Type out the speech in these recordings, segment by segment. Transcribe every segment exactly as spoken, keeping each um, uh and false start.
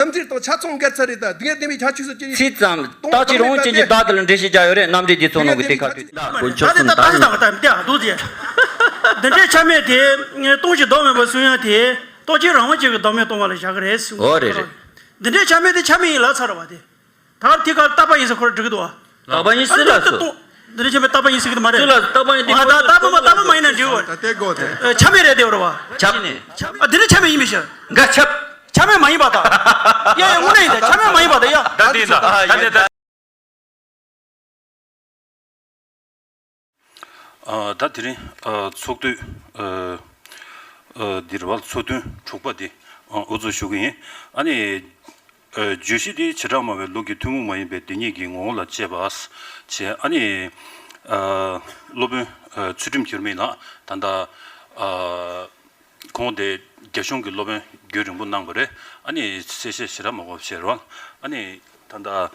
རྣམ་འགྲེལ་དང་ཆ་ཚང་འགལ་ཚར་རེད། ད་དེ་ངས་བསྟན་པའི་ཁྱད་ཆོས་སུ་ཅི་རེད། ཚིག་ཙམ་ལྟ་ཅི་རུང་ཅན་གྱི་བདག་དེ་ལ་འགྲེལ་བཤད་རྒྱག་ཡོད་རེད། རྣམ་འགྲེལ་དེ་ཚོ་ནང་གི་དེ་ཁ་ཐུག་ད་ཀུན་ཆོད་གསུམ་ད་ནི་ད་ད་ད་ད་འདུག་ཟེར། འདི་འདྲའི་ཆ་མེད་དེ་སྟོང་ཞིང་བདག་མེད་པ་གསུང་ཡ་དེ་རྟོགས་བྱེད་རང་དབང་ཅན་གྱི་བདག་མེད་སྟོང་པ་ལ་བཞག་གི་རེད་གསུང་གི། འོ་རེད་རེད། འདི་འདྲའི་ཆ་མེད་དེ་ཆ་མེད་ཡིན་ལབ་ཚར་བ་དེ། ད་དེ་ག་རྟག་པ་ཡིན་ཟེར་ཁོ་རང་འགྲིག་གི་འདུག་བ། རྟག་པ་ཡིན་ཟེར་ལ་སོ། འདི་འདྲའི་ཆ་མེད་རྟག་པ་ཡིན་ཟེར་གི་འདུག་མ་རེད། ཟེར་ལ་རྟག་པ་ཡིན། ཨ་ད་རྟག་པ་མ་རྟག་པ་མ་ཡིན་ན་འགྲིག་གི་རེད། ད་དེ་དགོས་དེ། ཨ་ཆ་མེད་རེད་དེ་རེད་བ། ཆ་མེད་ནས། ཨ་འདི་འདྲའི་ཆ་མེད་ཡིན་པའི་ཕྱིར། འགའ་ཆབ། ཆ་མེད་མ་ཡིན་པ་དང་། ཡ་ཡ་དངོས་གནས་ཡིན་ད་ཆ་མེད་མ་ཡིན་པ་དང་ཡ། ད་དེ་ད་ད་དེ་ད། ཨ་ད་དེ་རིང་ཨ་ཚོགས་དུས་ཨ་ཨ་འདིར་བ་ཚོགས་ཐུན་དྲུག་པ་འདི་ཨ་དབུ་འཛུགས་ཞུ་གི་ཡིན། ཨ་ནི་ཨ་བརྗོད་གཞི་འདི་བྱེ་བྲག་སྨྲ་བའི་ལུགས་ཀྱི་ཐུན་མོང་མ་ཡིན་པའི་བདེན་གཉིས་ཀྱི་ངོ་བོ་ལ་དཔྱད་པ་བྱས། ཨ་ནི་ཨ་སློབ་དཔོན་ཨ་ཚུལ་ཁྲིམས་འགྱུར་མེད་ལགས་ད་ལྟ་ཨ་ཁོང་དེ་རྒྱ་གཞུང་གི་སློབ་དཔོན་རྒྱུན་རིང་པོ་གནང་བ་རེད། ཨ་ནི་གསལ་བཤད་ཞེ་དྲག་མང་པོ་བྱས་རོགས། ཨ་ནི་ད་ལྟ་ཨ་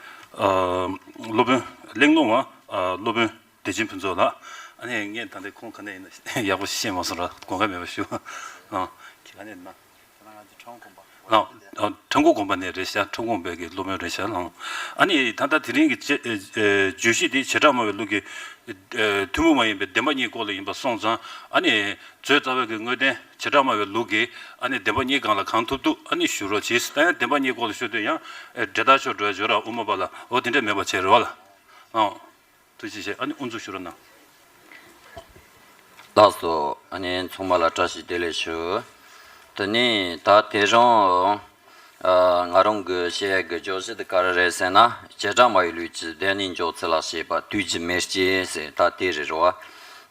སློབ་དཔོན་གླེང་སློང་བ་ཨ་སློབ་དཔོན་བདེ་ཆེན་ཕུན་ཚོགས་ལགས། ཨ་ནི་ངས་ད་ལྟ་ཁོང་ག་ནས་ཡིན་ན་ཡག་པོ་ཤེས་མ་སོང་ར། དགོངས་ཁ་མེད་པ་ཞུ། ཨ་ཁྱེད་ག་ནས་ཡིན་ན། ཨ་ཁྲ་འགོ་དགོན་པ་ནས་རེད་ཤག་ཁྲ་འགོ་དགོན་པའི་གི་སློབ་དཔོན་རེད་ཤག་ལགས། ཨ་ནི་ད་ལྟ་དེ་རིང་གི་བཅད་ཨ་ཨ་བརྗོད་གཞི་དེ་བྱེ་བྲག་སྨྲ་བའི་ལུགས་ཀྱི་ཨ་ཐུན་མོང་མ་ཡིན་པའི་བདེན་པ་གཉིས་སྐོར་ལ་ཡིན་པ་སོང་ཙང་། ཨ་ནི་མཛོད་རྩ་བའི་གི་དངོས་བསྟན་བྱེ་བྲག་སྨྲ་བའི་ལུགས་ཀྱི་ཨ་ནི་བདེན་པ་གཉིས་སྒང་ལ་གང་ཐུབ་ཐུབ་ཨ་ནི་ཞུ་རོགས་བྱེད། ད་ཡང་བདེན་པ་གཉིས་སྐོར་ལ་ཞུ་དུས་ཡང་ཨ་འབྲེལ་ཐག་ཆོད་འགྲོ་ཡ་ཅིག་ཡོད་ར། དབུ་མ་པ་ལ་འོ་དེ་འདྲ་མེད་པ་བྱས་རེད་བ་ལགས། ཨང་། ཐུགས་རྗེ་ཆེ། ཨ་ནི་དབུ་འཛུགས་ཞུ་རོགས་གནང་། ལགས་སོ། ཨ་ནི་ཚང་མ་ལ་བཀྲ་ཤིས་བདེ་ལེགས་ཞུ། དེ་ནས་ད་དེ་རིང་ཨ་ང་རང་གི་བཤད་ཡ་གི་བརྗོད་གཞི་དེ་ག་རེ་རེད་ཟེར་ན། བྱེ་བྲག་སྨྲ་བའི་ལུགས་ཀྱི་བདེན་གཉིས་འཇོག་ཚུལ་ལ་བཤད་པ་དུས་ཀྱི་མེ་ལྕེ་ཟེར་ད་དེ་རེད་རོ།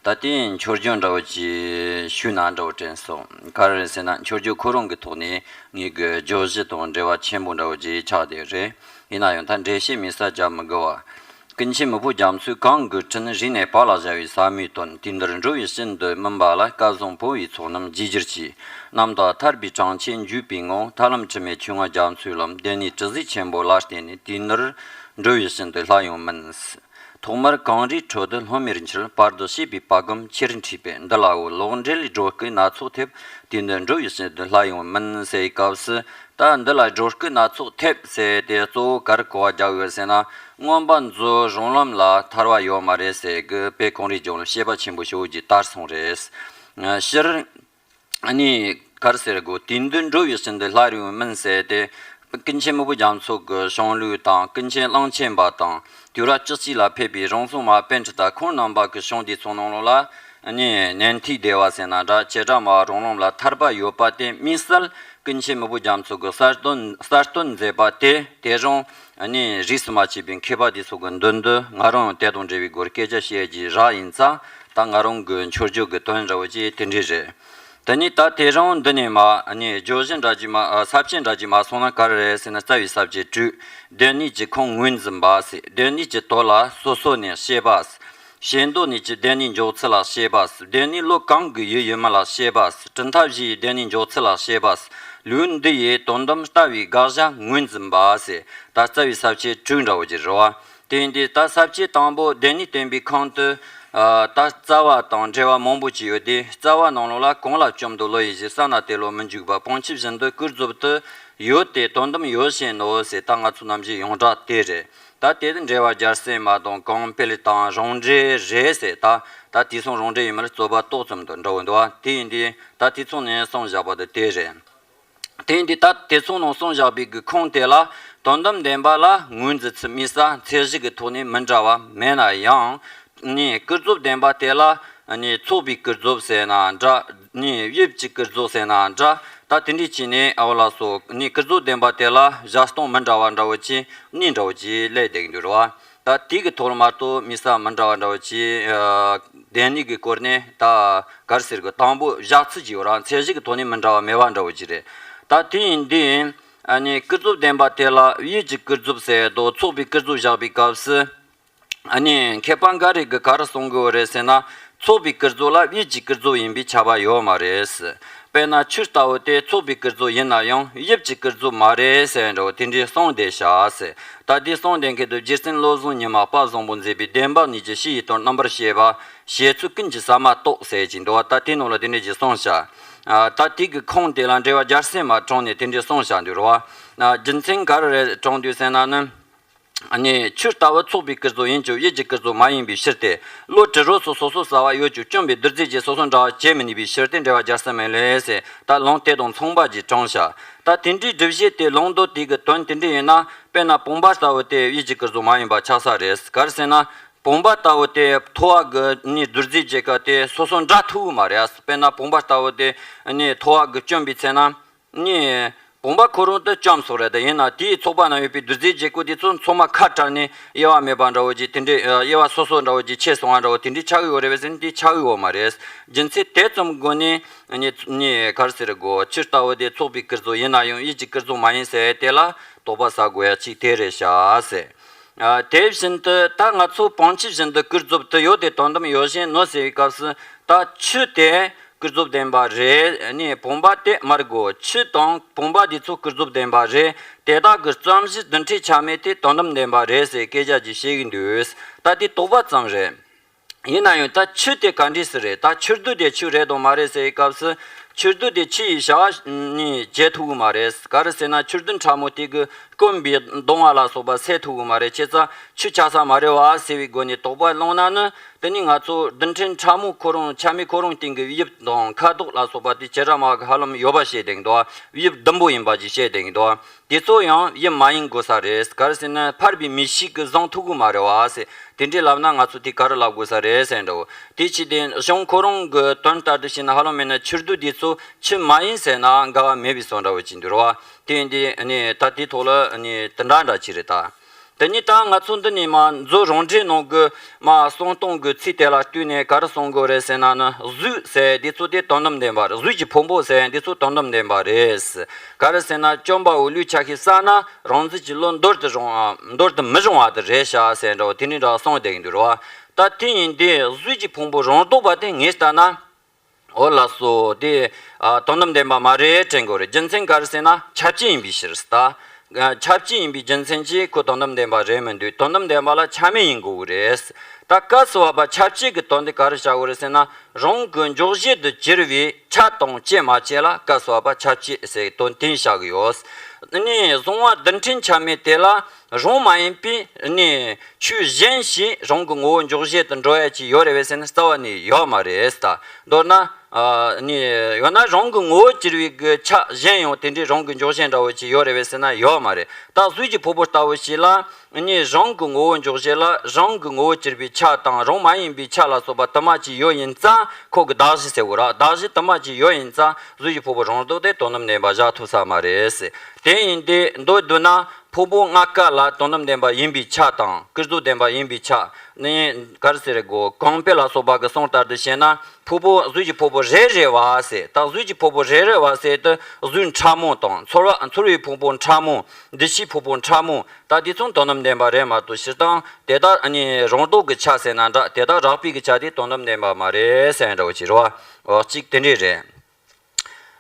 ད་དེ་མཆོད་བརྗོད་འདྲ་བོ་ཅིག་ཞུས་ན་འདྲ་བོ་དྲན་སོང་། ག་རེ་རེད་ཟེར་ན་མཆོད་བརྗོད་ཁོ་རང་གི་ཐོག་ནས་ངེད་ཀྱི་བརྗོད་གཞི་དང་འབྲེལ་བ་ཆེན་པོ་འདྲ་བོ་ཅིག་ཆགས་བསྡད་རེད། ཡིན་ན་ཡང་ད་འགྲེལ་བཤད་མེད་ས་རྒྱག་མི་དགོས་བ། ཀུན་མཁྱེན་མི་བོ་རྒྱ་མཚོས་གང་གི་དྲིན་རིག་ནས་བལ་ལ་བཞག་པའི་ཟབ་མོའི་དོན། དུས་འདིར་འགྲོ་བའི་ཞིང་དུ་སྨིན་པ་ལ། སྐལ་བཟང་ཕོ་བའི་ཚོགས་རྣམས་རྗེས་གྱུར་ཅིག་རྣམ་དག་ཐར་པའི་གྲངས་ཆེན་འཇུག་པའི་ངང་། ཐར་ལམ་དྲི་མེད་ཆོས་མངའ་རྒྱ་མཚོའི་ལམ། བདེན་གཉིས་དྲི་ཟའི་ཆེན་པོ་ལ་བརྟེན་ནས། དུས་འདིར་འགྲོ་བའི་ཞིང་དུ་སླར་ཡང་སྨིན། ཐོག་མར་གངས་རིའི་ཁྲོད་དུ་ལྷམ་མེར་འཁྱིལ། བར་དུ་བྱིས་པའི་པ་སྒམ་ཁྱེར་འཁྲིད་པས། འདི་ལ་འོ་ལོག་འདྲེ་ལས་སྒྲོ་སྐུད་སྣ་ཚོགས་ཐེབས། དུས་འདིར་འགྲོ་བའི་ཞིང་དུ་སླར་ཡང་སྨིན་ཟེར་བའི་སྐབས་སུ། ད་འདི་ལ་སྒྲོ་སྐུད་སྣ་ཚོགས་ཐེབས་ཟེར་དེ་གཙོ་བོ་ག་རེ་གོ་བ་རྒྱག་དགོས་ཟེར་ན། མངོན་པ་མཛོད་རང་ལམ་ལ་ཐར་བ་ཡོད་མ་རེད་ཟེར་གི་དཔེ་གངས་རིའི་ལྗོངས་ལ་བཤད་པ་ཆེན་པོ་ཞེ་པོ་ཅིག་དར་སོང་རེད། སྤྱིར་ཨ་ནི་ག་རེ་ཟེར་དགོས། དུས་འདིར་འགྲོ་བའི་ཞིང་དུ་སླར་ཡང་སྨིན་ཟེར་དེ། ཀུན་མཁྱེན་མི་བོ་རྒྱ་མཚོ་གི་གཞུང་ལུགས་དང་། ཀུན་མཁྱེན་གླང་ཆེན་པ་དང་དུས་རབས་བཅུ་གཅིག་ལ་ཕེབས་པའི་རང་སྲུང་མ་པཎྜི་ཏ་ཁོང་རྣམ་པ་གི་གཞུང་འདི་ཚོ་ནང་ལོགས་ལ་ནི་ནན་ཐིག་སྡེ་པ་ཟེར་ན་འདྲ། བྱེ་བྲག་སྨྲ་བ་རང་ལམ་ལ་ཐར་པ་ཡོད་པ་དེ་དམིགས་བསལ་ཀུན་མཁྱེན་མི་བོ་རྒྱ་མཚོ་གི་གསར་གཏོད་གསར་གཏོད་མཛད་པ་དེ་དེ་རང་ནི་རིས་སུ་མ་ཆད་པའི་མཁས་པ་དེ་ཚོ་གི་མདུན་དུ་ང་རང་དེ་དང་འབྲེལ་བའི་སྒོར་སྐད་ཆ་བཤད་རྒྱུའི་རག་ཡིན་ཙང་། ད་ང་རང་གི་མཆོད་བརྗོད་ཀྱི་དོན་འདྲ་བོ་ཅིག་དེ་འདྲས་རེད། དེ་ནས་ད་དེ་རིང་འདི་ནས་མ་ནི་བརྗོད་གཞི་འདྲ་ཅིག་མ་ཨ་ས་བཅད་འདྲ་ཅིག་མ་སོང་ན་ག་རེ་རེད་ཟེར་ན། རྩ་བའི་ས་བཅད་དྲུག་བདེན་གཉིས་ཀྱི་ཁུངས་ངོས་འཛིན་པ་ཟེར། བདེན་གཉིས་ཀྱི་དོན་ལ་སོ་སོ་ནས་བཤད་པ་ཟེར། ཤེས་འདོད་གཉིས་ཀྱི་བདེན་གཉིས་འཇོག་ཚུལ་ལ་བཤད་པ་ཟེར། བདེན་གཉིས་བློ་གང་གི་ཡུལ་ཡིན་མིན་ལ་བཤད་པ་ཟེར། གྲུབ་མཐའ་བཞི་ཡི་བདེན་གཉིས་འཇོག་ཚུལ་ལ་བཤད་པ་ཟེར། ལུགས་འདི་ཡི་དོན་དམ་ལྟ་བའི་དགག་བྱ་ངོས་འཛིན་པ་ཟེར། ད་རྩ་བའི་ས་བཅད་དྲུག་འདྲ་བོ་ཅིག་རེད་བ། དེ་ཡིན་དུས་ད་ས་བཅད་དང་པོ་བདེན་གཉིས་བསྟན་པའི་ཁུངས་དེ། ཨ་ད་རྩ་བ་དང་འགྲེལ་བ་མང་པོ་ཅིག་ཡོད་དེ། རྩ་བ་ནང་ལོགས་ལ་གང་ལ་བཅོམ་དུ་བློ་ཡིས་བཞེད། ས་ན་དེ་བློ་མི་འཇུག་པ། སྤང་བྱའི་བཞིན་དུ་ཀུན་རྫོབ་ཏུ་ཡོད་དེ། དོན་དམ་ཡོད་བཞིན་ནོ་ཟེར། ད་ང་ཚོ་ནམ་རྒྱུན་ཡོངས་གྲགས་དེ་རེད། ད་དེ་དེ་འགྲེལ་བ་རྒྱལ་སྲས་མ་དང་གང་འཕེལ་དང་རང་འགྲེལ་རེད་ཟེར། ད་ད་དེ་ཚོ་རང་འགྲེལ་ཡིན་མིན་ལ་རྩོད་པ་ཏོག་ཙམ་དུ་འདྲ་བོ་འདུག་བ། དེ་ཡིན་དུས་ད་དེ་ཚོ་ནས་གསུངས་བཞག་པ་དེ་དེ་རེད། དེ་ཡིན་དུས་ད་དེ་ཚོ་ནང་གསུངས་བཞག་པའི་གི་ཁུངས་དེ་ལ་དོན་དམ་བདེན་པ་ལ་ངོས་འཛིན་ཚུལ་དམིགས་བསལ་མཚན་གཞི་གི་ཐོག་ནས་མི་འདྲ་བ་མེད་ན་ཡང་། ནི་ཀུན་རྫོབ་བདེན་པ་དེ་ལ་ནི་ཚོགས་པའི་ཀུན་རྫོབ་ཟེར་ན་འདྲ། ནི་དབྱིབས་ཀྱི་ཀུན་རྫོབ་ཟེར་ན་འདྲ། ད་དེ་འདྲའི་ཆ་ནས་ཨ་བོ་ལགས་སོ། ནི་ཀུན་རྫོབ་བདེན་པ་དེ་ལ་བཞག་སྟངས་མི་འདྲ་བ་འདྲ་བོ་ཅིག་གནས་འདྲ་བོ་ཅིག་སླེབས་བསྡད་ཀྱི་འདུག་རེད་བ། ད་དེ་གི་ཐོག་ལ་མ་གཏོགས་དམིགས་བསལ་མི་འདྲ་བ་འདྲ་བོ་ཅིག་ཨ་བདེན་གཉིས་ཀྱི་སྐོར་ནས་ད་ག་རེ་ཟེར་དགོས། དང་པོ་བཞག་ཚུལ་ཅིག་ཡོད་ར། མཚན་གཞི་གི་ཐོག་ནས་མི་འདྲ་བ་མེད་པ་འདྲ་བོ་ཅིག་རེད། ད་དེ་ཡིན་དུས་ཨ་ནི་ཀུན་རྫོབ་བདེན་པ་དེ་ལ་དབྱིབས་ཀྱི་ཀུན་རྫོབ་ཟེར་དང་ཚོགས་པའི་ཀུན་རྫོབ་བཞག་པའི་སྐབས་སུ། ཨ་ནི་མཁས་པ་འགའ་རེ་གིས་ག་རེ་གསུང་གི་ཡོད་རེད་ཟེར་ན། ཚོགས་པའི་ཀུན་རྫོབ་ལ་དབྱིབས་ཀྱི་ཀུན་རྫོབ་ཡིན་པས་ཁྱབ་པ་ཡོད་མ་རེད། དཔེར་ན་ཆོས་ལྟ་བུ་དེ་ཚོགས་པའི་ཀུན་རྫོབ་ཡིན་ན་ཡང་དབྱིབས་ཀྱི་ཀུན་རྫོབ་མ་རེད་ཟེར་འདྲ་བོ་དེ་འདྲའི་གསུངས་བསྡད་ཤག་ཟེར། ད་དེ་གསུངས་བསྡད་མཁན་དེ་རྗེ་བཙུན་བློ་བཟང་ཉི་མ་དཔལ་བཟང་པོས་མཛད་པའི་བདེན་པ་གཉིས་ཀྱི་ཕྱི་ཡི་དོན་རྣམ་པར་བཤད་པ། བཤད་ཚུལ་ཀུན་གྱི་ཟ་མ་ཏོག་ཟེར་གྱི་འདུག་བ། ད་དེ་ནང་ལ་དེ་འདྲ་ཞིག་གསུངས་ཤག་ཨ་ད་དེ་གི་ཁུངས་དེ་ལ་འགྲེལ་པ་རྒྱལ་སྲས་མ་དྲངས་ནས་དེ་འདྲ་གསུངས་ཤག་འདུག་རེད་བ། རྒྱུ་མཚན་ག་རེ་རེད་དྲངས་དུས་ཟེར་ན་ནི། ཨ་ནི་ཆོས་ལྟ་བུ་ཚོགས་པའི་ཀུན་རྫོབ་ཡིན་ཀྱང་ཡིད་ཀྱི་ཀུན་རྫོབ་མ་ཡིན་པའི་ཕྱིར་ཏེ། བློ་དྲི་རོ་སོགས་སོ་སོ་གསལ་བ་ཡོད་ཀྱང་སྐྱོན་པའི་རྡུལ་རྫས་ཀྱིས་སོ་སོ་འདྲ་བ་བྱེད་མི་ནུས་པའི་ཕྱིར་ཏེ་འགྲེལ་པ་རྒྱལ་སྲས་མི་ལས་ཟེར། ད་ལུང་དེ་དང་མཚུངས་པ་ཅིག་དྲངས་བྱ། ད་དེ་འདྲའི་སྒྲུབ་བྱེད་དེ་ལུང་མདོ་དེ་གི་དོན་དེ་འདྲ་ཡིན་ན། དཔེར་ན་བུམ་པ་ལྟ་བུ་དེ་ཡིད་ཀྱི་ཀུན་རྫོབ་མ་ཡིན་པ་ཆགས་ས་རེད། ག་རེ་ཟེར་ན། བུམ་པ་ལྟ་བུ་དེ་ཐོ་བ་གི་ནི་རྡུལ་རྫས་ཀྱི་ཀ་དེ་སོ་སོ་འདྲ་ཐུབ་ཀྱི་མ་རེད། དཔེར་ན་བུམ་པ་ལྟ་བུ་དེ་ནི་ཐོ་བ་གི་བཅོམ་པའི་ཚེ་ན། ནི། བུམ་པ་ཁོ་རང་དུ་བཅོམ་སོང་རེད། ད་ཡིན་ན་དེའི་ཚོགས་པ་ན་ཡོད་པའི་རྡུལ་རྫས་བརྒྱད་པོ་དེ་ཚོ་ཚང་མ་ཁ་བྲལ་ནས་དབྱེ་བ་མེད་པ་འདྲ་བོ་ཅིག་དེ་འདྲའི་དབྱེ་བ་སོ་སོ་འདྲ་བོ་ཅིག་ཕྱེ་སོང་བ་འདྲ་བོ་དེ་འདྲའི་ཆགས་ཀྱི་ཡོད་རེད་པས་ཟེར་ན། དེ་ཆགས་ཀྱི་ཡོད་མ་རེད། རྒྱུ་མཚན་དེ་ཙམ་སྒོ་ནས་ནི་ནི་ག་རེ་ཟེར་དགོས། ཆོས་ལྟ་བུ་དེ་ཚོགས་པའི་ཀུན་རྫོབ་ཡིན་ན་ཡང་ཡིད་ཀྱི་ཀུན་རྫོབ་མ་ཡིན་ཟེར་དེ་ལ་དོགས་པ་ཟ་དགོས་ཡ་ཅིག་དེ་རེད་ཤག་ཟེར། ཨ། དེ་བཞིན་དུ་ད་ང་ཚོ་སྤང་བྱ་བཞིན་དུ་ཀུན་རྫོབ་ཏུ་ཡོད་དེ་དོན་དམ་ཡོད་བཞིན་ནོ་ཟེར་བའི་སྐབས་སུ། ད་ཆོས་དེ་ཀུན་རྫོབ་བདེན་པ་རེད། ནི་བུམ་པ་དེ་མི་དགོས། ཆོས་དང་བུམ་པ་འདི་ཚོ་ཀུན་རྫོབ་བདེན་པ་རེད། དེ་དག་གི་རྩོམ་གཞི་རྡུལ་ཕྲན་ཆ་མེད་དེ་དོན་དམ་བདེན་པ་རེད་ཟེར་སྐད་ཆ་ཅིག་བཤད་ཀྱི་འདུག་ད་དེ་དོགས་པ་ཙམ་རེད། ཡིན་ན་ཡང་ད་ཆོས་དེ་ག་འདྲས་སུ་རེད། ད་ཆོས་རྡུལ་དེ་ཆོས་རེད་དང་མ་རེད་ཟེར་བའི་སྐབས་སུ། ཆོས་རྡུལ་དེ་ཆོས་ཡིན་བྱ་བ་ནི་བྱེད་ཐུབ་ཀྱི་མ་རེད། ག་རེ་ཟེར་ན་ཆོས་རྡུལ་ཕྲ་མོ་དེ་གི་སྐོམ་པའི་གདུང་བ་ལ་སོགས་པ་སེལ་ཐུབ་ཀྱི་མ་རེད། བྱས་ཙང་ཆོས་ཆགས་ས་མ་རེད་བ་ཟེར་བའི་སྒོ་ནས་དོགས་པ་སློང་ན་ནི། དེ་ནི་ང་ཚོ་རྡུལ་ཕྲན་ཕྲ་མོ་ཁོ་རང་ཆ་མེད་ཁོ་རང་སྟེང་གི་དབྱིབས་དང་ཁ་དོག་ལ་སོགས་པ་དེ་བྱེ་བྲག་སྨྲ་བ་གི་ཧ་ལམ་ཡོད་པ་བཤད་བསྡད་ཀྱི་འདུག་དབྱིབས་བདུན་པོ་ཡིན་པ་ཅིག་བཤད་བསྡད་ཀྱི་འདུག་དེ་ཚོ་ཡང་དབྱིབས་མ་ཡིན་དགོས་ས་རེད། ག་རེ་ཟེར་ན་ཕལ་པའི་མིག་ཤེས་ཀྱིས་བཟུང་ཐུབ་ཀྱི་མ་རེད་བ་ཟེར། དེ་འདྲའི་ལབ་ན་ང་ཚོ་དེ་ག་རེ་ལབ་དགོས་ས་རེད་ཟེར་འདྲ་བོ། དེ་ཕྱིར་དེ་གཞུང་ཁོ་རང་གི་དོན་ལྟར་དུ་བྱས་ན་ཧ་ལམ་མེད་ན་ཆོས་རྡུལ་དེ་ཚོ་ཆོས་མ་ཡིན་ཟེར་ན་འགལ་བ་མེད་པའི་བཟོ་འདྲ་བོ་ཅིག་འདུག་རེད་བ། དེ་ཡིན་དུས་ནི་ད་དེའི་ཐོག་ལ་ནི་དེ་འདྲ་འདྲ་ཅིག་རེད་ད། དེ་ནི་ད་ང་ཚོ་འདི་ནས་མ་མཛོད་རང་འགྲེལ་ནང་གི་མ་གསུང་སྟངས་ཀྱི་ཚིག་དེ་ལ་བསྟུན་ནས་ག་རེ་གསུང་དགོས་རེད་ཟེར་ན་ནི། གཟུགས་ཟེར་འདི་ཚོ་དེ་དོན་དམ་བདེན་པ་རེད། གཟུགས་ཀྱི་ཕུང་པོ་ཟེར་འདི་ཚོ་དོན་དམ་བདེན་པ་རེད། ག་རེ་ཟེར་ན་བཅོམ་པ་པོའི་ལུས་ཆ་ཤས་བསགས་ན་རང་འཛིན་གྱི་བློ་འདོར་དུ་རུང་བ་འདོར་དུ་མི་རུང་བ་དེ་རེད་ཤག་ཟེར་འདྲ་བོ་དེ་ནི་འདྲ་གསུངས་བསྡད་ཀྱི་འདུག་རེད་བ། ད་དེ་ཡིན་དུས་གཟུགས་ཀྱི་ཕུང་པོ་རང་ལྡོག་པ་དེ་ངས་ལྟ་ན། འོ་ལགས་སོ། དེ་ཨ་དོན་དམ་བདེན་པ་མ་རེད་དྲན་དགོས་རེད། རྒྱུ་མཚན་ག་རེ་ཟེར་ན་ཁྱབ་བྱེད་ཡིན་པའི་ཕྱིར་ད། ཨ་ཁྱབ་བྱེད་ཡིན་པའི་རྒྱུ་མཚན་གྱིས་ཁོ་དོན་དམ་བདེན་པ་རེད་མི་འདུག་དོན་དམ་བདེན་པ་ལ་ཆ་མེད་ཡིན་དགོས་ཀྱི་རེད། ད་སྐབས་སུ་བབ་པ་ཁྱབ་བྱེད་ཀྱི་དོན་དེ་ག་རེ་བྱ་དགོས་རེད་ཟེར་ན། རང་གི་འཇོག་བྱེད་དུ་གྱུར་པའི་ཆ་དང་བཅས་མ་བཅས་ལ་སྐབས་སུ་བབ་པ་ཁྱབ་བྱེད་ཟེར་དོན་དེ་བཞག་གི་ཡོད། ནི་གཟུང་བ་རྡུལ་ཕྲན་ཆ་མེད་དེ་ལ་རང་མ་ཡིན་པའི་ནི་ཆོས་གཞན་ཞིག་རང་གི་ངོ་བོ་འཇོག་བྱེད་དུ་འགྲོ་ཡ་ཅིག་ཡོད་རེད་པས་ཟེར་ན་རྩ་བ་ནས་ཡོད་མ་རེད་ད། མདོར་ན། ཨ་ནི་ཡང་ན་རང་གི་ངོ་བོར་གྱུར་པའི་གི་ཆ་གཞན་ཡང་དེ་འདྲའི་རང་གི་འཇོག་བྱེད་འདྲ་བོ་ཅིག་ཡོད་རེད་པས་ཟེར་ན་ཡོད་མ་རེད། ད་གཟུགས་ཀྱི་ཕུང་པོ་ལྟ་བུ་ཞིག་ལ་ནི་རང་གི་ངོ་བོ་འཇོག་བྱེད་ལ་རང་གི་ངོ་བོར་གྱུར་པའི་ཆ་དང་རང་མ་ཡིན་པའི་ཆ་ལ་སོགས་པ་དུ་མ་ཅིག་ཡོད་ཡིན་ཙང་ཁོ་གི་གདགས་གཞི་ཟེར་བ་ར། གདགས་གཞི་དུ་མ་ཅིག་ཡོད་ཡིན་ཙང་གཟུགས་ཀྱི་ཕུང་པོ་རང་ལྡོག་དེ་དོན་དམ་བདེན་པ་བཞག་ཐུབ་ས་མ་རེད། དེ་ཡིན་དུས་མདོར་བསྡུ་ན། ཕུང་པོ་ལྔ་ཀ་ལ་དོན་དམ་བདེན་པ་ཡིན་པའི་ཆ་དང་ཀུན་རྫོབ་བདེན་པ་ཡིན་པའི་ཆ། ནི་ག་རེ་ཟེར་དགོས། གོང་འཕེལ་ལ་སོགས་པ་གི་གསུང་ལྟར་དུ་བྱས་ན་ཕུང་པོ་གཟུགས་ཀྱི་ཕུང་པོ་རེ་རེ་བ་ཟེར། ད་གཟུགས་ཀྱི་ཕུང་པོ་རེ་རེ་བ་ཟེར་དུས་གཟུགས་ཕྲ་མོ་དང་ཚོར་བ་ཚོར་བའི་ཕུང་པོ་ཕྲ་མོ། འདུ་ཤེས་ཕུང་པོ་ཕྲ་མོ། ད་དེ་ཚོ་དོན་དམ་བདེན་པ་རེད་མ་གཏོགས་སྤྱིར་བཏང་དེ་དག་ནི་རང་ལྡོག་གི་ཆ་ཟེར་ན་འདྲ། དེ་དག་རགས་པའི་གི་ཆ་དེ་དོན་དམ་བདེན་པ་མ་རེད་ཟེར་འདྲ་བོ་ཅིག་རེད་བ། འོ་གཅིག་དེ་འདྲས་རེད།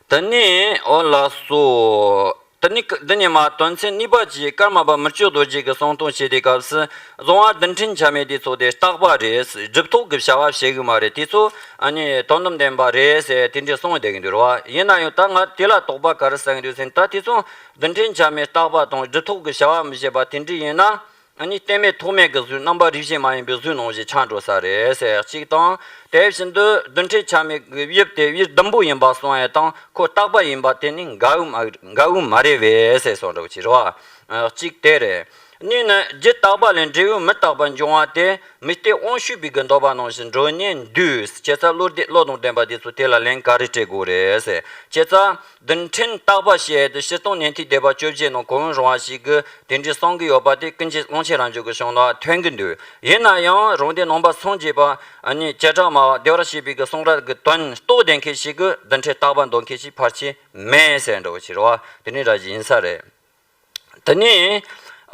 དེ་ནས་འོ་ལགས་སོ། དེ་ནས་འདི་ནས་མ་དོན་ཚན་གཉིས་པ་ཅིག་ཀརྨ་པ་མི་བསྐྱོད་རྡོ་རྗེ་གིས་གསུང་སྟངས་བྱེད་དུས་སྐབས་སུ་གཟུང་བ་རྡུལ་ཕྲན་ཆ་མེད་དེ་ཚོ་དེ་རྟག་པ་རེད། སྒྲུབ་ཐོག་གི་བྱ་བ་བྱེད་གི་མ་རེད། དེ་ཚོ་ཨ་ནི་དོན་དམ་བདེན་པ་རེད་ཟེར་དེ་འདྲས་གསུངས་བསྡད་གི་འདུག་རེད་བ། ཡིན་ན་ཡང་ད་ང་དེ་ལ་དོགས་པ་ག་རེ་ཟ་གི་འདུག་ཟེར་ན། ད་དེ་ཚོ་རྡུལ་ཕྲན་ཆ་མེད་རྟག་པ་དང་སྒྲུབ་ཐོག་གི་བྱ་བ་མི་བྱེད་པ་དེ་འདྲས་ཡིན་ན། ཨ་ནི་གཏན་མེད་ཐོགས་མེད་ཀྱི་གཟུགས་རྣམ་པ་རིག་བྱེད་མ་ཡིན་པའི་གཟུགས་སྣང་བཞིན་ཆགས་འགྲོ་ས་རེད་ཟེར་གཅིག་དང་། དེ་བཞིན་དུ་རྡུལ་ཕྲན་ཆ་མེད་ཀྱི་དབྱིབས་དེ་དབྱིབས་བདུན་པོ་ཡིན་པ་གསུང་ཡས་དང་ཁོ་རྟག་པ་ཡིན་པ་དེ་ནི་འགལ་བ་མ་འགལ་བ་མ་རེད་པས་ཟེར་གསུངས་འདྲ་བོ་ཅིག་རེད་བ། གཅིག་དེ་རེད། གཉིས་ནི་རྒྱུ་རྟག་པ་ལས་འབྲས་བུ་མི་རྟག་པ་འབྱུང་བ་དེ་མིག་ལྟོས་དབང་ཕྱུག་པའི་གི་འདོད་པ་ནང་བཞིན་འགྲོ་ཉེན་འདུས། བྱས་ཙང་བློ་བདེ་བློ་དང་ལྡན་པ་དེ་ཚོ་དེ་ལ་ལན་ག་རེ་སྤྲད་དགོས་རེད་ཟེར། བྱས་ཙང་རྡུལ་ཕྲན་རྟག་པ་ཞེས་དེ་སྤྱིར་བཏང་ཉན་ཐོས་སྡེ་པ་བཅོ་བརྒྱད་ནང་གང་རུང་བ་ཞིག་གིས་དེ་འདྲའི་གསུང་གི་ཡོད་པ་དེ་ཀུན་མཁྱེན་དབང་ཆེན་རབ་འབྱམས་ཀྱི་གཞུང་ནང་ཐོན་གི་འདུག་ཡིན་ན་ཡང་རང་སྡེ་ནང་པ་སངས་རྒྱས་པ་ཨ་ནི་བྱེ་བྲག་སྨྲ་བ་བདེ་བར་གཤེགས་པའི་གི་གསུང་རབ་ཀྱི་དོན་རྟོགས་ལྡན་མཁན་ཞིག་གིས་རྡུལ་ཕྲན་རྟག་པ་འདོད་མཁན་ཞིག་ཕལ་ཆེར་མེད་ཟེར་འདྲ་བོ་ཞིག་རེད་བ། དེ་འདྲའི་ར་ཞིག་ཡིན་ས་རེད། དེ་ནས་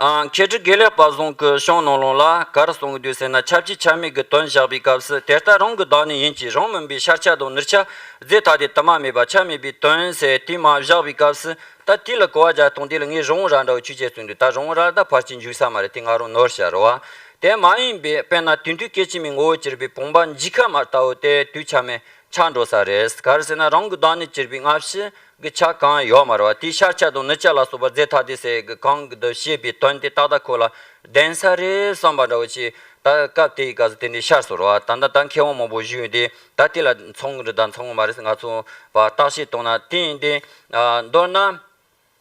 ཨ་མཁས་གྲུབ་དགེ་ལེགས་དཔལ་བཟང་གི་གཞུང་ནང་ལོགས་ལ་ག་རེ་གསུང་གི་འདུག་ཟེར་ན། ཁྱབ་བྱེད་ཆ་མེད་ཀྱི་དོན་བཞག་པའི་སྐབས་སུ་དེ་ལྟར་རང་གི་བདག་ཉིད་ཡིན་གྱི་རང་མིན་པའི་ཤར་ཆ་དང་ནུབ་ཆ་རྫས་ཐ་དད་དུ་མ་མེད་པ་ཆ་མེད་པའི་དོན་ཟེར་དེ་མ་བཞག་པའི་སྐབས་སུ། ད་དེ་ལ་གོ་བ་རྒྱག་སྟངས་དེ་ལ་ངས་རང་དབང་ར་འདྲ་བོ་ཆུ་ཆེ་བཙུགས་འདུག་ད་རང་དབང་ར་ད་ཕལ་ཆེར་འཇུག་ས་མ་རེད། དེ་ང་རང་ནོར་བྱ་རོ་བ། དེ་མ་ཡིན་པའི་དཔེར་ན་དུས་མཐའི་སྐད་ཅིག་མའི་ངོ་བོ་གྱུར་པའི་བུམ་པ་འཇིག་ཁ་མ་ལྟ་བུ་དེ་དུས་ཆ་མེད་ཆགས་འགྲོ་ས་རེད། ག་རེ་ཟེར་ན་རང་གི་བདག་ཉིད་གྱུར་པའི་སྔ་ཕྱི་ གི་ཆ་གང་ཡོད་མ་རེད་བ། དེའི་ཤར་ཆ་དང་ནུབ་ཆ་ལ་སོགས་པ་རྫས་ཐ་དད་ཟེར་གི་གང་གི་འདུ་བྱེད་པའི་དོན་དེ་ཏག་ཏག་ཁོ་ལ་ལྡན་ས་རེད་བསམ་པ་འདྲ་བོ་ཅིག་ད་སྐབས་དེའི་སྐབས་སུ་དེ་འདྲའི་ཤར་སོང་རེད་བ། ད་ལྟ་ད་མཁས་དབང་མང་པོ་ཞུས་ཡོད་དེ། ད་དེ་ལ་མཚུངས་གི་རེད་ད་མཚུངས་གི་མ་རེད་ཟེར་ང་ཚོ་བ་བརྟག་དཔྱད་གཏོང་ན། དེ་ཡིན་དེ། ཨ། མདོར་ན།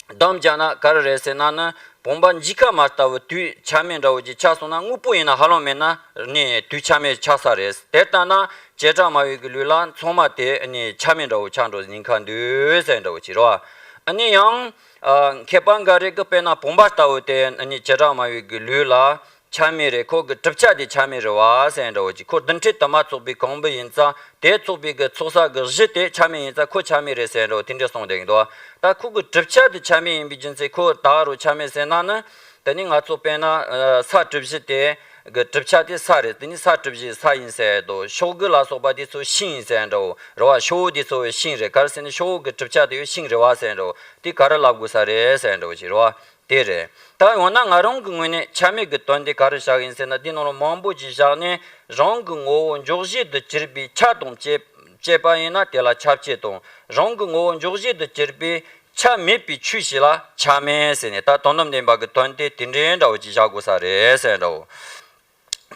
གདམས་བྱས་ན་ག་རེ་རེད་ཟེར་ན་ནི། བུམ་པ་འཇིགས་ཁ་མ་ལྟ་བུ་དུས་ཆ་མེད་འདྲ་བོ་ཅིག་ཆགས་སོང་ན། དངོས་པོ་ཡིན་ན་ཧ་ལམ་མེད་ན་ནི་དུས་ཆ་མེད་ཆགས་ས་རེད། དེ་ལྟ་ན་བྱེ་བྲག་སྨྲ་བའི་གི་ལུགས་ལ་ཚང་མ་དེ་ནི་ཆ་མེད་འདྲ་བོ་ཆགས་འགྲོ་ཉེན་ཁ་འདུག་ཟེར་འདྲ་བོ་ཅིག་རེད་བ། ཨ་ནི་ཡང་། ཨ། མཁས་པ་འགའ་རེ་གི་དཔེར་ན་བུམ་པ་ལྟ་བུ་དེ་ནི་བྱེ་བྲག་སྨྲ་བའི་གི་ལུགས་ལ་ཆ་མེད་རེད། ཁོ་གི་གྲུབ་ཆ་དེ་ཆ་མེད་རེད་བ་ཟེར་འདྲ་བོ་ཅིག་ཁོ་རྡུལ་ཕྲན་དུ་མ་ཚོགས་པའི་གང་པོ་ཡིན་ཙང་། དེ་ཚོགས་པའི་གི་ཚོགས་ས་གི་གཞི་དེ་ཆ་མེད་ཡིན་ཙང་ཁོ་ཆ་མེད་རེད་ཟེར་འདྲ་བོ་དེ་འདྲ་གསུངས་བསྡད་ཀྱི་འདུག་ད་ཁོ་གི་གྲུབ་ཆ་དེ་ཆ་མེད་ཡིན་པའི་རྒྱུ་མཚན་ཁོ་ད་རུ་ཆ་མེད་ཟེར་ན་ནི། དེ་ནི་ང་ཚོ་དཔེར་ན། ཨ། ས་གྲུབ་གཞི་དེ་གི་གྲུབ་ཆ་དེ་ས་རེད། དེ་ནི་ས་གྲུབ་གཞི་ས་ཡིན་ཟེར་དོ། ཤོག་གུ་ལ་སོགས་པ་དེ་ཚོ་ཤིང་ཡིན་ཟེར་འདྲ་བོ་རེད་བ། ཤོག་བུ་དེ་ཚོ་ཤིང་རེད། ག་རེ་ཟེར་ན་ཤོག་བུ་གི་གྲུབ་ཆ་དེ་ཤིང་རེད་བ་ཟེར་འདྲ་བོ་དེ་ག་རེ་ལབ་དགོས་ས་རེད་ཟེར་འདྲ་བོ་ཅིག་རེད་བ། དེ་རེད། ད་འོ་ན་ང་རང་གི་ངོས་ནས་ཆ་མེད་ཀྱི་དོན་དེ་ག་རེ་བཞག་ཡིན་ཟེར་ན། དེའི་ནང་ལ་མང་པོ་ཅིག་བཞག་ནས། རང་གི་ངོ་བོ་འཇོག་བྱེད་དུ་གྱུར་པའི་ཆ་དང་བཅས་བཅས་པ་ཡིན་ན་དེ་ལ་ཁྱབ་བྱེད་དང་། རང་གི་ངོ་བོ་འཇོག་བྱེད་དུ་གྱུར་པའི་ཆ་མེད་པའི་ཆོས་ཤིག་ལ་ཆ་མེད་ཟེར་ནས། ད་དོན་དམ་བདེན་པ་གི་དོན་དེ་དེ་འདྲའི་འདྲ་བོ་ཅིག་བཞག་དགོས་ས་རེད་ཟེར་འདྲ་བོ།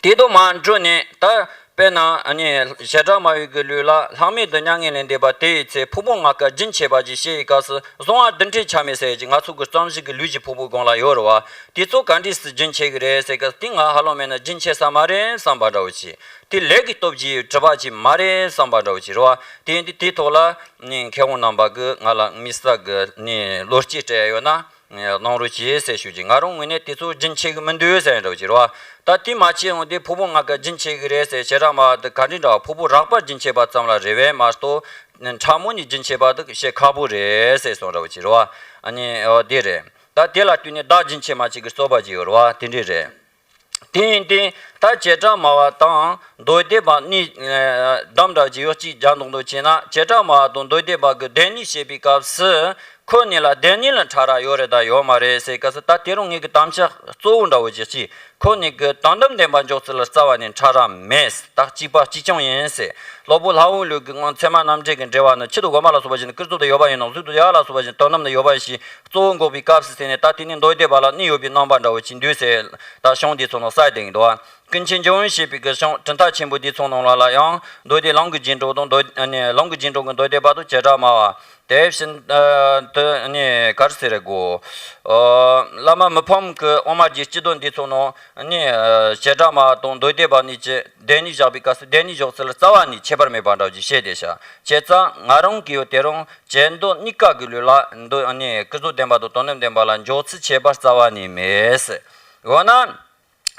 དེ་དང་མ་འགྲོ་ནས་ད། དཔེར་ན་ནི་བྱེ་བྲག་སྨྲ་བའི་གི་ལུགས་ལ་ལྷག་མེད་དུ་མྱ་ངན་ལས་འདས་པ་དེ་ཡི་ཚེ་ཕུང་པོ་ལྔ་ཀ་རྒྱུན་ཆད་པ་ཅིག་བཤད་ཡི་སྐབས་སུ་གཟུང་བ་རྡུལ་ཕྲན་ཆ་མེད་ཟེར་གྱི་ང་ཚོ་གི་རྩོམ་གཞི་གི་ལུས་ཀྱི་ཕུང་པོ་སྒང་ལ་ཡོད་རེད་བ། དེ་ཚོ་ག་འདྲས་སུ་རྒྱུན་ཆད་གི་རེད་ཟེར་སྐབས་དེ་ང་ཧ་ལམ་མེད་ན་རྒྱུན་ཆད་ས་མ་རེད་བསམ་པ་འདྲ་བོ་ཅིག་དེ་ལས་ཀྱི་སྟོབས་ཀྱིས་གྲུབ་པ་ཅིག་མ་རེད་བསམ་པ་འདྲ་བོ་ཅིག་རེད་བ། དེ་ཡིན་དུས་དེའི་ཐོག་ལ་ནི་མཁས་དབང་རྣམ་པ་གི་ང་ལ་དམིགས་བསལ་གི་ནི་བློ་སྐྱེད་སྤྲད་ཡོད་ན། གནང་རོགས་གྱིས་ཟེར་ཞུ་རྒྱུ། ང་རང་ངོས་ནས་དེ་ཚོ་རྒྱུན་ཆད་གི་མི་འདུག་ཟེར་འདྲ་བོ་ཅིག་རེད་བ། ད་དེ་མ་བྱས་ཡོང་དུས་ཕུང་པོ་ལྔ་ཀ་རྒྱུན་ཆད་གི་རེད་ཟེར། བྱེ་བྲག་སྨྲ་བ་དེ་ག་འདྲ་འདྲ་བ། ཕུང་པོ་རགས་པ་རྒྱུན་ཆད་པ་ཙམ་ལ་རེད་པས་མ་གཏོགས། ཕྲ་མོ་ནས་རྒྱུན་ཆད་པ་དེ་བཤད་ཁག་པོ་རེད་ཟེར་སོང་འདྲ་བོ་ཅིག་རེད་བ། ཨ་ནི་འོ་དེ་རེད། ད་དེ་ལ་བསྟུན་ནས་བདག་རྒྱུན་ཆད་མ་བྱེད་ཀྱི་རྩོད་པ་ཅིག་ཡོད་རེད་བ། དེ་འདྲས་རེད། དེ་ཡིན་ཏེ་ད་བྱེ་བྲག་སྨྲ་བ་དང་མདོ་སྡེ་པ་གཉིས། ཨ། གདམས་འདྲ་ཅིག་ཡོད་ཅིག་རྒྱག་མདོག་མདོག་བྱས་ན། བྱེ་བྲག་སྨྲ་བ་དང་མདོ་སྡེ་པ་གི་བདེན་གཉིས་བཤད་པའི་སྐབས་སུ་ཁོ་གཉིས་ལ་བདེན་གཉིས་ལ་ཕྲ་རགས་ཡོད་རེད་དང་ཡོད་མ་རེད་ཟེར་སྐབས་སུ། ད་དེ་རུ་ངེད་ཀྱི་དམ་བཅའ་གཙོ་བོ་འདྲ་བོ་ཅིག་གཅིག་ཁོ་གཉིས་ཀྱི་དོན་དམ་བདེན་པ་འཇོག་ཚུལ་ལ་རྩ་བ་ནས་ཕྲ་རགས་མེད། ད་གཅིག་པ་གཅིག་རྐྱང་ཡིན་ཟེར། སློབ་དཔོན་ལྷ་དབང་ལུགས་ཀྱི་སྔོན་ཚད་མ་རྣམ་འགྲེལ་གྱི་འགྲེལ་བ་ནི། ཆེད་དུ་དབུ་མ་ལ་སོགས་པ་བཞི་ནི་ཀུན་རྫོབ་ཏུ་ཡོད་པ་ཡིན་ནོ། གཟུགས་དང་ཡུལ་བ་ལ་སོགས་པ་བཞི་ནི་དོན་དམ་དུ་ཡོད་པ་ཞིག་གཙོ་བོ་འགོག་པའི་སྐབས་སུ་ཟེར་ནས། ད་དེ་ནི་མདོ་སྡེ་པ་ལ་གནས་ཡོད་པའི་རྣམ་པ་འདྲ་བོ་ཅིག་འདུག་ཟེར། ད་གཞུང་འདི་ཚོ་ནང་གསལ་བསྡད་ཀྱི་འདུག་ཀུན་མཁྱེན་ཇོ་བོས་བཤད་པའི་གི་གཞུང་གྲུབ་མཐའ་ཆེན་པོ་འདི་ཚོ་ནང་ལ་ལ་ཡང་མདོ་སྡེ་ལམ་གྱི་རྗེས་འགྲོ་དང་མདོ། ཨ་ནི་ལམ་གྱི་རྗེས་འགྲོ་གི་མདོ་སྡེ་པ་དང་བྱེ་བྲག་སྨྲ་བ། དེ་བཞིན་དུ་ནི་ག་རེ་ཟེར་དགོས། ཨ། བླ་མ་མི་ཕམ་གྱི་དབུ་མ་རྒྱན་སྤྱི་དོན་འདི་ཚོ་ནང་ནི། ཨ། བྱེ་བྲག་སྨྲ་བ་དང་མདོ་སྡེ་པ་གཉིས་ཀྱི་བདེན་གཉིས་བཞག་པའི་སྐབས་སུ་བདེན་གཉིས་འཇོག་ཚུལ་རྩ་བ་ནས་ཁྱད་པར་མེད་པ་འདྲ་བོ་ཅིག་བཤད་བསྡད་ཤག་བྱས་ཙང་ང་རང་གིས་ཡོད་དེ་རུང་བྱེ་མདོ་གཉིས་ཀ་གི་ལུགས་ལ་མདོ། ཨ་ནི་ཀུན་རྫོབ་བདེན་པ་དང་དོན་དམ་བདེན་པ་ལ་འཇོག་ཚུལ་ཁྱད་པར་རྩ་བ་ནས་མེད། འོ་ན།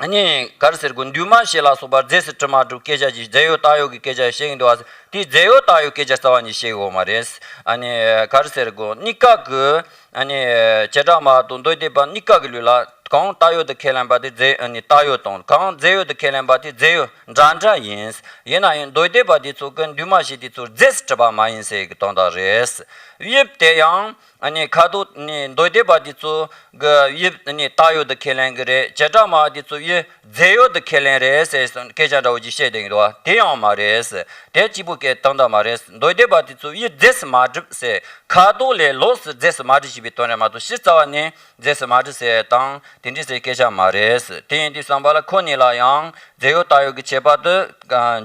ཨ་ནི་ག་རེ་ཟེར་དགོས། འདུས་མ་བྱས་ལ་སོགས་པ་རྫས་སུ་གྲུབ་མ་གྲུབ་སྐད་ཆ་ཅིག་རྫས་ཡོད་བཏགས་ཡོད་ཀྱི་སྐད་ཆ་བཤད་ཀྱི་འདུག་བ། དེ་རྫས་ཡོད་བཏགས་ཡོད་སྐད་ཆ་རྩ་བ་ནས་བཤད་ཡོད་མ་རེད། ཨ་ནི་ག་རེ་ཟེར་དགོས། གཉིས་ཀ་གི། ཨ་ནི་བྱེ་བྲག་སྨྲ་བ་དང་མདོ་སྡེ་པ་གཉིས་ཀ་གི་ལུགས་ལ་གང་བཏགས་ཡོད་དུ་ཁས་ལེན་པ་དེ་རྫས། ཨ་ནི་བཏགས་ཡོད་དང་། གང་རྫས་ཡོད་དུ་ཁས་ལེན་པ་དེ་རྫས་ཡོད་འདྲ་འདྲ་ཡིན། ཡིན་ན་ཡང་མདོ་སྡེ་པ་དེ་ཚོ་གི་འདུས་མ་བྱས་དེ་ཚོ་རྫས་སུ་གྲུབ་པ་མ་ཡིན་ཟེར་གི་དོན་དག་རེད། དབྱིབས་དེ་ཡང་། ཨ་ནི་ཁ་དོག་ནི་མདོ་སྡེ་པ་དེ་ཚོ་གི་དབྱིབས་ནི་བཏགས་ཡོད་དུ་ཁས་ལེན་གི་རེད། བྱེ་བྲག་སྨྲ་བ་དེ་ཚོ་དབྱིབས་རྫས་ཡོད་དུ་ཁས་ལེན་རེད་ཟེར་སྐད་ཆ་འདྲ་བོ་ཅིག་བཤད་བསྡད་ཀྱི་འདུག་བ། དེ་ཡང་མ་རེད། དེ་གཅིག་པུ་སྐད་བཏང་ད་མ་རེད། མདོ་སྡེ་པ་དེ་ཚོ་དབྱིབས་རྫས་སུ་མ་གྲུབ་ཟེར། ཁ་དོག་ལས་ལོགས་སུ་རྫས་སུ་མ་གྲུབ་ཞེས་པའི་དོན་རེད་མ་གཏོགས། སྤྱིར་རྩ་བ་ནས་རྫས་སུ་མ་གྲུབ་ཟེར་དང་དེ་འདྲའི་ཟེར་སྐད་ཆ་མ་རེད། དེ་ཡིན་དུས་བསམ་པ་ལ་ཁོ་གཉིས་ལ་ཡང་རྫས་ཡོད་བཏགས་ཡོད་ཀྱི་ཁྱད་པར་དུ་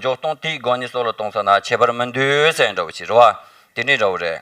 འཇོག་སྟངས་དེའི་སྒོ་ནས་སྲོག་ལ་གཏོང་ས་ན་ཁྱད་པར་མི་འདུག་ཟེར་འདྲ་བོ་ཞིག་རེད་བ། དེ་འདྲའི་འདྲ་བོ་རེད།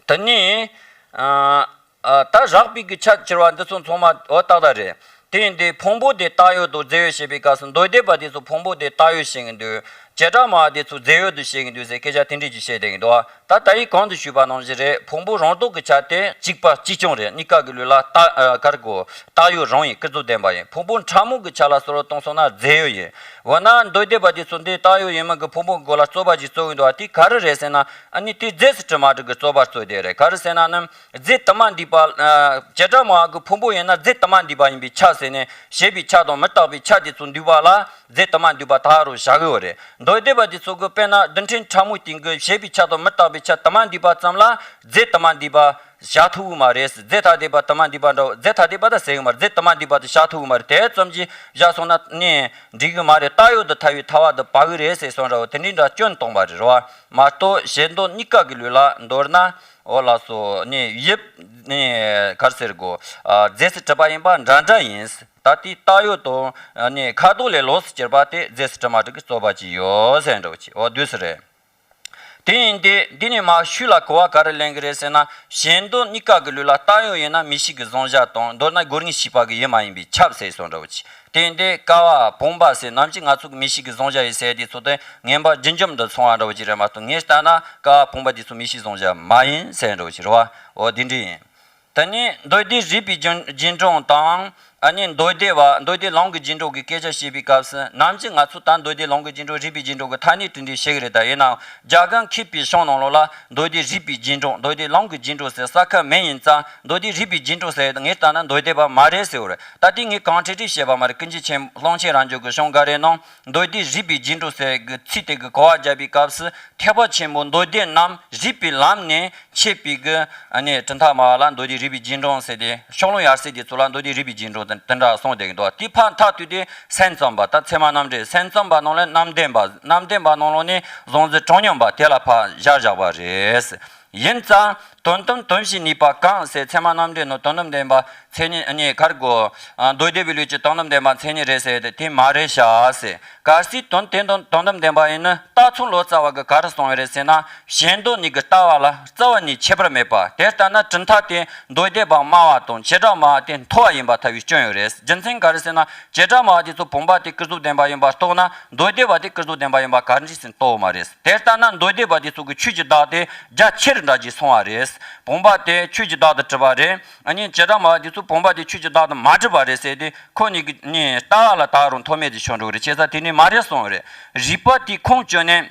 དེ་ནས། ཨ། ཨ། ད་རགས་པའི་གི་ཆ་ཕྱེ་བ་འདི་ཚོ་ཚང་མ་འོ་ཏག་ཏག་རེད། དེ་ཡིན་དུས་ཕུང་པོ་དེ་བཏགས་ཡོད་དང་རྫས་ཡོད་བཤད་པའི་སྐབས་སུ་མདོ་སྡེ་པ་དེ་ཚོ་ཕུང་པོ་དེ་བཏགས་ཡོད་བཤད་ཀྱི་འདུག་བྱེ་བྲག་སྨྲ་བ་དེ་ཚོ་རྫས་ཡོད་དུ་བཤད་ཀྱི་འདུག་ཟེར་སྐད་ཆ་དེ་འདྲས་ཀྱིས་བཤད་བསྡད་ཀྱི་འདུག་ད་ལྟ་ཡིས་གོང་དུ་ཞུས་པ་ནང་བཞིན་རེད། ཕུང་པོ་རང་ལྡོག་གི་ཆ་དེ་གཅིག་པ་གཅིག་རྐྱང་རེད། གཉིས་ཀ་གི་ལུགས་ལ་བཏགས། ཨ། ག་རེ་གོ། བཏགས་ཡོད་རང་ཡིན། ཀུན་རྫོབ་བདེན་པ་ཡིན། ཕུང་པོ་ཕྲ་མོ་གི་ཆ་ལ་སོགས་ལ་གཏོང་སོང་ན་རྫས་ཡོད་ཡིན། འོ་ན་མདོ་སྡེ་པ་དེ་ཚོ་འདི་བཏགས་ཡོད་ཡིན་མིན་གྱི་ཕུང་པོ་གི་སྒོ་ལ་རྩོད་པ་ཞིག་རྩོད་ཀྱི་འདུག་བ། དེ་ག་རེ་རེད་ཟེར་ན། ཨ་ནི་དེ་རྫས་སུ་གྲུབ་མ་གྲུབ་ཀྱི་རྩོད་པ་རྩོད་དེ་རེད། ག་རེ་ཟེར་ན་ནི་རྫས་དུ་མ་འདུས་པ། ཨ། བྱེ་བྲག་སྨྲ་བ་གི་ཕུང་པོ་ཡིན་ན་རྫས་དུ་མ་འདུས་པ་ཡིན་པའི་ཆ་ཟེར་ནས་བྱས་པའི་ཆ་དང་མི་རྟག་པའི་ཆ་དེ་ཚོ་འདུས་པ་ལ་རྫས་དུ་མ་འདུས་པ་ད་རུ་བཞག་གི་ཡོད་རེད། མདོ་སྡེ་པ་དེ་ཚོ་གི་དཔེར་ན་རྡུལ་ཕྲན་ཕྲ་མོའི་སྟེང་གི་བྱས་པའི་ཆ་དང་མི་རྟག་པའི་ཆ་དུ་མ་འདུས་པ་ཙམ་ལ་རྫས་དུ་མ་འདུས་པ་བཞག་ཐུབ་ཀྱི་མ་རེད། རྫས་ཐ་དད་པ་དུ་མ་འདུས་པ་འདྲ་བོ། རྫས་ཐ་དད་པ་ད་ཟེར་གི་མ་རེད། རྫས་དུ་མ་འདུས་པ་དེ་བཞག་ཐུབ་ཀྱི་མ་རེད། དེ་ཙམ་གྱིས་བཞག་སོང་ན་ནི་འགྲིག་གི་མ་རེད། རྟགས་ཡོད་དུ་ཐལ་བའི་ཐལ་བ་དུ་བབ་གི་རེད་ཟེར་སོང་འདྲ་བོ། དེ་འདྲའི་འདྲ་སྐྱོན་གཏོང་པ་རེད་རོ། མ་གཏོགས་ཞེ་འདོད་གཉིས་ཀ་གི་ལུགས་ལ་མདོར་ན། འོ་ལགས་སོ། ནི་ཡིབ་ནི་གར་ཟེར་གོ། རྫས་སུ་གྲུབ་པ་ཡིན་པ་འདྲ་འདྲ་ཡིན། ད་ལྟའི་རྟགས་ཡོད་དང་ནི་ཁ་དོག་ལས་ལོགས་སུ་གྱུར་པ་དེ་རྫས་སུ་གྲུབ་མ་གྲུབ་ཀྱི་རྩོད་པ་ཅིག་ཡོད་ཟེར་འདྲ་བོ་ཅིག་འོ་དུས་སུ་རེད། དེ་ཡིན་ཏེ་འདི་ནས་མ་ཤུལ་ལ་གོ་བ་ག་རེ་ལེན་གི་རེད་ཟེར་ན། ཞེ་འདོད་གཉིས་ཀ་གི་ལུགས་ལ་རྟགས་ཡོད་ཡིན་ན་མིག་ཤེས་ཀྱི་གཟུང་བྱ་དང་། མདོར་ན་སྒོར་ངའི་ཤེས་པ་གི་ཡུལ་མ་ཡིན་པས་ཁྱབ་ཟེར་སོང་འདྲ་བོ་ཅིག་དེ་ཡིན་ཏེ་ཀ་བ་བུམ་པ་ཟེར་ནམ་ཞིག་ང་ཚོ་གི་མིག་ཤེས་ཀྱི་གཟུང་བྱ་ཡིན་ཟེར་དེ་ཚོ་དེ་ངན་པ་བརྒྱུད་འཇོམས་དུ་སོང་བ་འདྲ་བོ་ཅིག་རེད་མ་གཏོགས། ངས་ལྟ་ན་ཀ་བ་བུམ་པ་དེ་ཚོ་མིག་ཤེས་གཟུང་བྱ་མ་ཡིན་ཟེར་འདྲ་བོ་ཅིག་རེད་བ། འོ་དེ་འདྲ་ཡིན། དེ་ནས་མདོ་སྡེ་རིགས་པའི་རྒྱུན་རྒྱུན་གྲངས་དང་། ཨ་ནི་མདོ་སྡེ་བ་མདོ་སྡེ་ལུང་གི་རྒྱུན་གྲངས་ཀྱི་སྐད་ཆ་བཤད་པའི་སྐབས་སུ། ནམ་ཞིག་ང་ཚོ་ད་མདོ་སྡེ་ལུང་གི་རྒྱུན་གྲངས་རིགས་པའི་རྒྱུན་གྲངས་ཀྱི་ཐ་སྙད་དེ་འདྲའི་བཤད་ཀྱི་རེད། ད་ཡིན་ནའང་རྒྱ་གར་མཁས་པའི་གཞུང་ནང་ལོགས་ལ་མདོ་སྡེ་རིགས་པའི་རྒྱུན་གྲངས་མདོ་སྡེ་ལུང་གི་རྒྱུན་གྲངས་ཟེར་ས་ཁ་མེད་ཡིན་ཙང་། མདོ་སྡེ་རིགས་པའི་རྒྱུན་གྲངས་ཟེར་ངས་ལྟ་ན་མདོ་སྡེ་བ་མ་རེད་ཟེར་བ་རེད། ད་ལྟའི་ངས་གང་ཁྲིག་ཁྲིག་བཤད་པ་མ་རེད། ཀུན་མཁྱེན་ཆེན་ཀློང་ཆེན་རབ་འབྱམས་ཀྱི་གཞུང་འགའ་རེའི་ནང་མདོ་སྡེ་རིགས་པའི་རྒྱུན་གྲངས་ཟེར་གྱི་ཚིག་དེ་གི་གོ་བ་བརྒྱབ་པའི་སྐབས་སུ། ཐེག་པ་ཆེན་པོ་མདོ་སྡེ་རྣམས་རིགས་པའི་ལམ་ནས་འཆད་པའི་གི་ཨ་ནི་གྲུབ་མཐའ་སྨྲ་བ་ལ་མདོ་སྡེ་རིགས་པའི་རྒྱུན་གྲངས་ཟེར་ཏེ། ཕྱོགས་ལྷུང་ཡར་སེང་དེ་ཚོ་ལ་མདོ་སྡེ་རིགས་པའི་རྒྱུན་གྲངས་དེ་འདྲ་གསུངས་བསྡད་ཀྱི་འདུག་དེ་ཕར་མཐའ་གཏུགས་ཏེ་སེམས་ཙམ་པ། ད་ཚད་མ་རྣམ་འགྲེལ་སེམས་ཙམ་པ་ནང་ལ་རྣམ་བདེན་པ། རྣམ་བདེན་པ་ནང་ལོགས་ནས་གཟུང་འཛིན་གྲངས་མཉམ་པ་དེ་ལ་ཕར་སྦྱར་བཞག་པ་རེད། ཡིན་ཙང་དོན་དམ་དོན་བྱེད་ནུས་པ་གང་ཟེར། ཚད་མ་རྣམ་འགྲེལ་ནང་དོན་དམ་བདེན་པ་མཚན་ཉིད་ཨ་ནི་གར་གོ། མདོ་སྡེ་པའི་ལུགས་ཀྱི་དོན་དམ་བདེན་པ་མཚན་ཉིད་རེད་ཟེར་ཏེ། དེ་མ་རེད་ཤག་ཟེར། གལ་སྲིད་དོན་དེ་དོན་དོན་དམ་བདེན་པ་ཡིན་ན། རྟགས་མཚུངས་ལོ་ཙཱ་བ་གིས་ག་རེ་གསུངས་ཡོད་རེད་ཟེར་ན། ཞེ་འདོད་གཉིས་ཀྱི་ལྟ་བ་ལ་རྩ་བ་ནས་ཁྱད་པར་མེད་པ། དེ་ལྟ་ན་གྲུབ་མཐའ་དེ་མདོ་སྡེ་པ་སྨྲ་བ་དང་བྱེ་བྲག་སྨྲ་བ་དེ་མཐོ་བ་ཡིན་པར་ཐལ་བའི་སྐྱོན་ཡོད་རེད། རྒྱུ་མཚན་ག་རེ་ཟེར་ན། བྱེ་བྲག་སྨྲ་བ་དེ་ཚོ་བུམ་པ་དེ་ཀུན་རྫོབ་བདེན་པ་ཡིན་པར་རྟོགས་ན། མདོ་སྡེ་པ་དེ་ཀུན་རྫོབ་བདེན་པ་ཡིན་པར་ག་འདྲ་ཞིག་རྟོགས་མ་རེད། དེ་ལྟ་ན་མདོ་སྡེ་པ་དེ་ཚོ་གི་ཆོས་ཀྱི་བདག་དེ་རྒྱ་ཆེར་འདྲ་ཅིག་སོང་བ་རེད། བུམ་པ་དེ་ཆོས་ཀྱི་བདག་ཏུ་གྲུབ་པ་རེད། ཨ་ནི་བྱེ་བྲག་སྨྲ་བ་དེ་ཚོ་བུམ་པ་དེ་ཆོས་ཀྱི་བདག་ཏུ་མ་གྲུབ་པ་རེད་ཟེར་ཏེ། ཁོ་གཉིས་ཀྱི་ནི་ལྟ་བ་ལ་ད་རུང་མཐོ་དམན་དུ་ཤོར་འགྲོ་གི་རེད། བྱས་ཙང་དེ་ནི་མ་རེད་གསུངས་རེད། རིགས་པ་དེའི་ཁུངས་བཅོལ་ནས།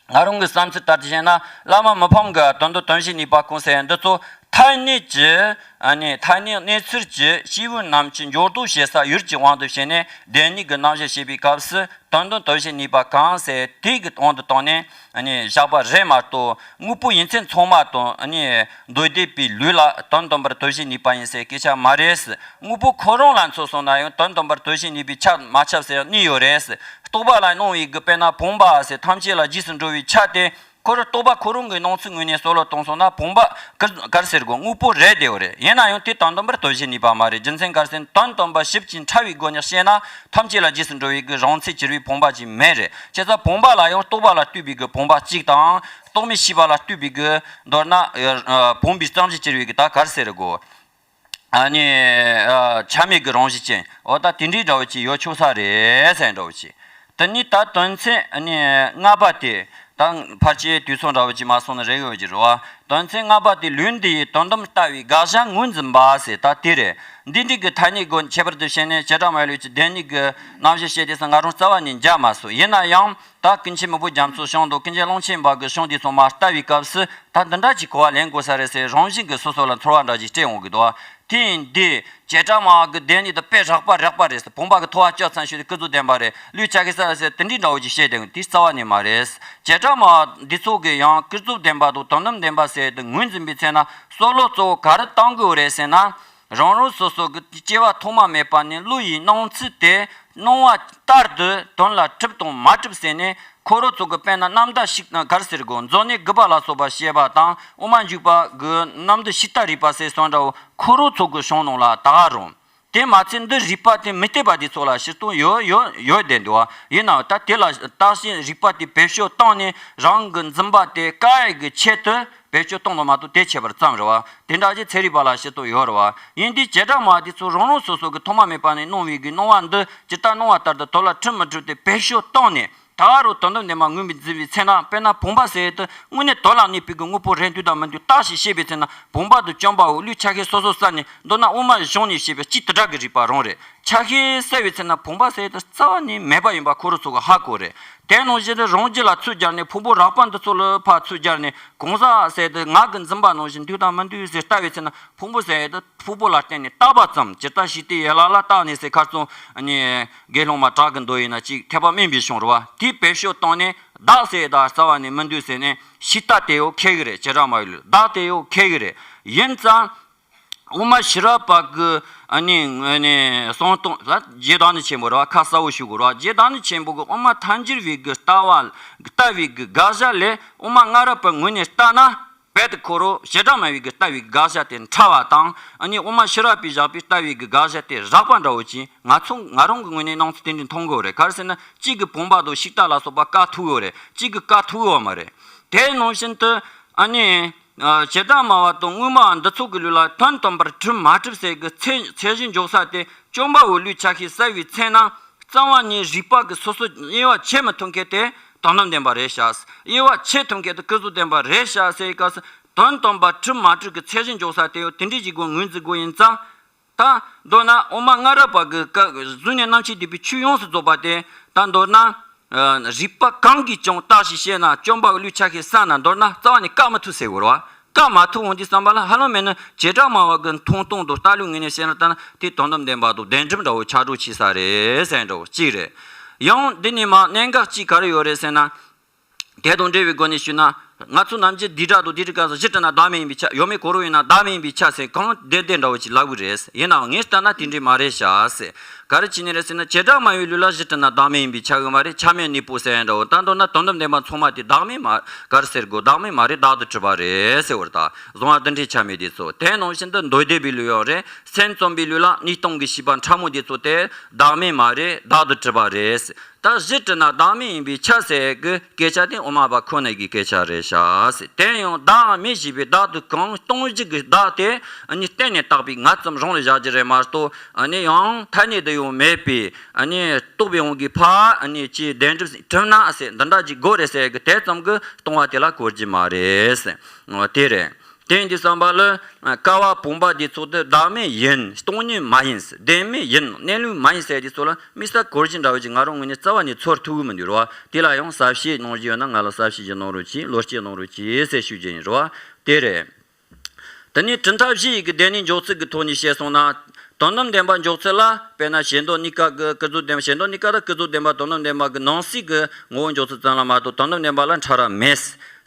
ང་རང་གི་བསམ་ཚུལ་ལྟར་དུ་བཤད་ན། བླ་མ་མི་ཕམ་གྱིས་དོན་དམ་དོན་བྱེད་ནུས་པ་གང་ཟེར་འདི་ཚོ་ཐ་སྙད་ཀྱི། ཨ་ནི་ཐ་སྙད་གནས་ཚུལ་གྱི་སྐྱེས་བུ་རྣམས་ཀྱི་འགྱུར་ལྡོག་བྱེད་ས་ཡུལ་གྱི་དབང་དུ་བྱས་ནས་བདེན་གཉིས་ཀྱི་རྣམ་གཞག་བྱེད་པའི་སྐབས་སུ། དོན་དམ་དོན་བྱེད་ནུས་པ་གང་ཟེར་དེ་གི་དབང་དུ་བཏང་ནས་ཨ་ནི་བཞག་པ་རེད་མ་གཏོགས། དངོས་པོ་ཡིན་ཚད་ཚང་མ་དང་ཨ་ནི་མདོ་སྡེ་པའི་ལུགས་ལ་དོན་དམ་པར་དོན་བྱེད་ནུས་པ་ཡིན་ཟེར་སྐད་ཆ་མ་རེད། དངོས་པོ་ཁོ་རང་ལ་མཚོན་སོང་ན་ཡང་དོན་དམ་པར་དོན་བྱེད་ནུས་པའི་ཆ་མ་ཁྱབ་ཟེར་གཉིས་ཡོད་རེད། རྟོག་པ་ལ་སྣང་བའི་གི་དཔེར་ན་བུམ་པ་ཟེར་ཐམས་ཅད་ལ་རྗེས་སུ་འགྲོ་བའི་ཆ་དེ། ཁོ་རང་རྟོག་པ་ཁོ་རང་གི་སྣང་ཚུལ་ངོས་ནས་བསམ་བློ་གཏོང་སོང་ན། བུམ་པ་ག་ག་རེ་ཟེར་དགོས། དངོས་པོ་རེད་དེ་བ་རེད། ཡིན་ན་ཡང་དེ་དོན་དམ་པར་དོན་བྱེད་ནུས་པ་མ་རེད། རྒྱུ་མཚན་ག་རེ་ཟེར་ན། དོན་དམ་པ་ཞིབ་ཅིང་ཕྲ་བའི་སྒོ་ནས་བཤད་ན། ཐམས་ཅད་ལ་རྗེས་སུ་འགྲོ་བའི་གི་རང་ཚད་གྱུར་པའི་བུམ་པ་ཅིག་མེད་རེད། བྱས་ཙང་བུམ་པ་ལ་ཡང་རྟོག་པ་ལ་ལྟོས་པའི་གི་བུམ་པ་གཅིག་དང་། རྟོག་མེད་ཤེས་པ་ལ་ལྟོས་པའི་གི། མདོར་ན་བུམ་པའི་རྩོམ་གྱིས་གྱུར་པའི་གི་ད་ག་རེ་ཟེར་དགོས། ཨ་ནི་ཆ་མེད་ཀྱི་རང་བཞིན་ཅན། འོ་ད་དེ་འདྲའི་འདྲ་བོ་ཅིག་ཡོད་ཆོག་ས་རེད་ཟེར་འདྲ་བོ་ཅིག་དེ་ནི་ད་དོན་ཚན་ཨ་ནི་ལྔ་པ་དེ། ད་ཕལ་ཆེར་དུས་ཚོད་འདྲ་བོ་ཅིག་མ་སོང་ན་རེ་ཡོད་ཀྱི་རེད་བ། དོན་ཚན་ལྔ་པ་དེ་ལུགས་འདི་ཡི་དོན་དམ་ལྟ་བའི་དགག་བྱ་ངོས་འཛིན་པ་ཟེར་ད་དེ་རེད། འདི་འདྲའི་གི་ཐ་སྙད་སྒོ་ཁྱད་པར་དུ་བྱས་ནས་བྱེ་བྲག་སྨྲ་བའི་ལུགས་ཀྱི་བདེན་གཉིས་ཀྱི་རྣམ་གཞག་བཤད་དེ་ས་ང་རང་རྩ་བ་ནས་མཇལ་མ་སོང་། ཡིན་ན་ཡང་། ད་ཀུན་མཁྱེན་མི་བོ་རྒྱ་མཚོའི་གཞུང་དང་ཀུན་མཁྱེན་ཀློང་ཆེན་པ་གི་གཞུང་འདི་ཚོ་མ་ལྟ་བའི་སྐབས་སུ། ད་འདི་འདྲ་ཅིག་གོ་བ་ལེན་དགོས་ས་རེད་ཟེར་རང་བཞིན་གྱིས་སོ་སོ་ལ་ཚོར་བ་འདྲ་ཅིག་སྤྲད་འོང་གི་འདུག་དེ་ཡིན་དུས་བྱེ་བྲག་སྨྲ་བ་གི་བདེན་གཉིས་དེ་དཔེ་རགས་པ་རགས་པ་རེད་ཟེར། བུམ་པ་གི་ཐོ་བ་བཅད་ཚར་ཤོས་དེ་ཀུན་རྫོབ་བདེན་པ་རེད། ལུས་ཆ་ཤས་གསལ་ཟེར་དེ་འདྲའི་འདྲ་བོ་ཅིག་བཤད་དེ་དེ་རྩ་བ་ནས་མ་རེད། བྱེ་བྲག་སྨྲ་བ་འདི་ཚོ་གི་ཡང་ཀུན་རྫོབ་བདེན་པ་དང་དོན་དམ་བདེན་པ་ཟེར་དེ་ངོས་འཛིན་པའི་ཚེ་ན་བསམ་བློ་གཙོ་བོ་ག་རེ་གཏང་དགོས་རེད་ཟེར་ན། རང་རང་སོ་སོ་གི་སྐྱེ་བ་ཐོག་མ་མེད་པ་ནས་བློ་ཡི་སྣང་ཚུལ་དེ་སྣང་བ་ལྟར་དུ་དོན་ལ་གྲུབ་དང་མ་གྲུབ་ཟེར་ནས། ཁོ་རང་ཚོ་གི་དཔེར་ན་རྣམ་དག་ཤིང་རྟ་ག་རེ་ཟེར་དགོས། མཛོ་ནད་རྒུད་པ་ལ་སོགས་པ་བཤད་པ་དང་། དབུ་མ་འཇུག་པ་གི་རྣམ་འདུལ་ཤིང་རྟ་རིག་པ་ཟེར་སོགས་འདྲ་བོ་ཁོ་རང་ཚོ་གི་གཞུང་ནང་ལ་ད་ག་རུང་། དེ་མ་ཚད་འདི་རིགས་པ་དེ་མི་བརྟག་པ་དེ་ཚོ་ལ་ཕྱིར་གཏོང་ཡོད་ཡོད་ཡོད་བསྡད་འདུག་ཡིན་ནའང་ད་དེ་ལ་བརྟག་ཞིབ་རིགས་པ་དེ་བེད་སྤྱོད་བཏང་ནས་རང་གི་འཛིན་པ་དེ་བཀག་ཡས་ཀྱི་ཆེད་དུ། བེད་སྤྱོད་གཏོང་ནོ་མ་གཏོགས་དེ་ཁྱད་པར་ཙམ་རེད་བ། དེ་འདྲ་ཅིག་ཚན་རིག་པ་ལ་ཕྱིར་གཏོང་ཡོད་རེད་བ། ཡིན་དུས་བྱེ་བྲག་སྨྲ་བ་དེ་ཚོ་རང་རང་སོ་སོ་གི་ཐོག་མ་མེད་པ་ནས་སྣང་བའི་གི་སྣང་བ་འདི་ཇི་ལྟར་སྣང་བ་ལྟར་དུ་དོན་ལ་གྲུབ་མི་གྲུབ་དེ་བེད་སྤྱོད་བཏང་ནས་ད་ག་རུང་དོན་དམ་བདེན་པ་ངོས་མི་འཛིན་པའི་ཚེ་ན། དཔེར་ན་བུམ་པ་ཟེར་ཡས་དེ་དངོས་གནས་དོན་ལ་གནས་པའི་གི་དངོས་པོ་རེད་འདུག་དང་མི་འདུག་བརྟག་ཞིབ་བྱེད་པའི་ཚེ་ན། བུམ་པ་དང་བཅོམ་པའོ་ལུས་ཆ་ཤས་སོ་སོ་བསལ་ནས། མདོར་ན་དབུ་མ་གཞུང་ནས་བཤད་པའི་སྤྱིའི་དྲིལ་བསྒྲགས་ཀྱི་རིགས་པ་རང་རེད། ཆ་ཤས་བསལ་བའི་ཚེ་ན་བུམ་པ་ཟེར་ཡས་དེ་རྩ་བ་ནས་མེད་པ་ཡིན་པ་ཁོ་རང་ཚོ་གི་ཧ་གོ་རེད། དེ་ནང་བཞིན་དུ་རང་རྒྱུད་ལ་ཚུར་སྦྱར་ནས་ཕུང་པོ་རགས་པ་འདི་ཚོ་ལ་ཕར་ཚུར་སྦྱར་ནས་གང་ཟག་ཟེར་དུས་ང་གི་འཛིན་པ་ནང་བཞིན་འདུག་དང་མི་འདུག་ཟེར་ལྟ་བའི་ཚེ་ན་ཕུང་པོ་ཟེར་དུས་ཕུང་པོ་ལ་བརྟེན་ནས་བཏགས་པ་ཙམ། ཇི་ལྟར་ཞིག་སྟེ་ཡན་ལག་ལ་བརྟགས་ནས་ཟེར་ཁ་རྩང་ནས་དགེ་སློང་མ་གྲགས་ཀྱི་མདོ་ཡིན་ན་ཅིག་འཐད་པ་དམན་པའི་གཞུང་རེད་བ། དེའི་བེད་སྤྱོད་བཏང་ནས་བདག་ཟེར་དུས་རྩ་བ་ནས་མི་འདུག་ཟེར་ནས་ཞིག་ལྟ་དེ་ཡོ་ཁེ་གི་རེད། བྱེ་བྲག་སྨྲ་བའི་ལུགས་བདག་དེ་ཡོ་ཁེ་གི་རེད། ཡིན་ཙང་། དབུ་མ་ཤེས་རབ་པ་གི་ཨ་ནི་ཨ་ནི་གསུང་སྟངས་ལ་རྗེ་བདག་ཉིད་ཆེན་པོ་རེད་བ། ཁ་གསལ་བོ་ཞུ་དགོས་རེད་བ། རྗེ་བདག་ཉིད་ཆེན་པོ་གི་དབུ་མ་ཐལ་འགྱུར་བའི་གི་ལྟ་བ་ལྟ་བའི་གི་དགག་བྱ་ལས་དབུ་མ་སྔ་རབས་པའི་ངོས་ནས་ལྟ་ན་རྦད་དེ་ཁོ་རང་བྱེ་བྲག་སྨྲ་བའི་གི་ལྟ་བའི་གི་དགག་བྱ་དེ་ཕྲ་བ་དང་། ཨ་ནི་དབུ་མ་ཤེས་རབ་པས་བཞག་པའི་ལྟ་བའི་གི་དགག་བྱ་དེ་རགས་པ་འདྲ་བོ་ཅིག་ང་ཚོ་ང་རང་གི་ངོས་ནས་སྣང་ཚུལ་དེ་འདྲ་མཐོང་གི་ཡོད་རེད། ག་རེ་ཟེར་ན་གཅིག་གི་བུམ་པ་དང་ཞིག་ལྟ་ལ་སོགས་པ་བཀག་ཐུབ་ཡོད་རེད། གཅིག་གི་བཀག་ཐུབ་ཡོད་མ་རེད། དེ་ནང་བཞིན་དུ་ཨ་ནི། ཨ། བྱེ་བྲག་སྨྲ་བ་དང་དངོས་སྨྲ་བ་འདི་ཚོ་གི་ལུགས་ལ་དོན་དམ་པར་གྲུབ་མ་གྲུབ་ཟེར་གི་ཚད་ཚད་གཞི་འཇོག་ས་དེ་སྐྱོན་པ་བོ་ལུས་ཆ་ཤས་གསལ་བའི་ཚེ་ན་རྩ་བ་ནས་རིགས་པ་གི་སོ་སོ་དབྱེ་བ་ཕྱེ་མི་ཐུབ་མཁན་དེ་དོན་དམ་བདེན་པ་རེད་ཤག་དབྱེ་བ་ཕྱེ་ཐུབ་མཁན་དེ་ཀུན་རྫོབ་བདེན་པ་རེད་ཤག་ཟེར་གི་སྐབས་སུ་དོན་དམ་པར་གྲུབ་མ་གྲུབ་གི་ཚད་གཞི་འཇོག་ས་དེ་ཡང་དེ་འདྲའི་ཞིག་དགོས་ངོས་འཛིན་དགོས་ཡིན་ཙང་། ད་མདོར་ན་དབུ་མ་སྔ་རབས་པ་གི་བཀའ་གཟུགས་བརྙན་རྣམ་ཤེས་སྡུད་པའི་ཆོས་ཡོངས་སུ་རྫོགས་པ་དེ་ད་མདོར་ན། ཨ། རིགས་པ་གང་གིས་ཀྱང་བརྟགས་ཤིང་དཔྱད་ན་སྐྱོན་པ་ལུས་ཆ་ཤས་གསལ་ན་མདོར་ན་རྩ་བ་ནས་བཀག་མི་ཐུབ་ཟེར་བ་རེད་བ། བཀག་མ་ཐུབ་འོང་དུས་ཙམ་པ་ལ་ཧ་ལམ་མེད་ན་བྱེ་བྲག་སྨྲ་བ་གི་མཐོང་སྟངས་དང་ལྟ་ལུགས་ངོས་ནས་བཤད་ན་ད་ན་དེ་དོན་དམ་བདེན་པ་དང་བདེན་གྲུབ་འདྲ་བོ་ཆགས་འགྲོ་ཆེ་ས་རེད་ཟེར་འདྲ་བོ་གཅིག་རེད། ཡང་འདི་ནས་མ་གནད་འགག་གཅིག་ག་རེ་ཡོད་རེད་ཟེར་ན། དེ་དང་འབྲེལ་བའི་སྒོ་ནས་ཞུས་ན། ང་ཚོ་ནམ་རྒྱུན་འདི་འདྲ་དང་འདི་འདྲ་ག་ས་གཞི་གྲུབ་ན་བདག་མེད་ཡིན་པའི་ཆ། ཡོད་མེད་གང་རུང་ཡིན་ན་བདག་མེད་ཡིན་པའི་ཆ་ཟེར་གང་བདེ་བདེ་འདྲ་བོ་ཅིག་ལབ་གི་རེད། ཡིན་ནའང་ངས་ལྟ་ན་དེ་འདྲ་མ་རེད་ཤག་ཟེར། ག་རེ་བྱས་ནས་རེད་ཟེར་ན་བྱེ་བྲག་སྨྲ་བའི་ལུགས་ལ་གཞི་གྲུབ་ན་བདག་མེད་ཡིན་པའི་ཆ་གི་མ་རེད། ཆ་མེད་གནས་པོ་ཟེར་ཡ་འདྲ་བོ། ད་མདོར་ན་དོན་དམ་བདེན་པ་ཚང་མ་དེ་བདག་མེད་མ་ག་རེ་ཟེར་དགོས། བདག་མེད་མ་རེད། བདག་ཏུ་གྲུབ་པ་རེད་ཟེར་བ་རེད། ད་གཟུང་བ་རྡུལ་ཕྲན་ཆ་མེད་དེ་ཚོ། དེ་ནང་བཞིན་དུ་མདོ་སྡེ་པའི་ལུགས་ཡང་རེད། སེམས་ཙམ་པའི་ལུགས་ལ་གནས་སྟངས་ཀྱི་ཤེས་པ་ཕྲ་མོ་དེ་ཚོ་དེ་བདག་མེད་མ་རེད། བདག་ཏུ་གྲུབ་པ་རེད། ད་གཞི་གྲུབ་ན་བདག་མེད་ཡིན་པའི་ཆ་ཟེར་གི་སྐད་ཆ་དེ་དབུ་མ་པ་ཁོ་ན་གི་སྐད་ཆ་རེད་ཤག་ཟེར། དེ་ཡང་བདག་མེད་ཞེས་པའི་བདག་དེ་གང་སྟོང་གཞི་གི་བདག་དེ་ཨ་ནི་གཏན་ནས་བཏགས་པའི་ང་ཙམ་རང་ལ་བཞག་རྒྱུ་རེད་མ་གཏོགས། ཨ་ནི་ཡང་ཐ་སྙད་དུ་ཡང་མེད་པའི་ཨ་ནི་རྟོགས་པའི་དབང་གིས་ཕར་ཨ་ནི་ཅིག་བདེན་གྲུབ་གྲུབ་ན་ཟེར་འདི་འདྲ་ཅིག་དགོས་རེད་ཟེར་གི་དེ་ཙམ་གི་སྟོང་པ་དེ་ལ་གོ་རྒྱུ་མ་རེད་ཟེར། དེ་རེད། དེ་ཡིན་དུས་ཙམ་པ་ལ་ཀ་བ་བུམ་པ་འདི་ཚོ་དེ་བདག་མེད་ཡིན། སྟོང་ཉིད་མ་ཡིན། བདེན་མེད་ཡིན། གནས་ལུགས་མ་ཡིན་ཟེར་དུས་ཚོ་ལ་དམིགས་བསལ་གོ་རྒྱུ་འདྲ་བོ་ཅིག་ང་རང་ངོས་ནས་རྩ་བ་ནས་ཚོར་ཐུབ་ཀྱི་མི་འདུག་ར་བ། དེ་ལ་ཡང་གསལ་བཤད་གནང་རྒྱུ་ཡོད་ན་ང་ལ་གསལ་བཤད་ཅིག་གནང་རོགས་གྱིས། བློ་སྐྱེད་གནང་རོགས་གྱིས་ཟེར་ཞུ་རྒྱུ་ཡིན་ར་བ། དེ་རེད། དེ་ནས་གྲུབ་མཐའ་བཞི་ཡི་གི་སྡེ་སྣོད་འཇོག་ཚུལ་གྱི་ཐོག་ནས་བཤད་སོང་ན། དོན་དམ་བདེན་པ་འཇོག་ཚུལ་ལ་དཔེར་ན་ཞེ་འདོད་གཉིས་ཀ་གི་ཀུན་རྫོབ་བདེན་པ། ཞེ་འདོད་གཉིས་ཀ་དང་ཀུན་རྫོབ་བདེན་པ་དོན་དམ་བདེན་པ་གི་ནང་གསེས་ཀྱི་ངོ་བོ་འཇོག་ཚུལ་ཙམ་ལ་མ་གཏོགས་དོན་དམ་བདེན་པ་ལ་ཕྲ་རབ་མེད།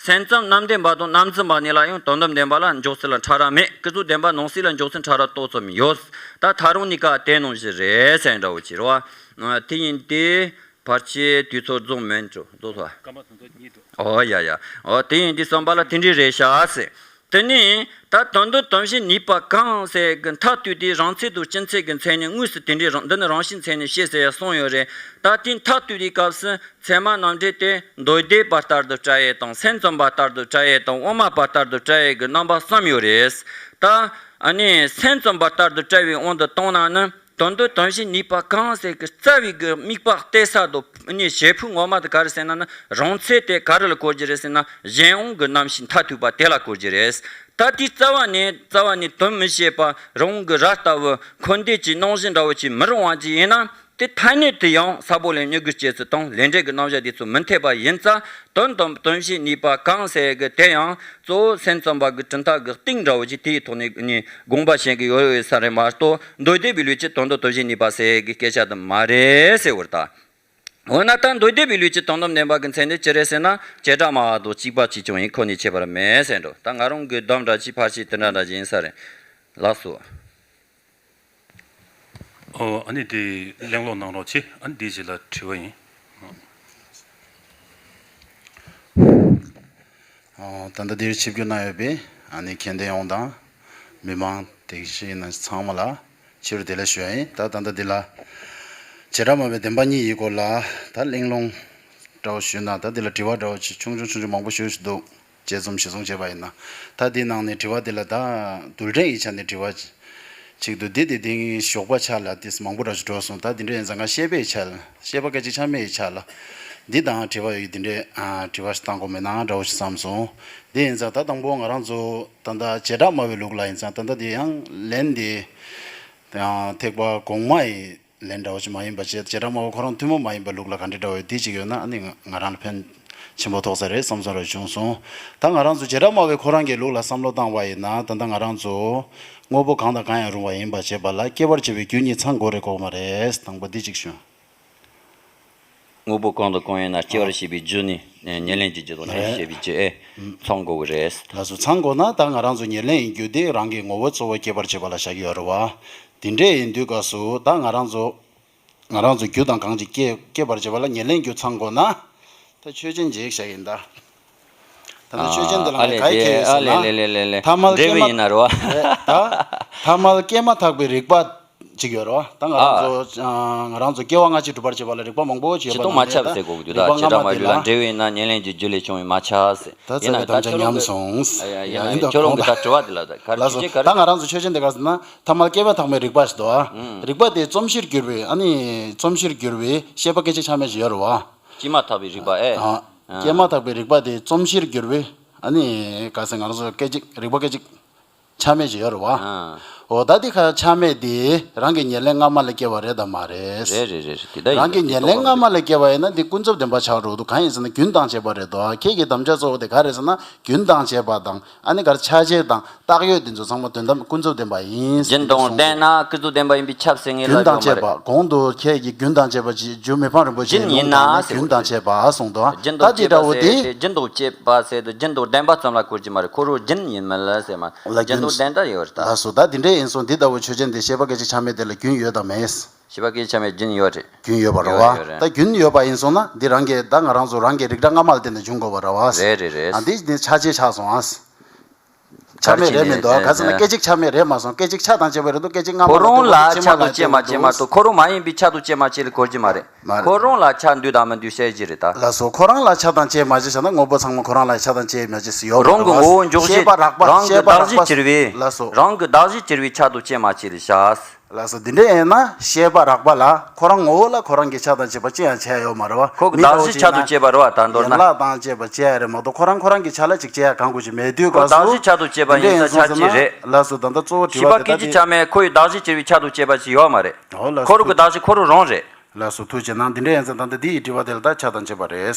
སེམས་ཙམ་རྣམ་བདེན་པ་དང་རྣམ་རྫུན་པ་གཉིས་ལ་ཡང་དོན་དམ་བདེན་པ་ལ་འཇོག་ཚུལ་ལ་ཕྲ་རབ་མེད། ཀུན་རྫོབ་བདེན་པ་ནང་གསེས་ལ་འཇོག་ཚུལ་ཕྲ་རབ་ཏོག་ཙམ་ཡོད། ད་ད་རུང་གཉིས་ཀ་དེ་ནང་བཞིན་རེད་ཟེར་འདྲ་བོ་ཅིག་རེད་བ། དེ་ཡིན་དུས་ཕལ་ཆེར་དུས་ཚོད་རྫོགས་མིན་འགྲོ་རྫོགས་སོ། སྐར་མ་དུང་ཚོ་གཉིས་འགྲོ། ཨོ་ཡ་ཡ། ཨོ་དེ་ཡིན་དུས་བསམ་པ་ལ་དེ་འདྲ་རེད་ཤག་ཟེར། དེ་ནས་ད་དོན་དམ་དོན་བྱེད་ནུས་པ་གང་ཟེར་གི་མཐར་གཏུགས་ཏེ་རང་ཚད་དང་སྤྱི་མཚན་གྱི་མཚན་ཉིད་དངོས་སུ་དེ་འདྲའི་རང་འདི་ནི་རང་བཞིན་མཚན་ཉིད་བཤད་ཟེར་ཡ་གསུངས་ཡོད་རེད། ད་དེ་མཐར་གཏུགས་པའི་སྐབས་སུ་ཚད་མ་རྣམ་འགྲེལ་དེ་མདོ་སྡེ་པ་ལྟར་དུ་བཀྲལ་ཡས་དང་སེམས་ཙམ་པ་ལྟར་དུ་བཀྲལ་ཡས་དང་དབུ་མ་པ་ལྟར་དུ་བཀྲལ་ཡས་ཀྱི་རྣམ་པ་གསུམ་ཡོད་རེད། ད་ཨ་ནི་སེམས་ཙམ་པ་ལྟར་དུ་བཀྲལ་བའི་དབང་དུ་བཏང་ན་ནི། དོན་དམ་དོན་བྱེད་ནུས་པ་གང་ཟེར་གི་རྩ་བའི་གི་དམིགས་པ་གཏད་ས་དང་ནི་བྱེད་ཕོད་ངོ་མ་དེ་ག་རེ་ཟེར་ན་ནི་རང་ཚད་དེ་ག་རེ་ལ་གོ་རྒྱུ་རེད་ཟེར་ན་གཞན་དབང་གི་རྣམ་ཤེས་མཐར་ཐུག་པ་དེ་ལ་གོ་རྒྱུ་རེད། ད་དེ་རྩ་བ་ནས་རྩ་བ་ནས་དོན་མི་བྱེད་པ་རང་དབང་གི་རྭ་ལྟ་བུ་འཁོར་འདས་ཀྱི་སྣང་བཞིན་འདྲ་བོ་ཅིག་མི་རུང་བ་ཅིག་ཡིན་ན་དེ་ཐ་སྙད་དུ་ཡང་ས་བོན་ལས་མྱུ་གུ་སྐྱེ་ཚུལ་དང་ལས་འབྲས་ཀྱི་རྣམ་གཞག་དེ་ཚོ་མི་འཐད་པ་ཡིན་ཙང་། དོན་དམ་དོན་བྱེད་ནུས་པ་གང་ཟེར་གི་དེ་ཡང་གཙོ་བོ་སེམས་ཙམ་པ་གི་གྲུབ་མཐའ་གི་སྟེང་འདྲ་བོ་ཅིག་དེའི་ཐོག་ནས་ནི་དགོངས་པ་བཞེས་གི་ཡོད་ཡོད་ས་རེད་མ་གཏོགས་མདོ་སྡེ་པའི་ལུགས་ཀྱི་དོན་དམ་དོན་བྱེད་ནུས་པ་ཟེར་གི་སྐད་ཆ་དེ་མ་རེད་ཟེར་བར་ད། འོ་ན་ད་མདོ་སྡེ་པའི་ལུགས་ཀྱི་དོན་དམ་བདེན་པ་གི་མཚན་ཉིད་ཅི་རེད་ཟེར་ན་བྱེ་བྲག་སྨྲ་བ་དང་གཅིག་པ་གཅིག་རྐྱང་ཡིན། ཁོ་ནས་ཁྱད་པར་མེད་ཟེར་འགྲོ། ད་ང་རང་གི་སྡོམ་འདྲ་ཅིག་ཕལ་ཆེར་དེ་འདྲ་འདྲ་ཅིག་ཡིན་ས་རེད། ལགས་སོ། ཨོ། ཨ་ནི་དེ་གླེང་སློང་གནང་རོགས་གྱིས། ཨ་ནི་དེའི་རྗེས་ལ་དྲི་བ་ཡིན། ཨོ། ད་ལྟ་འདིར་ཆིབས་བསྒྱུར་གནང་ཡོད་པའི་ཨ་ནི་མཁྱེན་ལྡན་ཡོངས་དང་། མི་མང་དེ་བཞིན་ཚང་མ་ལ་ཕྱི་རུ་བདེ་ལེགས་ཞུ་ཡ་ཡིན། ད་ད་ལྟ་འདི་ལ་བྱེ་བྲག་སྨྲ་བའི་བདེན་པ་གཉིས་ཡི་སྐོར་ལ་ད་གླེང་སློང་འདྲ་བོ་ཞུས་ན་ད་འདི་ལ་དྲི་བ་འདྲ་བོ་ཆུང་ཆུང་ཆུང་ཆུང་མང་པོ་ཞེ་པོ་ཅིག་འདུག་དཔྱད་རྩོམ་གཞིར་བཟུང་བྱས་པ་ཡིན་ན། ད་འདི་ནང་ནས་དྲི་བ་འདི་ལ་ད་རྡུལ་ཕྲན་ཡིག་ཆ་ནས་དྲི་བ་ཅིག་འདུག་འདི་དེ་དེང་ཞོགས་པ་ཆ་ལ་དེ་མང་པོ་འདྲ་ཞིག་འགྲོ་སོང་། ད་འདི་འདྲ་ཡིན་ཙང་ང་བཤད་པའི་ཆ་ལ་བཤད་པ་སྐད་ཅིག་ཆ་མེད་ཡིག་ཆ་ལ་འདི་དང་དྲི་བ་ཡོད་འདི་འདྲའི་ཨ་དྲི་བ་ཞིག་བཏང་དགོས་མེད་ན་འདྲ་བོ་ཞིག་བསམ་སོང་། འདི་ཡིན་ཙང་ད་དང་པོ་ང་རང་ཚོ་ད་ལྟ་བྱེ་བྲག་སྨྲ་བའི་ལུགས་ལ་ཡིན་ཙང་ད་ལྟ་འདི་ཡང་ལན་འདི་ཡང་ཐེག་པ་གོང་མ་ཡི། ལན་འདྲ་བོ་ཅིག་མ་ཡིན་པ་བྱས། བྱེ་བྲག་སྨྲ་བ་ཁོ་རང་ཐུན་མོང་མ་ཡིན་པའི་ལུགས་ལ་ག་འདྲ་འདྲ་བོ་འདི་ཅིག་ཡོད་ན། ཨ་ནི་ང་ང་རང་ལ་ཕན་ཆེན་པོ་ཐོགས་ས་རེད་བསམ་བསམ་རེ་བྱུང་སོང་། ད་ང་རང་ཚོ་བྱེ་བྲག་སྨྲ་བའི་ཁོ་རང་གི་ལུགས་ལ་བསམ་བློ་བཏང་བ་ཡིན་ན། ད་ལྟ་ང་རང་ཚོ་དངོས་པོ་གང་དང་གང་ཡང་རུང་བ་ཡིན་པར་བྱེད་པ་ལ་སྐྱེད་པར་བྱེད་པའི་རྒྱུ་གཉིས་ཚང་དགོས་རེད་གོ་མ་རེད། དང་པོ་འདི་གཅིག་ཞུ། དངོས་པོ་གང་དང་གང་ཡིན་ན་སྐྱེ་བར་བྱེད་པའི་རྒྱུ་ནི། ཨེ། ཉེར་ལེན་གྱི་རྒྱུ་དང་ཉེར་ལེན་བྱེད་པའི་རྒྱུ། ཨེ། ཚང་དགོས་ཀྱི་རེད། ལགས་སོ། ཚང་དགོས་ན་ད་ང་རང་ཚོ་ཉེར་ལེན་ཡིན་རྒྱུ་དེ་རང་གི་ངོ་བོ་གཙོ་བོ་སྐྱེད་པར་བྱེད་པ་ལ་བཞག་གི་ཡོད་རེད་བ། དེ་འདྲས་ཡིན་དུས་སྐབས་སུ་ད་ང་རང་ཚོ་ང་རང་ཚོ་རྒྱུ་དང་གང་ཅིག་སྐྱེ་སྐྱེད་པར་བྱེད་པ་ལ་ཉེར་ལེན་རྒྱུ་ཚང་དགོས་ན། ད་ཆོས་ཅན་འཇིག་བྱ་ཡིན་ད། ད་ལྟ་ཆོས་ཅན་འདི་ལ་ཨ་ལས་ག་ཡི་ཁྱད་ཡོད་ཟེར་ན། ཨ་ལས་ལས་ལས་ལས་ལས། ཐ་མལ་སྐྱེས་མ་འབྲས་བུ་ཡིན་ན་རེད་བ། རེད་ད། ཐ་མལ་སྐྱེས་མ་ཐག་པའི་རིག་པ་ཅིག་ཡོད་རེད་བ། ད་ང་རང་ཚོ་ཨ་ང་རང་ཚོ་སྐྱེ་བ་སྔ་ཕྱི་སྒྲུབ་པར་བྱེད་པ་ལ་རིག་པ་མང་པོ་ཅིག་ཡོད་པ་དང་། ཆེ་མཐོང་མ་ཁྱབ་ཟེར་དགོས་ཀྱི་འདུག་ད། རིག་པ་སྔ་མ་དེ་ལ་འབྲས་བུ་ཡིན་ན་ཉེར་ལེན་གྱི་རྒྱུ་ལས་བྱུང་བའི་མ་ཁྱབ་ཟེར། ད་ཡིན་ན་ད་ཁྱོད་རང་གི་ཉམས་སོང་། ཡིན་ན་ཁྱོད་རང་གི་ད་དྲི་བ་དེ་ལ་ད་ག་རེ་ལགས་སོ། ཆོས་ཅན་ག་རེ། ད་ང་རང་ཚོ་ཆོས་ཅན་དེ་ག་ཟེར་ན་ཐ་མལ་སྐྱེས་མ་ཐག་པའི་རིག་པ་ཞིག་འདུག་ཨ། རིག་པ་དེ་རྩོམ་གཞིར་གྱུར་པའི་ཨ་ནི་རྩོམ་གཞིར་གྱུར་པའི་ཤེས་པ་སྐད་ཅིག་ཆ་མེད་ཅིག་ཡོད་རེད་བ། སྐྱེས་མ་ཐག་པའི་རིག་པ། ཨེ། ཨ། སྐྱེས་མ་ཐག་པའི་རིག་པ་དེ་རྩོམ་གཞིར་གྱུར་པའི་ཨ་ནི་ག་ཟེར་ང་རང་ཚོ་སྐད་ཅིག་རིག་པ་སྐད་ཅིག་ཆ་མེད་ཅིག་ཡོད་རེད་བ། ཨ། འོ་ད་དེ་ཁ་ཆ་མེད་དེ་རང་གི་ཉེར་ལེན་སྔ་མ་ལས་སྐྱེ་བ་རེད་དམ་མ་རེད། རེད་རེད་རེད་རེད། དེ་ད་ཡིན། རང་གི་ཉེར་ལེན་སྔ་མ་ལས་སྐྱེ་བ་ཡིན་ན་དེ་ཀུན་རྫོབ་བདེན་པ་ཆགས་འགྲོ་གི་འདུག་གང་ཡིན་ཟེར་ན་རྒྱུན་དང་བཅས་པ་རེད་དོ། ཁྱེད་ཀྱི་དམ་བཅའ་གཙོ་བོ་དེ་ག་རེད་ཟེར་ན་རྒྱུན་དང་བཅས་པ་དང་ཨ་ནི་ག་རེ་ཆ་བྱད་དང་བཏགས་ཡོད་དེ་ཚོ་ཚང་མ་དོན་དམ་ཀུན་རྫོབ་བདེན་པ་ཡིན། རྒྱུན་དང་ལྡན་ན་ཀུན་རྫོབ་བདེན་པ་ཡིན་པས་ཁྱབ་ཟེར་ངེས་ལ་རྒྱུན་དང་ཡོད་མ་བཅས་རེད། པ་གོང་དུ་ཁྱེད་ཀྱིས་རྒྱུན་དང་བཅས་པ་ཅིག་རྒྱུ་མི་ཕམ་རིན་པོ་ཆེའི་རྒྱུན་ཡིན་ལུང་ན་དང་ཟེར་རྒྱུན་དང་བ་བཅས་པ་གསུངས་འདུག་རྒྱུན་ད་དང་དེ་བཅས་འདྲ་པ་བོ་ཟེར་དེ། དེ་རྒྱུན་དང་བཅས་པ་ཟེར་དུས་རྒྱུན་དང་ལྡན་པ་ཙམ་ལ་གོ་རྒྱུ་མ་རེད། ཁོ་རང་རྒྱུན་ཡིན་མིན་ལ་ཟེར་མ། ལ་རྒྱུན་རྒྱུན་དང་ལྡན་ད་ཡོད་རེད་ད། ལགས་སོ། ད་དེ་འདྲ་ཡིན་སོང་། འདི་ལྟ་བུ་ཆོས་ཅན་དེ་ཤེས་པ་སྐད་ཅིག་ཆ་མེད་དེ་ལ་རྒྱུན་ཡོད་དམ་མེད། ཤེས་པ་སྐད་ཆ་མེད་རྒྱུན་ཡོད་རེད། རྒྱུན་ཡོད་པ་རེད་བ། ཡོད་རེད། ད་རྒྱུན་ཡོད་པ་ཡིན་སོང་ན་འདི་རང་གི་ད་ང་རང་ཚོ་རང་གི་རིགས་འདྲ་སྔ་མ་ལ་བརྟེན་ནས་འབྱུང་དགོས་པ་རེད་བ། རེད་རེད་རེད། ཨ་འདི་འདི་ཆ་བྱད་ཆགས་སོང་ཨ། ཆ་མེད་རེད་མི་འདུག་ག་ཟེར་ན་སྐད་ཅིག་ཆ་མེད་རེད་མ་སོང་། སྐད་ཅིག་ཆ་དང་བཅས་པ་རེད་འདུག་སྐད་ཅིག་སྔ་མ་ཁོ་རང་ལ་ལ་ཆ་དང་བཅས་མ་བཅས་མ་གཏོགས་ཁོ་རང་མ་ཡིན་པའི་ཆ་དང་བཅས་མ་བཅས་ལ་གོ་རྒྱུ་མ་རེད། མ་རེད། ཁོ་རང་ལ་ཆ་འདུས་དང་མི་འདུས་བཤད་རྒྱུ་རེད་ད། ལགས་སོ། ཁོ་རང་ལ་ཆ་དང་བཅས་མ་བཅས་བྱས་ན་དངོས་པོ་ཚང་མ་ཁོ་རང་ལ་ཆ་དང་བཅས་མ་བཅས་སུ་ཡོད་རང་གི་ངོ་བོ་འཇོག་བྱེད་ཤེས་པ་རགས་པ་རང་གི་ཤེས་པ་གདགས་རགས་པ། གཞི་གྱུར་པའི། ལགས་སོ། རང་གི་གདགས་གཞི་གྱུར་པའི་ཆ་དང་བཅས་མ་བཅས་ལ་བཞག་ལགས་སོ། འདི་འདྲ་ཡིན་ན་ཤེས་པ་རགས་པ་ལ་ཁོ་རང་ངོ་བོ་ལ་ཁོ་རང་གི་ཆ་དང་བཅས་པ་ཅི་ཡང་བྱས་ཡོད་མ་རེད་བ། ཁོ་གི་མི་གདགས་གཞི་ཆ་དང་བཅས་པ་རེད་བ། ད་མདོར་ན་ཡན་ལག་དང་བཅས་པ་བཅས་ཡ་རེད་མ་གཏོགས་ཁོ་རང་ཁོ་རང་གི་ཆ་ལ་ཅིག་བཅས་ཡ་གང་དགོས་ཅིག་མེད་དུས་སྐབས་སུ། ཁོ་གདགས་གཞི་ཆ་དང་བཅས་པ་ཡིན་ས་ཆ་གཅིག་རེད། ལགས་སོ། ད་ལྟ་གཙོ་བོ་དྲི་བ་དེ་ད་དེ། ཤེས་པ་སྐད་ཅིག་ཆ་མེད་ཁོ་ཡི་གདགས་གཞི་གྱུར་པའི་ཆ་དང་བཅས་པ་ཅིག་ཡོད་མ་རེད། འོ་ལགས་སོ། ཁོ་རང་གི་གདགས་གཞི་ཁོ་རང་རང་རེད། ལགས་སོ། ཐུགས་རྗེ་གནང་། འདི་འདྲ་ཡིན་ཙང་ད་ལྟ་འདི་ཡི་དྲི་བ་དེ་ལ་ད་ཆ་དང་བཅས་པ་རེད།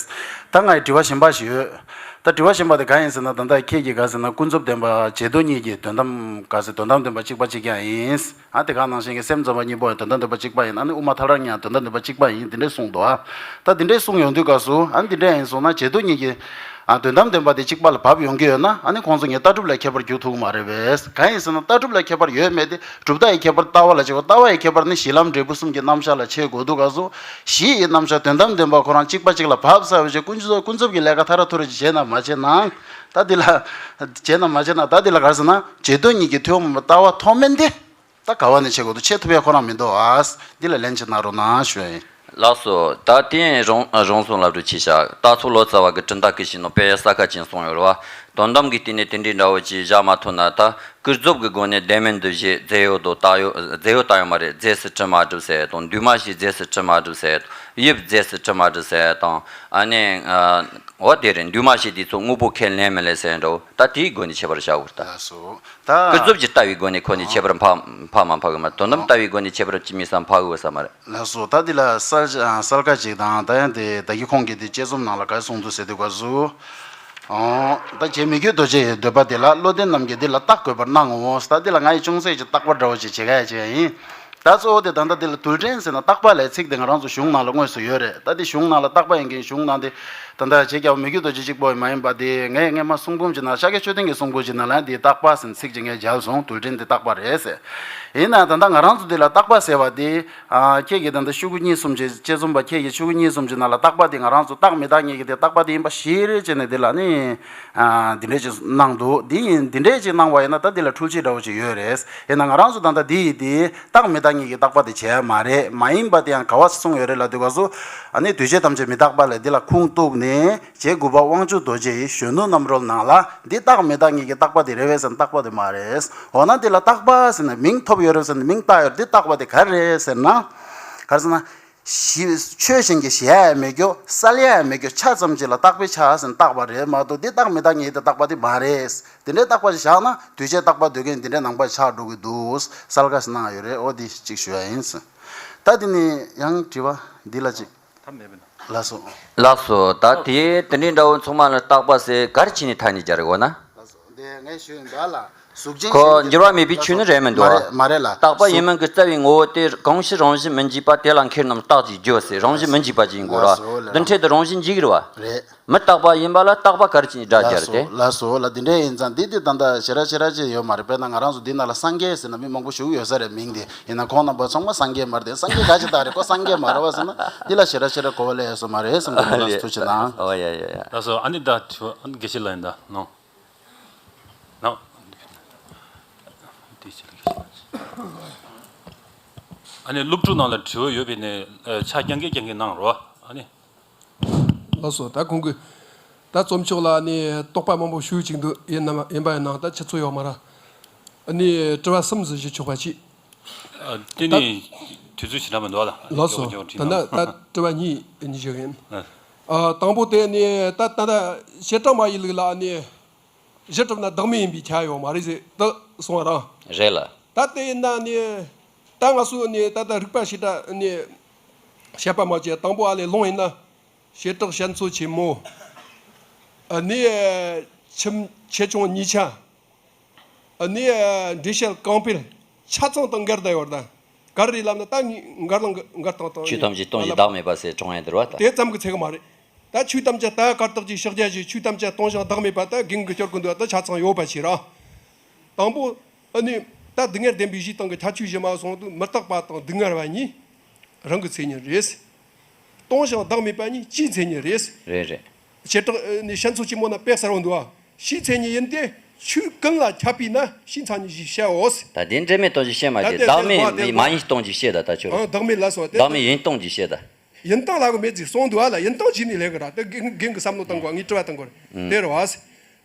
ད་ང་ཡི་དྲི་བ་གཞན་པ་ཞིག་ཡོད། ད་དྲི་བ་གཞན་པ་དེ་གང་ཡིན་ཟེར་ན། ད་ལྟ་ཁྱེད་ཀྱིས་ག་ཟེར་ན་ཀུན་རྫོབ་བདེན་པ་བྱེ་མདོ་གཉིས་ཀྱི་དོན་དམ་ག་ཟེར་དོན་དམ་བདེན་པ་གཅིག་པ་གཅིག་རྐྱང་ཡིན། ཨ་དེ་ག་ནང་བཞིན་གྱི་སེམས་ཙམ་པ་གཉིས་པོ་ཡང་དོན་དམ་བདེན་པ་གཅིག་པ་ཡིན། ཨ་ནི་དབུ་མ་ཐལ་རང་གཉིས་ཡང་དོན་དམ་བདེན་པ་གཅིག་པ་ཡིན། དེ་འདྲས་གསུངས་འདུག་ཨ་ད་དེ་འདྲས་གསུངས་ཡོང་དུས་སྐབས་སུ། ཨ་ནི་དེ་འདྲས་ཡིན་སོང་ན་བྱེ་མདོ་གཉིས་ཀྱི་ཨ་དོན་དམ་བདེན་པ་དེ་གཅིག་པ་ལ་བབས་ཡོང་གི་ཡོད་ན། ཨ་ནི་ཁོང་ཚོ་ངས་ལྟ་གྲུབ་ལ་ཁྱད་པར་འགྱུར་ཐུབ་ཀྱི་མ་རེད་པས། གང་ཡིན་ཟེར་ན་ལྟ་གྲུབ་ལ་ཁྱད་པར་ཡོད་མེད་དེ་གྲུབ་མཐའ་ཡི་ཁྱད་པར་ལྟ་བ་ལ་བྱེད་པ། ལྟ་བ་ཡི་ཁྱད་པར་ནི་གཞི་ལམ་འབྲས་བུ་གསུམ་གྱི་རྣམ་གཞག་ལ་ཕྱེ་དགོས་འདུག་ག་སོ། གཞི་ཡི་རྣམ་གཞག་དོན་དམ་བདེན་པ་ཁོ་རང་གཅིག་པ་གཅིག་ལ་བབས་ཚར་བའི་རྗེས་ཀུན་རྫོབ་ཀུན་རྫོབ་ཀྱི་ལས་ཀ་ཐ་ར་ཐུ་ར་ཅིག་བྱས་ན་མ་བྱས་ན། ད་འདི་ལ་བྱས་ན་མ་བྱས་ན་ད་འདི་ལ་ག་རེ་ཟེར་ན་བྱེ་མདོ་གཉིས་ཀྱི་ཐུན་མོང་མ་ལྟ་བ་མཐོ་དམན་དེ། ད་ག་བ་ནས་ཕྱེ་དགོས་འདུག་ཕྱེ་ཐུབ་ཡ་ཁོ་རང་མི་འདུག་ཨ། འདི་ལ་ལན་ཅིག་གནང་རོགས་གནང་ཞུ་ཡ་ཡིན། ལགས་སོ། ད་དེ་རང་རང་སོང་ལབ་རུ་ཆི་བྱ། རྟ་ཚོ་ལོ་ཙཱ་བ་གི་གྲུབ་མཐའ་ཀུན་ཤེས་ནང་དཔེ་ས་ཁ་ཅན་གསུངས་ཡོད་རེད་བ། དོན་དམ་གྱི་སྟེང་ནས་དེ་འདྲའི་འདྲ་བོ་ཅིག་བཞག་མ་ཐུབ་ན། ད་ཀུན་རྫོབ་ཀྱི་སྒོ་ནས་ལྡན་མིན་འདུ་བྱེད་རྫས་ཡོད་དོ་ལྟ་ཡོད། རྫས་ཡོད་ལྟ་ཡོད་མ་རེད། རྫས་སུ་གྲུབ་མ་གྲུབ་ཟེར་དང་། འདུས་མ་བྱས་རྫས་སུ་གྲུབ་མ་གྲུབ་ཟེར་དང་། དབྱིབས་རྫས་སུ་གྲུབ་མ་གྲུབ་ཟེར་དང་། ཨ་ནི་འོ་དེ་རེད། འདུས་མ་བྱས་དེ་ཚོ་དངོས་པོ་ཁས་ལེན་མི་ལེན་ཟེར་འདྲ་བོ། ད་དེའི་སྒོ་ནས་ཁྱད་པར་བྱ་དགོས་ད། ལགས་སོ། ད་ཀུན་རྫོབ་ཀྱི་ལྟ་བའི་སྒོ་ནས་ཁོ་ནས་ཁྱད་པར་འཕགས་འཕགས་མ་འཕགས་ཀྱི་མ་རེད། དོན་དམ་ལྟ་བའི་སྒོ་ནས་ཁྱད་པར་ཅི་མི་སམ་འཕགས་ཀྱི་ས་མ་རེད། ལགས་སོ། ད་འདི་ལ་གསལ་གསལ་ཁ་ཅིག་དང་། ད་ཡང་དེ་ད་གིན་ཁོང་གིས་དེ་དཔྱད་རྩོམ་ནང་ལ་ག་རེ་གསུངས་འདུག་ཟེར་དུས་སྐབས་སུ། ཨོ། ད་རྗེ་མི་བསྐྱོད་རྡོ་རྗེ་ཡི་འདོད་པ་དེ་ལ་བློ་ལྡན་རྣམས་ཀྱིས་འདི་ལ་བརྟག་དགོས་པར་སྣང་ངོ་། ད་འདི་ལ་ང་ཡིས་ཅུང་ཟད་ཅིག་བརྟག་པ་འདྲ་བོ་ཅིག་བྱེད་ག་ཡ་བྱེད་ཡ་ཡིན། ད་གཙོ་བོ་དེ་ད་ལྟ་འདི་ལ་རྡུལ་ཕྲན་ཟེར་ན་བརྟག་པ་ལབ་ཚིག་དེ་ང་རང་ཚོ་གཞུང་ནང་ལ་དངོས་སུ་ཡོད་རེད། ད་དེ་གཞུང་ནང་ལ་བརྟག་པ་ཡིན་མཁན་གཞུང་ནང་དེ། ད་ལྟ་རྗེ་རྒྱལ་བ་མི་བསྐྱོད་རྡོ་རྗེ་གཅིག་པོ་མ་ཡིན་པ་དེ། ངས་སྔས་མ་གསུང་འབུམ་གྱི་ནང་། ཤཱཀྱ་མཆོད་རྟེན་གྱི་གསུང་འབུམ་གྱི་ནང་ལ་དེ་བརྟག་པ་ཟེར་ནས་ཚིག་ཅིག་ངས་མཇལ་སོང་། རྡུལ་ཕྲན་དེ་བརྟག་པ་རེད་ཟེར། ཡིན་ན་ད་ལྟ་ང་རང་ཚོ་དེ་ལ་བརྟག་པ་ཟེར་བ་དེ། ཨ། ཁྱེད་ཀྱིས་ད་ལྟ་ཤོག་གུ་གཉིས་གསུམ་གྱི་དཔྱད་རྩོམ་པ་ཁྱེད་ཀྱིས་ཤོག་གུ་གཉིས་གསུམ་གྱི་ནང་ལ་བརྟག་པ་དེ་ང་རང་ཚོ་རྟག་མི་རྟག་གཉིས་ཀྱི་དེ་བརྟག་པ་དེ་ཡིན་པ་ཤེས་རེད་ཅེས་ནས་དེ་ལ་ནི། ཨ། འདི་འདྲས་ཅིག་གནང་འདུག་དེ་ཡིན། འདི་འདྲས་ཅིག་གནང་བ་ཡིན་ན་ད་འདི་ལ་འཁྲུལ་ཆས་འདྲ་བོ་ཅིག་ཡོད་རེད། ཡིན་ན་ང་རང་ཚོ་ད་ལྟ་འདི་ཡི་དེ་རྟག་མི་རྟག་གཉིས་ཀྱི་བརྟག་པ་དེ་བྱས་མ་རེད། མ་ཡིན་པ་དེ་ཡང་ག་བ་གསུངས་ཡོད་རེད་ལབ་དུས་སྐབས་སུ། ཨ་ནི་འདུས་བྱས་ཐམས་ཅད་མི་རྟག་པ་ལས་འདི་ལ་ཁུངས་གཏུགས་ནས། རྗེ་དགུ་པ་དབང་ཕྱུག་རྡོ་རྗེ་ཡི་གཞོན་ནུ་རྣམ་རོལ་ནང་ལ་འདི་རྟག་མི་རྟག་གཉིས་ཀྱི་བརྟག་པ་དེ་རེད་པས་ཟེར་ན་བརྟག་པ་དེ་མ་རེད། འོ་ན་འདི་ལ་བརྟག་པ་ཟེར་ནས་མིང་ཐོབ་ཡོད་རེད་ཟེར་ནས་མིང་བཏགས་ཡོད་རེད། འདི་བརྟག་པ་དེ་ག་རེ་རེད་ཟེར་ན། ག་རེ་ཟེར་ན། ཞི། ཆོས་གཞན་གྱིས་གཞལ་ཡང་མི་འགྱུར། བསལ་ཡང་མི་འགྱུར། ཆ་ཙམ་ཅིག་ལ་བརྟག་པའི་ཆ་ཟེར་ནས་བརྟག་པ་རེད་མ་གཏོགས་འདི་རྟག་མི་རྟག་གཉིས་དེ་བརྟག་པ་དེ་མ་རེད། དེ་འདྲའི་བརྟག་པ་ཞིག་བཞག་ན་འདུས་བྱས་བརྟག་པ་འདོད་མཁན་འདི་འདྲའི་ནང་པ་ཆགས་འགྲོ་གི་འདུག་གསལ་ཁ་ཞིག་གནང་ཡོད་རེད། འོ་འདི་གཅིག་ཞུ་ཡ་ཡིན། ད་འདི་ནས་ཡང་དྲི་བ་འདི་ལ་ཅིག་ད་མེད་པས་ན། ལགས་སོ། ལགས་སོ། ད་དེ་དེ་འདྲའི་འདྲ་བོ་ཚང་མ་ལ་རྟག་པ་ཟེར་ག་རེ་བྱས་ནས་ཐ་སྙད་སྦྱར་དགོས་ན། ལགས་སོ། འདི་ངས་ཞུས་ཡིན་ད་ལ། གཟུགས་ཅན་ཁོ་ཞེས་འགྱུར་བ་མེད་པའི་ཆོས་ནི་རེད་མི་འདུག་མ་རེད་མ་རེད་ལ། རྟག་པ་ཡིན་མིན་གྱི་རྩ་བའི་ངོ་བོ་དེ་གང་ཕྱིར་རང་བཞིན་མི་འཇིག་པ་དེ་ལ་མཁས་རྣམས་རྟག་ཅེས་བརྗོད་ཟེར། རང་བཞིན་མི་འཇིག་པ་ཅིག་ཡིན་དགོས་ར། ལགས་སོ་ལགས། འདི་འཕྲལ་དུ་རང་བཞིན་འཇིག་རེད་བ། རེད། མི་རྟག་པ་ཡིན་པ་ལ་རྟག་པ་ག་རེ་བྱས་ནས་སྒྲ་སྦྱར་ཏེ། ལགས་སོ་ལགས་སོ། འདི་འདྲ་ཡིན་ཙང་འདི་དེ་ད་ལྟ་ཞེ་དྲག་ཞེ་དྲག་ཅིག་ཡོད་མ་རེད། དཔེར་ན་ང་རང་ཚོ་འདི་ནང་ལ་སངས་རྒྱས་ཟེར་ན་མི་མང་པོ་ཞིག་ཡོད་ས་རེད་མིང་དེ། ཡིན་ན་ཁོང་རྣམ་པ་ཚང་མ་སངས་རྒྱས་མ་རེད་དེ། སངས་རྒྱས་ག་ཅིག་དག་རེད། ཁོ་སངས་རྒྱས་མ་རེད་བ་ཟེར་ན་འདི་ལ་ཞེ་དྲག་ཞེ་དྲག་གོ་བ་ལེན་ཡོད་ས་མ་རེད་བསམ་གི་འདུག་ལགས་སོ། ཐུགས་རྗེ་གནང་། ཨོ་ཡ་ཡ་ཡ། ལགས་སོ། ཨ་ནི་ད་དྲི་བ་ཨ་ནི་དགེ་བཤེས་ལགས་ཡིན་ད་ནོ། ནོ། དེ་ཕྱིར་དགེ་བཤེས་ལགས། ཨ་ནི་སློབ་ཕྲུག་ནང་ལ་དྲི་བ་ཡོད་པས་ནས་ཆ་རྐྱང་གིས་རྐྱང་གིས་གནང་རོགས། ཨ་ནི། ལགས་སོ། ད་ཁོང་གིས་ད་རྩོམ་ཆོག་ལ་ནི་དོགས་པ་མང་པོ་ཞུ་བཅུག་འདུག་ཡིན་ནམ་ཡིན་པ་ཡིན་ནའང་ད་ཆུ་ཚོད་ཡོད་མ་རེད། ནི་དྲི་བ་གསུམ་ཙམ་ཞུ་ཆོག་པ་ཅིག་ཨ། དེ་ད་ནི་དུས་ཚོད་ཞེ་དྲག་མི་འདུག་ལ། ལགས་སོ། ད་ནི་ད་དྲི་བ་གཉིས་ནི་ཞུ་ཡིན། ཨ། ཨ། དང་པོ་དེ་ནི་ད་ད་ད་བྱེ་བྲག་སྨྲ་བའི་ལུགས་ལ་ནི་གཞི་གྲུབ་ན་བདག་མེད་ཡིན་པས་ཁྱབ་ཡོད་མ་རེད་ཟེར་དུ་གསུང་བ་རང་རེད་ལ། ད་དེ་ཡིན་ན་ནི་ད་ང་ཚོ་ནི་ད་ལྟ་རིགས་པ་ཞེ་དྲག་ནི་བཤད་པ་མ་བྱས། དང་པོ་ཨ་ལས་ལུང་ཡིན་ན་བྱེ་བྲག་བཤད་མཚོ་ཆེན་མོ། ཨ་ནི་ཁྱིམ་ཆེ་ཆུང་གཉིས་ཆ། ཨ་ནི་འགྲེལ་བཤད་གང་སྤེལ་ཆ་ཚང་དང་འགལ་བསྡད་ཡོད་ད། ག་རེ་ལབ་ན་ད་ངས་འགལ་ལང་འགལ་སྟངས་དང་། ཆོས་ཐམས་ཅད་སྟོང་ཞིང་བདག་མེད་པ་ཟེར་དྲངས་ཡ་འདིར་བ་ད། དེ་ཙམ་གྱི་ཚད་གི་མ་རེད། ད་ཆོས་ཐམས་ཅད་ད་གར་སྟེགས་ཀྱི་ཕྱག་རྒྱ་ཞིག་ཆོས་ཐམས་ཅད་སྟོང་ཞིང་བདག་མེད་པ་ད་རྒན་གྱིས་སྐྱོར་གི་འདུག་ད་ཆ་ཚང་ཡོད་པ་ཞིག་ར། དང་པོ་ཨ་ནི་ད་སྡུག་བསྔལ་བདེན་པའི་གཞིའི་སྟེང་གི་ཁྱད་ཆོས་བཞི་མ་སོང་དུས་མི་རྟག་པ་དང་སྡུག་བསྔལ་བ་གཉིས་རང་གི་མཚན་ཉིད་རེད། སྟོང་ཞིང་བདག་མེད་པ་གཉིས་སྤྱིའི་མཚན་ཉིད་རེད། རེད་རེད། བྱེ་བྲག་ནི་བཤད་མཚོ་ཆེན་མོ་ན་དཔེ་གསལ་བོ་འདུག་ཨ། སྤྱིའི་མཚན་ཉིད་ཡིན་ཏེ་ཆོས་ཀུན་ལ་ཁྱབ་པས་ན་སྤྱིའི་མཚན་ཉིད་ཞེས་བྱའོ། ད་དེ་འབྲེལ་མེད་སྟོང་ཞིག་བཤད་མ་ད་རྒྱུ་དེ་བདག་དེ་མེད་དེ་མ་ཡིན་སྟོང་ཞིག་བཤད་ད་ད་ཁྱོད་རང་། བདག་མེད་ལ་སོགས་ཏེ། བདག་མེད་ཡིན་སྟོང་ཞིག་བཤད་ད། ཡིན་སྟངས་ལ་གོ་མེད་ཅིག་གསུངས་འདུག་ཨ་ལ། ཡིན་སྟངས་ཅིག་ནི་ལས་གི་ར་དེ་རྒན་རྒན་གི་བསམ་བློ་བཏང་དགོས། ངས་དྲི་བ་བཏང་དགོས་རེད། དེ་རེད་བ།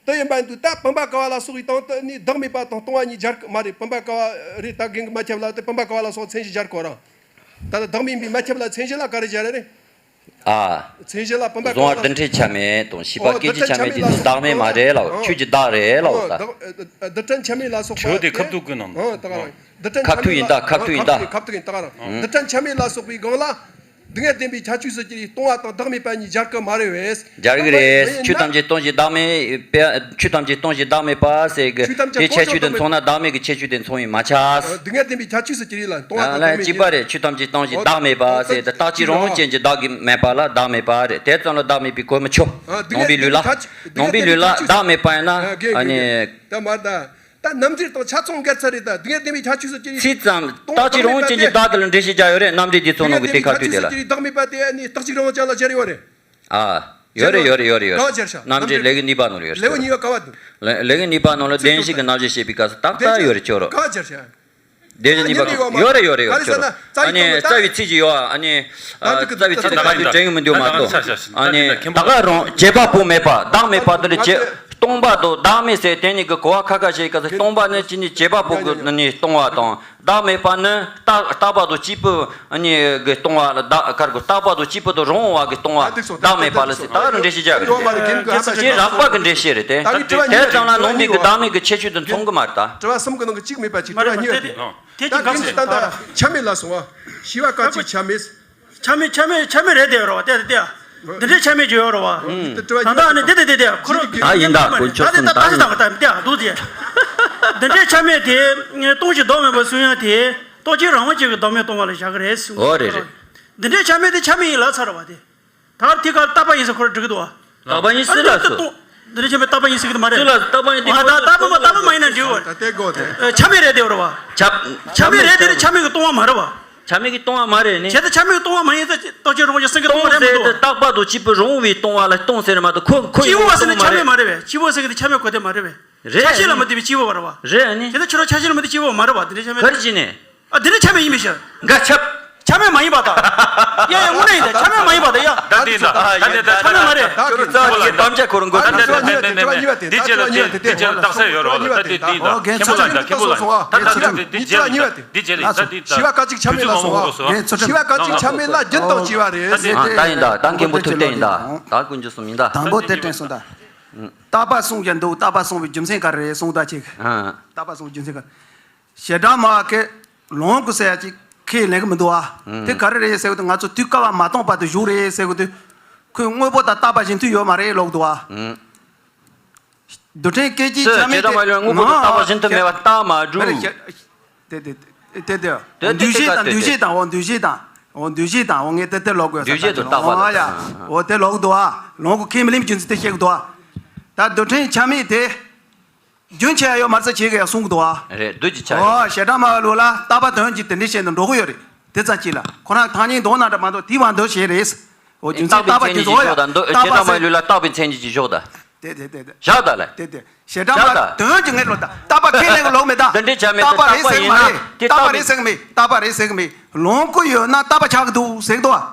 དེ་ཡིན་པ་འདུག་ད་བུམ་པ་ཀ་བ་ལ་སོགས་པའི་སྟེང་དུ་ནི་བདག་མེད་པ་དང་སྟོང་བ་གཉིས་སྦྱར་གི་མ་རེད། བུམ་པ་ཀ་བ་རེད། ད་རྒན་གི་མ་ཁྱབ་ལ་དེ་བུམ་པ་ཀ་བ་ལ་སོགས་མཚན་གཞི་སྦྱར་དགོས་ར། ད་ལྟ་བདག་མེད་ཡིན་པའི་མ་ཁྱབ་ལ་མཚན་གཞི་ལ་ག་རེ་སྦྱར་རེད། ཨ། མཚན་གཞི་ལ་བུམ་པ་གཟུང་བ་ཀ་བ་ལ། རྡུལ་ཕྲན་ཆ་མེད་དང་ཤེས་པ་ཨོ་སྐད་ཅིག་ཆ་མེད་དེ་ཚོ་བདག་མེད་མ་རེད་ལ། ཆོས་ཀྱི་བདག་རེད་ལ། ཨོ་ད། རྡུལ་ཕྲན་ཆ་མེད་ལ་སོགས་པ་ཆོས་དེ་ཁ་ཐུག་གི་ནང་། ཨོ་ད་ག་རང་། རྡུལ་ཕྲན་ཁ་ཐུག་ཡིན་ད། ཁ་ཐུག་ཡིན་ད། ཁ་ཐུག་ཡིན་ད་ག་རང་། རྡུལ་ཕྲན་ཆ་མེད་ལ་སོགས་པའི་སྒང་ལ། སྡུག་བསྔལ་བདེན་པའི་ཁྱད་ཆོས་སུ་གྱུར་པའི་སྟོང་བ་དང་བདག་མེད་པ་གཉིས་སྦྱར་གི་མ་རེད་བས། སྦྱར་གི་རེད། ཆོས་ཐམས་ཅད་སྟོང་ཞིང་བདག་མེད་པ། ཆོས་ཐམས་ཅད་སྟོང་ཞིང་བདག་མེད་པ་ཟེར་གི་ཆོས་ཐམས་ཅད་དེ་ཁྱད་ཆོས་དེ་མཚུངས་ན་བདག་མེད་ཀྱི་ཁྱད་ཆོས་དེ་མཚུངས་པས་མ་ཁྱབ། སྡུག་བསྔལ་བདེན་པའི་ཁྱད་ཆོས་སུ་གྱུར་པའི་ལ་སྟོང་བ་དང་བདག་མེད་གཉིས། གཅིག་པ་རེད། ཆོས་ཐམས་ཅད་སྟོང་ཞིང་བདག་མེད་པ་ཟེར་ཏེ་རྟག་གཅིག་རང་དབང་ཅན་གྱི་བདག་གི་མེད་པ་ལ་བདག་མེད་པ་རེད། དེ་ཙམ་ལ་བདག་མེད་པའི་གོ་མི་ཆོད། ནང་པའི་ལུགས་ལ། ནང་པའི་ལུགས་ལ་བདག་མེད་པ་ཡིན་ན་ཨ་ནི། ད་རྣམ་འགྲེལ་དང་ཆ་ཚང་འགལ་ཚར་རེད་ད། སྡུག་བསྔལ་བདེན་པའི་ཁྱད་ཆོས་སུ་གྱུར་པའི། ཚིག་ཙམ་རྟག་གཅིག་རང་དབང་ཅན་གྱི་བདག་དེ་ལ་འགྲེལ་བཤད་རྒྱག་ཡོད་རེད། རྣམ་འགྲེལ་དེ་ཚོ་ནང་གི་དེ་ཁ་ཐུག་དེ་ལ། བདག་མེད་པ་དེ་ནི་རྟག་གཅིག་རང་དབང་ཅན་ལ་སྦྱར་ཡོད་རེད། ཨ། ཡོད་རེད་ཡོད་རེད་ཡོད་རེད་ཡོད་རེད། གང་སྦྱར་ཤག་རྣམ་འགྲེལ་ལེའུ་གཉིས་པ་ནང་ལ་ཡོད་རེད། ལེའུ་གཉིས་པ་ག་བ་འདུག་ལེའུ་གཉིས་པ་ནང་ལ་བདེན་བཞི་གི་རྣམ་གཞག་བཤད་པའི་སྐབས་སུ་ཏག་ཏག་ཡོད་རེད་ཁྱོད་རོ། གང་སྦྱར་ཤག་རྡེ་རིང་གཉིས་པ་ཡོད་རེད་ཡོད་རེད་ཁྱོད་རོ། ཨ་ནི་རྩ་བའི་ཚིག་ཅིག་ཡོད་ཨ་ནི། རྩ་བའི་ཚིག་དེ་ག་དུས་དྲན་གི་མི་འདུག་མ་གཏོགས། ཨ་ནི་ད་ག་རང་བྱེད་པ་པོ་མེད་པ་བདག་མེད་པ་དེ་ལ་བྱེད། སྟོང་པ་དང་བདག་མེད་ཟེར་དེ་གཉིས་ཀྱི་གོ་བ་ཁ་ཁ་བྱེད་སྐབས་སུ་སྟོང་པ་ནི་ཅི་ནི་བྱེད་པ་པོ་གི་ནི་སྟོང་བ་དང་། བདག་མེད་པ་ནི་རྟག་རྟག་པ་དང་གཅིག་པུ་ནི་གི་སྟོང་བ་ལ་བདག་གར་གོ་རྟག་པ་དང་གཅིག་པུ་དང་རང་དབང་བ་གི་སྟོང་བ་བདག་མེད་པ་ལ་ཟེར་ད་ག་རང་འགྲེལ་བཤད་རྒྱག་གི་རེད། ཅེས་རགས་པ་གི་འགྲེལ་བཤད་རེད་དེ། དེ་ཙམ་ལ་ནང་པའི་གི་བདག་མེད་གི་ཁྱད་ཆོས་དེ་མཚུངས་གི་མ་རེད་ད། དྲི་བ་གསུམ་གི་ནང་གི་གཅིག་མེད་པ་ཅིག་དྲི་བ་གཉིས་པ་དེ། དེ་ད་གཅིག་གང་ཟེར། ད་ལྟ་ཆ་མེད་ལ་སོང་བ། ཤེས་པ་སྐད་ཅིག་ཆ་མེད། ཆ་མེད་ཆ་མེད་ཆ་མེད་རེད་དེ་རོ་བ་དེ་དེ། འདི་འདྲའི་ཆ་མེད་ཅིག་ཡོད་རོ་བ། ད་ལྟ་ནི་དེ་དེ་དེ་དེ་ཁོ་རང་ད་ཡིན་ད་དཀོན་མཆོག་གསུམ་ད་ཡིན་ད། ད་ད་ད་ད་འདུག་དེ། འདི་འདྲའི་ཆ་མེད་དེ་སྟོང་ཞིང་བདག་མེད་པ་གསུང་ཡ་དེ་རྟོག་བཅས་རང་དབང་ཅན་གྱི་བདག་མེད་སྟོང་བ་ལ་བཞག་གི་རེད་ཟེར། འོ་རེད་རེད། འདི་འདྲའི་ཆ་མེད་དེ་ཆ་མེད་ཡིན་ལབ་ཚར་བ་དེ། ད་དེ་ག་རྟག་པ་ཡིན་ཟེར་ཁོ་རང་འགྲིག་གི་འདུག་བ། རྟག་པ་ཡིན་ཟེར་ལ་སོ། འདི་འདྲའི་ཆ་མེད་རྟག་པ་ཡིན་ཟེར་གི་འདུག་མ་རེད། ད་རྟག་པ་ཡིན་དེ་ད་རྟག་པ་མ་རྟག་པ་མ་ཡིན་ན་འགྲིག་གི་རེད། ད་དེ་དགོས་དེ། ཆ་མེད་རེད་དེ་རོ་བ། ཆ་ཆ་མེད་རེད་དེ་ཆ་མེད་གི་སྟོང་བ་མ་རེད་བ། ཆ་མེད་ཀྱི་སྟོང་བ་མ་རེད་ནི། བྱས་ཏེ་ཆ་མེད་ཀྱི་སྟོང་བ་མ་ཡིན་ཙང་རྟོག་བཅས་རང་དབང་ཅན་སེང་གེ་སྟོང་བ་རེད་མི་འདུག་སྟོང་ཟེར་ཏེ་རྟག་པ་དང་གཅིག་པུ་རང་དབང་བའི་སྟོང་བ་ལ་སྟོང་ཟེར་མ་གཏོགས་ཁོ་ཁོ་ཡི་སྐྱེས་བུ་བ་ཟེར་ནི་སྟོང་མ་ཆ་མེད་རེད། མ་རེད་བས། སྐྱེས་བུ་ཟེར་གི་དེ་ཆ་མེད་གོ་དེ་མ་རེད་བས། རེད་ཆ་ཤས་ལ་མི་ལྟོས་པའི་སྐྱེས་བུ་བ་རེད་བ། རེད་ནི། དེ་ལྟར་ཁྱོད་རང་ཆ་ཤས་ལ་མི་ལྟོས་སྐྱེས་བུ་བ་མ་རེད་བ། དེ་འདྲ་ཆ་མེད་ཡིན་པས། ག་རེ་བྱས་ནས། ཨ་དེ་འདྲ་ཆ་མེད་ཡིན་པས་ཤག་འགའ་ཁྱབ། ཆ་མེད་མ་ཡིན་པ་དང་། ཡ་ཡ་དངོས་གནས་ཡིན་ད་ཆ་མེད་མ་ཡིན་པ་དང་ཡ། ད་དེ་ད་ད་དེ་ད་ཆ་མེད་མ་རེད། ད་ཁྱོད་རང་རྩ་བ་ཉིད་དམ་བཅའ་ཁོ་རང་དགོས་ད་ད་ད་ད་ད་ད་འདི་བྱས་ལ་འདི་འདི་བྱས་ལ་རྟགས་གསལ་ཡོད་རོགས་ད་དེ་འདི་ད་མཁན་པོ་ལ་ད་མཁན་པོ་ལ་ད་ད་ད་འདི་འདི་བྱས་ལ་འདི་བྱས་ལ་ད་འདི་ད་ཤི་བ་སྐད་ཅིག་ཆ་མེད་ལ་སོང་བ། ཤི་བ་སྐད་ཅིག་ཆ་མེད་ལ་རྒྱུན་དུ་སྐྱེ་བ་རེད། ད་ཡིན་ད་ད་མཁན་པོ་ཐུབ་བསྟན་ཡིན་ད། ད་ཀུན་སྤྱོད་གསུམ་ཡིན་ད། དང་པོ་དེ་དྲན་སོང་ད། རྟག་པ་གསུངས་ཀྱི་འདུག་རྟག་པ་གསུངས་པའི་རྒྱུ་མཚན་ག་རེ་རེད་གསུངས་ད་ཅིག་རྟག་པ་གསུངས་པའི་རྒྱུ་མཚན་ག་རེ། བྱེ་བྲག་སྨྲ་བ་གིས་ལོངས་སྐུ་ཟེར་ཡ་ཅིག་ ཁས་ལེན་གི་མི་འདུག་ཨ། དེ་ག་རེ་རེད་ཟེར་གི་འདུག་ང་ཚོ་དུས་སྐབས་མ་སྟོང་བར་དུ་བཞུགས་རེད་ཟེར་གི་འདུག་ཁོས་དངོས་པོ་དང་རྟག་པ་གཞན་དུ་ཡོད་མ་རེད་ལབ་གི་འདུག་ཨ། རྡུལ་ཕྲན་སྐད་ཅིག་དེ་ཆ་མེད་བྱེ་བྲག་མ་ལུས་ལ་དངོས་པོ་དང་རྟག་པ་གཞན་དུ་མེད་པ་རྟགས་མ་གྲུབ། དེ་དེ་དེ་དེ་འདུས་བྱས་དང་འདུས་བྱས་དང་འོ་འདུས་བྱས་དང་འོ་འདུས་བྱས་དང་འོ་ངས་དེ་དེ་ལོག་དགོས་འདུས་བྱས་དང་རྟག་པ་ལ་ཡ་འོ་དེ་ལོག་འདུག་ཨ། ལོང་གི་ཁས་མི་ལེན་རྒྱུ་མཚན་དེ་བཤད་གི་འདུག་ཨ། ད་རྡུལ་ཕྲན་ཆ་མེད་དེ་རྒྱུན་ཆད་ཡོད་མ་རེད་ཟེར་བྱེད་གི་ཡ་གསུང་གི་འདུག་ཨ། རེད་རྡུལ་གྱི་ཆ་ཡོད། འོ་བྱེ་བྲག་སྨྲ་བ་ལུགས་ལ་རྟག་པ་དོན་གྱི་དེ་འདྲའི་བཤད་ནས་འགྲོ་གི་ཡོད་རེད། དེ་ཙམ་གཅིག་ལ་ཁོ་རང་ཐང་རྙེད་འདོགས་ན་འདྲ་མ་འདོགས་དེ་བ་འདོགས་བྱེད་རེད། འོ་རྒྱུ་མཚན་རྟག་པའི་མཚན་ཉིད་ཀྱི་ཕྱོགས་དང་འདུ་བྱེ་བྲག་སྨྲ་བ་ལུགས་ལ་རྟག་པའི་མཚན་ཉིད་ཀྱི་ཕྱོགས་དང་། དེ་དེ་དེ་དེ། བཞག་ད་ལ། དེ་དེ་བྱེ་བྲག་བཞག་སྨྲ་ད། དོན་གྱི་ངེས་ལོ་ད་རྟག་པ་ཁས་ལེན་གི་ལོག་མེད་ད། འདི་འདྲའི་ཆ་མེད་རྟག་པ་རེད་ཟེར་གི་མ་རེད། རྟག་པ་རེད་ཟེར་གི་མེད། རྟག་པ་རེད་ཟེར་གི་མེད། ལོང་གི་ཡོད་ན་རྟག་པ་ཆགས་གི་འདུག་ཟེར་གི་འདུག་ཨ།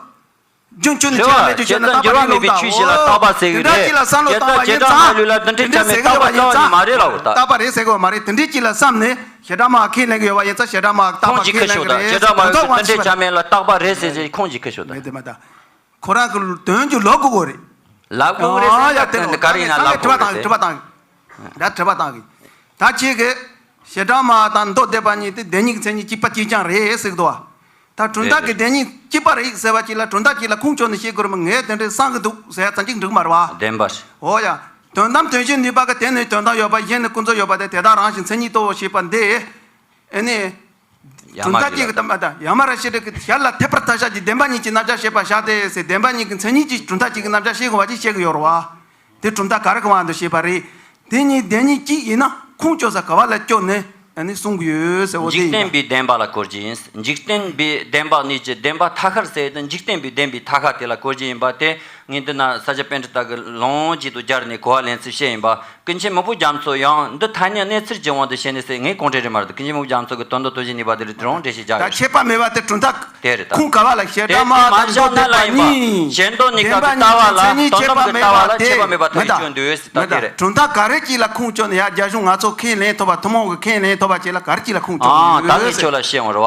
རྒྱུན་ཆད་ནས་ཆགས་མེད་རྒྱུ་ཆད་ན་རྟག་པ་ལོག་ད། ཆོས་བཞི་ལ་རྟག་པ་ཟེར་གི་རེད། དེ་འདྲ་ཅིག་ལ་བསམ་བློ་བཏང་བ་ཡིན་ཙང་། དེ་འདྲ་ཅིག་ལ་བསམ་ནས་བྱེ་བྲག་སྨྲ་བ་ལུགས་ལ་འདི་འདྲའི་ཆ་མེད་རྟག་པ་རྩ་བ་ནས་མ་རེད་ལབ་ད། རྟག་པ་རེད་ཟེར་གི་མ་རེད། དེ་འདྲའི་ཅིག་ལ་བསམ་ནས་བྱེ་བྲག་སྨྲ་བ་ཁས་ལེན་གི་ཡོད་པ་ཡིན་ཙང་བྱེ་བྲག་སྨྲ་བ་རྟག་པ་ཁས་ལེན་གི་རེད་ཟེར་གི་འདུག་ཨ། ཁོང་གིས་ཁས་ཤོག་ད། བྱེ་བྲག་སྨྲ་བ་ལུགས་ལ་འདི་འདྲའི་ཆ་མེད་ལ་རྟག་པ་རེད་ཟེར་ཟེར་ཁོང་གིས་ཁས་ཤོག་ད། མེད་དེ་མ་ད། ཁོ་རང་གི་དོན་གྱི་ལོག་གི་གོ་རེད། ལབ་དགོས་རེད་ཟེར་ཡ་ན་དེ་ནི་ག་རེ་ཡིན་ན་ལབ་དགོས་རེད། དྲི་བ་བཏང་དྲི་བ་བཏང་གི། ད་དྲི་བ་བཏང་གི། ད་ཁྱེད་ཀྱིས་བྱེ་བྲག་སྨྲ་བ་དང་མདོ་སྡེ་པ་གཉིས་དེ་བདེན་གཉིས་ཀྱི་མཚན་ཉིད་གཅིག་པ་གཅིག་རྐྱང་རེད་ཟེར་གི་འདུག་བ། ད་གྲུབ་མཐའ་གི་བདེན་གཉིས་གཅིག་པ་རེད་ཟེར་བ་གཅིག་ལ་གྲུབ་མཐའ་གཅིག་ལ་ཁུངས་བཅོལ་ནས་བཤད་དགོས་རེད་མ། ངས་དེ་འདྲའི་བསམ་གི་འདུག་ཟེར་ཡ་ཙམ་གཅིག་འགྲིག་མ་རེད་བ། བདེན་པ་རེད། འོ་ཡ། དོན་དམ་དོན་བྱེད་ནུས་པ་གི་དེ་ནི་དོན་དམ་ཡོད་པ་གཞན་ནི་ཀུན་རྫོབ་ཡོད་པ་དེ་དེ་དག་རང་བཞིན་མཚན་ཉིད་ལྟ་བུ་ཞེས་པ་འདི། ཨ་ནི། ཡ་མ་གྲུབ་མཐའ་གཅིག་གི་གཏམ་པ་དང་ཡ་མ་ར་ཤི་རི་གི་ཞར་ལ་ཐེབས་པར་ཐལ་བྱ་གི་བདེན་པ་གཉིས་ཀྱི་རྣམ་གཞག་བཤད་པ་བཞག་སྟེ་ཟེར། བདེན་པ་གཉིས་ཀྱི་མཚན་ཉིད་ཀྱི་གྲུབ་མཐའ་གཅིག་གི་རྣམ་གཞག་བཤད་དགོས་པ་ཅིག་བཤད་གི་ཡོད་རེད་བ། དེ་གྲུབ་མཐའ་ག་རེ་གི་དབང་དུ་བྱས་པ་རེད། དེ་གཉིས་བདེན་གཉིས་གཅིག་ཡིན་ན་ཁུངས་བཅོལ་ས་ག་བ་ལ་བཅོལ་ནས་ཨ་ནི་གསུང་གི་ཡོད་ཟེར། འོ་དེ་འཇིག་ཡིན་རྟེན་པ། པའི་བདེན་པ་ལ་གོ་རྒྱུ་ཡིན། འཇིག་རྟེན་པའི་བདེན་པ་གཉིས་ཀྱི་བདེན་པ་ཐ་ཤལ་ཟེར་དེ་འཇིག་རྟེན་པའི་བདེན་པའི་ཐ་ཤལ་དེ་ལ་གོ་རྒྱུ་ཡིན་པ་དེ། ངས་འདི་ན་ས་སྐྱ་པཎྜི་ཏ་གི་ལུང་གཅིག་ཏུ་སྦྱར་ནས་གོ་བ་ལེན་ཚུལ་བཤད་ཡིན་པ། ཀུན་མཁྱེན་མི་བོ་རྒྱ་མཚོ་ཡང་འདི་ཐ་སྙད་གནས་ཚུལ་གྱི་དབང་དུ་བྱས་ནས་ཟེར། ངས་གོང་འགྲེལ་རེད་མ་རེད། ཀུན་མཁྱེན་མི་བོ་རྒྱ་མཚོ་གི་དོན་དམ་དོན་བྱེད་ནུས་པ་དེ་ལ་དེ་རུང་འགྲེལ་བཤད་རྒྱག་ད་ཡོད་རེད། ཁྱད་པར་མེད་པ་དེ་གྲུབ་མཐའ་དེ་རེད་ད། ཁུངས་ག་བ་ལ་བྱེ་བྲག་སྨྲ་བ་དང་མདོ་སྡེ་པ་གཉིས། ཞེ་འདོད་གཉིས་ཀ་གི་ལྟ་བ་ལ་དོན་དམ་གྱི་ལྟ་བ་ལ་ཁྱད་པར་མེད་པ་དེ་སྐྱོན་འདུག་ཟེར་ད་དེ་རེད། གྲུབ་མཐའ་ག་རེ་གཅིག་ལ་ཁུངས་བཅོལ་ནས་ཡ་རྒྱ་གཞུང་ང་ཚོ་ཁས་ལེན་ཐུབ་པ་ཐུན་མོང་གི་ཁས་ལེན་ཐུབ་པ་བཅས་ལ་ག་རེ་གཅིག་ལ་ཁུངས་བཅོལ་ཨ་ད་ངས་ཁྱོད་ལ་བཤད་འོང་རེད་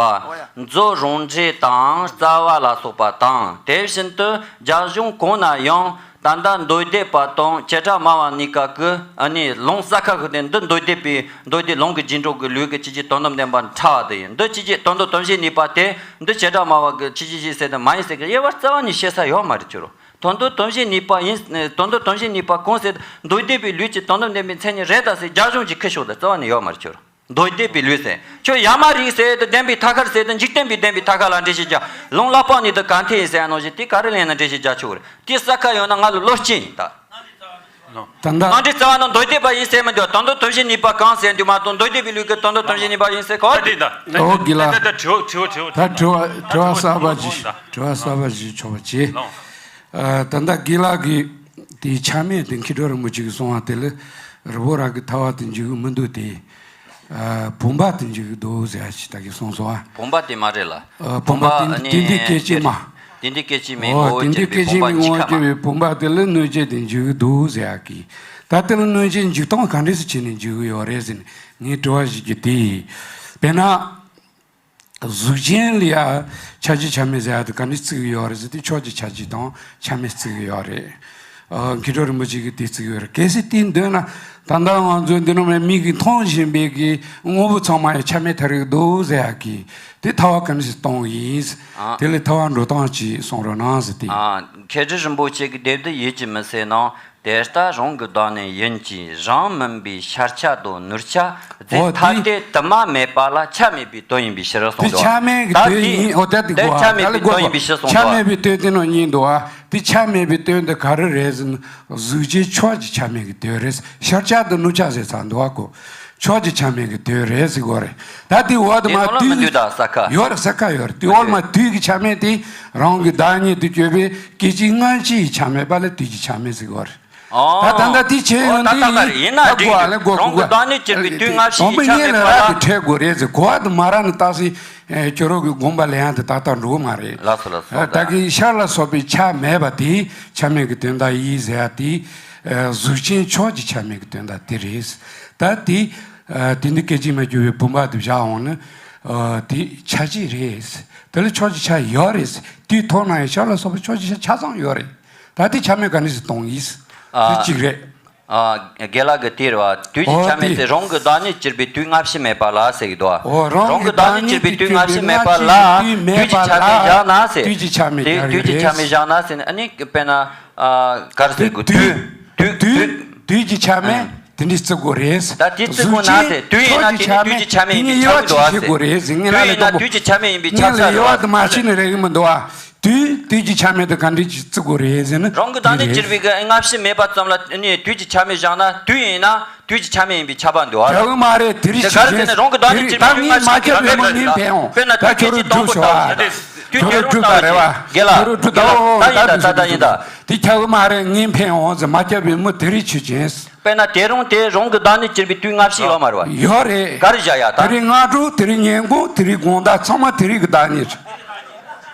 བ། མཛོད་རང་འགྲེལ་དང་རྩ་བ་ལ་སོགས་པ་དང་དེ་བཞིན་དུ་རྒྱ་གཞུང་གང་ན་ཡང་། ད་ལྟ་མདོ་སྡེ་པ་དང་བྱེ་བྲག་སྨྲ་བ་གཉིས་ཀ་གི་ཨ་ནི་ལུང་གསལ་ཁ་ཤོད་དེ། འདི་མདོ་སྡེ་པའི་མདོ་སྡེ་ལུང་གི་རྗེས་འགྲོ་གི་ལུགས་ཀྱི་ཕྱི་རྒྱལ་དོན་དམ་བདེན་པ་ཕྲ་བ་དེ་ཡིན། འདི་ཕྱི་རྒྱལ་དོན་དམ་དོན་བྱེད་ནུས་པ་དེ། འདི་བྱེ་བྲག་སྨྲ་བ་གི་ཕྱི་རྒྱལ་ཞིག་ཟེར་དེ་མ་ཡིན་ཟེར་གི་དབྱེ་བ་རྩ་བ་ནས་ཕྱེ་ས་ཡོད་མ་རེད་ཁྱོད་རང་། དོན་དམ་དོན་བྱེད་ནུས་པ་ཡིན། དོན་དམ་དོན་བྱེད་ནུས་པ་གང་ཟེར་མདོ་སྡེ་པའི་ལུགས་ཀྱི་དོན་དམ་བདེན་པའི་མཚན་ཉིད་རེད་ད་ཟེར་རྒྱ་གཞུང་གིས་ཁས་ཤོག་ད་རྩ་བ་ནས་ཡོད་མ་རེད་ཁྱོད་རང་། མདོ་སྡེ་པའི་ལུགས་ཟེར། ཁྱོད་ཡ་མ་རིག་ཟེར་དུས་བདེན་པའི་ཐ་ཤལ་ཟེར་དུས་འཇིག་རྟེན་པའི་བདེན་པའི་ཐ་ཤལ་ལ་འགྲེལ་བཤད་རྒྱག་ལུང་བསླབ་པ་ནི་དུ་ག་འཐད་ཡིན་ཟེར་ཡ་ནང་བཞིན་དེ་ག་རེ་ལེན་ན་འགྲེལ་བཤད་རྒྱག་ཆོག་རེད། དེ་གསལ་ཁ་ཡོད་ན་ང་ལ་བློ་སྐྱེད་ཡིན་ད། ད་ལྟ་ང་འདྲི་རྩ་བ་ནི་མདོ་སྡེ་པ་ཡིན་ཟེར་མི་འདུག་དོན་དམ་དོན་བྱེད་ནུས་པ་གང་ཟེར་འདུག་མ་གཏོགས་མདོ་སྡེ་པའི་ལུགས་ཀྱི་དོན་དམ་དོན་བྱེད་ནུས་པ་ཡིན་ཟེར་གོ། ད་དེ་ད། ད་དེ་ད་དྲི་བ་དྲི་བ་དྲི་བ་ད་དྲི་བ་དྲི་བ་གསར་པ་ཅིག་དྲི་བ་གསར་པ་ཅིག་ཆོག་པ་བྱེད། ཨ་ད་ལྟ་དགེ་ལགས་ཀྱིས་དེའི་ཆ་མེད་དེ་མཁས་གྲུབ་རིན་པོ་ཆེ་གིས་གསུངས་པ་དེ་ལ་རི་བོ་ར་གི་ཐལ་བ་དེ་འཇུག་གི་མི་འདུག་དེ། ཨ་བུམ་པ་དེ་འཇུག་གི་འདུག་ཟེར་ཡ་ཞིག་ད་གིན་གསུངས་སོང་ཨ། བུམ་པ་དེ་མ་རེད་ལ། ཨ་བུམ་པ་བུམ་པ་དེ་ནི་དེ་འདི་སྐད་ཅིག་མ། དེ་འདི་སྐད་ཅིག་མིན་ཨོ་དེ་འོ་འདི་ཅེས་པའི་སྐད་ཅིག་བུམ་པ་མིན་འོ་གཅིག་ཁ་ཅེས་མ། པའི་བུམ་པ་དེ་ལ་གནོད་བྱེད་དེ་འཇུག་གི་འདུག་ཟེར་ཡ་གི། ད་དེ་ལ་གནོད་བྱེད་འཇུག་སྟངས་ག་འདྲས་སུ་བྱས་ནས་འཇུག་གི་ཡོད་རེད་ཟེར་ནས་ངས་དྲི་བ་ཞིག་རྒྱུ་དེ། དཔེར་ན། གཟུགས་ཅན་ལ་ཡ་ཆ་བྱད་ཆ་མེད་ཟེར་ཡ་དེ་ག་འདྲས་བརྩི་གི་ཡོད་རེད་ཟེར་དུས་ཕྱོགས་ཀྱི་ཆ་བྱད་དང་ཆ་མེད་བརྩི་གི་ཡོད་རེད། ཨ་མཁས་གྲུབ་རིན་པོ་ཆེ་གིས་དེ་བརྩི་གི་ཡོད་རེད། གལ་སྲིད་དེ་འདོད་ན་ད་ལྟ་ང་ཚོ་འདི་ནང་མ་མིག་གིས་མཐོང་བཞིན་པའི་གི་དངོས་པོ་ཚང་མ་ཡང་ཆ་མེད་ཐལ་གི་འདུག་ཟེར་ཡ་གི་དེ་ཐལ་བ་ག་འདྲས་སེ་གཏོང་གི་ཡིན། ཨ། དེ་ལས་ཐལ་བ་འགྲོ་སྟངས་ཅིག་གསུང་རོགས་གནང་ཟེར་ཏེ། ཨ། མཁས་གྲུབ་རིན་པོ་ཆེ་གིས་དེབ་འདི་ཡིད་ཀྱིས་མི་ཟད་ནོ། དེ་ལྟ་རང་གི་བདག་ནི་ཡིན་གྱི་རང་མིན་པའི་ཤར་ཆ་དང་ནུབ་ཆ་ཟེར། འོ་ཐ་དེ་དེ་དུ་མ་མེད་པ་ལ་ཆ་མེད་པའི་དོན་ཡིན་པའི་ཕྱིར་གསུངས་དེ་འདུག་ཆ་མེད་ཀྱི་ད་དོན་དེ་ཡིན། འོ་ད་དེ་དེ་གོ་ཆ་མེད་ད་ལ་པའི་གོ་དོན་ཡིན་པའི་ཕྱིར་གསུངས་ཆ་འདུག་མེད་པའི་དོན་དེ་ནང་གཉིས་འདུག་ཨ། དེ་ཆ་མེད་པའི་དོན་དེ་ག་རེ་རེད་ཟེར་ན་གཟུགས་ཅན་ཕྱོགས་ཀྱི་ཆ་མེད་ཀྱི་དོན་རེད། ཤར་ཆ་དང་ནུབ་ཆ་ཟེར་ཚར་འདུག་ཨ་གོ། ཕྱོགས་ཀྱི་ཆ་མེད་ཀྱི་དོན་རེད་ཟེར་གོ་རེད། ད་དེ་འོག་ཏུ་དེ་མ་ནང་ལ་དུས་མི་ཀྱི་འདུག་ད་ས་ཁ་ཡོད་རེད། ས་ཁ་ཡོད་རེད། དེ་འོག་མ་དུས་ཀྱི་ཆ་མེད་དེ་རང་གི་བདག་ཉིད་དུ་གྱུར་པའི་སྐད་ཅིག་སྔ་ཕྱི་ཡི་ཆ་མེད་པ་ལ་དུས་ཀྱི་ཆ་མེད་ཟེར་གོ་རེད། ད་ད་ལྟ་དེ་བྱས་ཡོང་དུས་ཡིན་ན་འགྲིག་རེད། རང་གི་བདག་ཉིད་གྱུར་པའི་དུས་སྔ་ཕྱི་ཡི་ཆ་མེད་པ་ལ་འཕྲད་དགོས་རེད་ཟེར་གོ་བ་དུ་མ་ར་ནི་ཏག་སི་ཁྱོད་རང་གི་དགོངས་པ་ལ་ཡང་དེ་ཏག་ཏག་འགྲོ་གི་མ་རེད། ལགས་སོ་ལགས་སོ། ད་གི་ཤར་ལ་སོགས་པའི་ཆ་མེད་པ་དེ་ཆ་མེད་ཀྱི་དོན་དག་ཡིན་ཟེར་ཡ་དེ་གཟུགས་ཅན་ཕྱོགས་ཀྱི་ཆ་མེད་ཀྱི་དོན་དག་དེ་རེད། ད་དེ་དེ་འདི་སྐད་ཅིག་མ་གྱུར་པའི་བུམ་པ་དེ་བཞག་འོང་ན་དེ་ཆ་གཅིག་རེད། དེ་ལ་ཕྱོགས་ཀྱི་ཆ་ཡོད་རེད། དེའི་ཐོག་ན་ཡང་ཤར་ལ་སོགས་པའི་ཕྱོགས་ཀྱི་ཆ་ཆ་ཚང་ཡོད་རེད། ད་དེ་ཆ་མེད་ག་ནས་སུ་གཏོང་ཡིན། ཨ། དེ་གཅིག་རེད། ཨ། དགེ་ལགས་ཀྱི་དེ་རེད་བ། དུས་ཀྱི་ཆ་མེད་ཟེར། རང་གི་བདག་ཉིད་གྱུར་པའི་དུས་སྔ་ཕྱི་མེད་པ་ལ་ཟེར་གྱི་འདུག་བ། རང་གི་བདག་ཉིད་གྱུར་པའི་དུས་སྔ་ཕྱི་མེད་པ་ལ་དུས་ཀྱི་ཆ་མེད་བཞག་ན་ཟེར། དུས་ཀྱི་ཆ་མེད་བཞག་ན་ཟེར་ནས། ཨ་ནི་དཔེར་ན། ཨ། ག་རེ་ཟེར་དགོས། དུས། དུས། དུས། དུས་ཀྱི་ཆ་མེད། དེ་འདྲའི་བརྩི་དགོས་རེད། ད་དེ་བརྩི་དགོས་ན་ཟེར། དུས་ཡིན་ན་དེ་ནི་དུས་ཀྱི་ཆ་མེད་ཡིན་པའི་ཆགས་ཀྱི་འདུག་ཟེར། དུས་ཡིན་ན་དུས་ཀྱི་ཆ་མེད་ཡིན་པའི་ཆགས་ས་རེད་བ། དུས་ཀྱི་དུས་ཀྱི་ཆ་མེད་ཡིན་པའི་ཆགས་ས་རེད་བ། དུས། དུས་ཀྱི་ཆ་མེད་དུ་ག་འདྲ་ཅིག་བརྩི་དགོས་རེད་ཟེར་ན། རང་གི་བདག་ཉིད་གྱུར་པའི་གི་སྔ་ཕྱི་མེད་པ་ཙམ་ལ་ནི་དུས་ཀྱི་ཆ་མེད་བཞག་ན། དུས་ཡིན་ན་དུས་ཀྱི་ཆ་མེད་ཡིན་པའི་ཆགས་པ་འདུག་བ། དེ་ག་རེ་ཟེར་ན། རང་གི་བདག་ཉིད་གྱུར་པའི་དུས་སྔ་ཕྱི་མེད་པ་ལ། དཔེར་ན་དུས་ཀྱི་དང་པོ་དང་། དུས་དེ་རུང་དང་། དགེ་ལགས། ད་ཡིན་ད། ད་ད་ཡིན་ད། དེ་ཁྱབ་ཀྱི་མ་རེད། ངས་ཕན་འོང་ཟེར། མ་ཁྱབ་པའི་མི་དེ་རིགས་ཆོས་ཅན། དཔེར་ན་དེ་རུང་དེ་རང་གི་བདག་ཉིད་གྱུར་པའི་དུས་སྔ་ཕྱི་ཡོད་མ་རེད་བ། ཡོད་རེད། ག་རེ་བཞག་ཡ་ད། དེ་རིང་སྔ་དྲོ། དེ་རིང་ཉིན་གུང་། དེ་རིང་དགོང་དག། ཚང་མ་དེ་རིང་གི་བདག་ཉིད།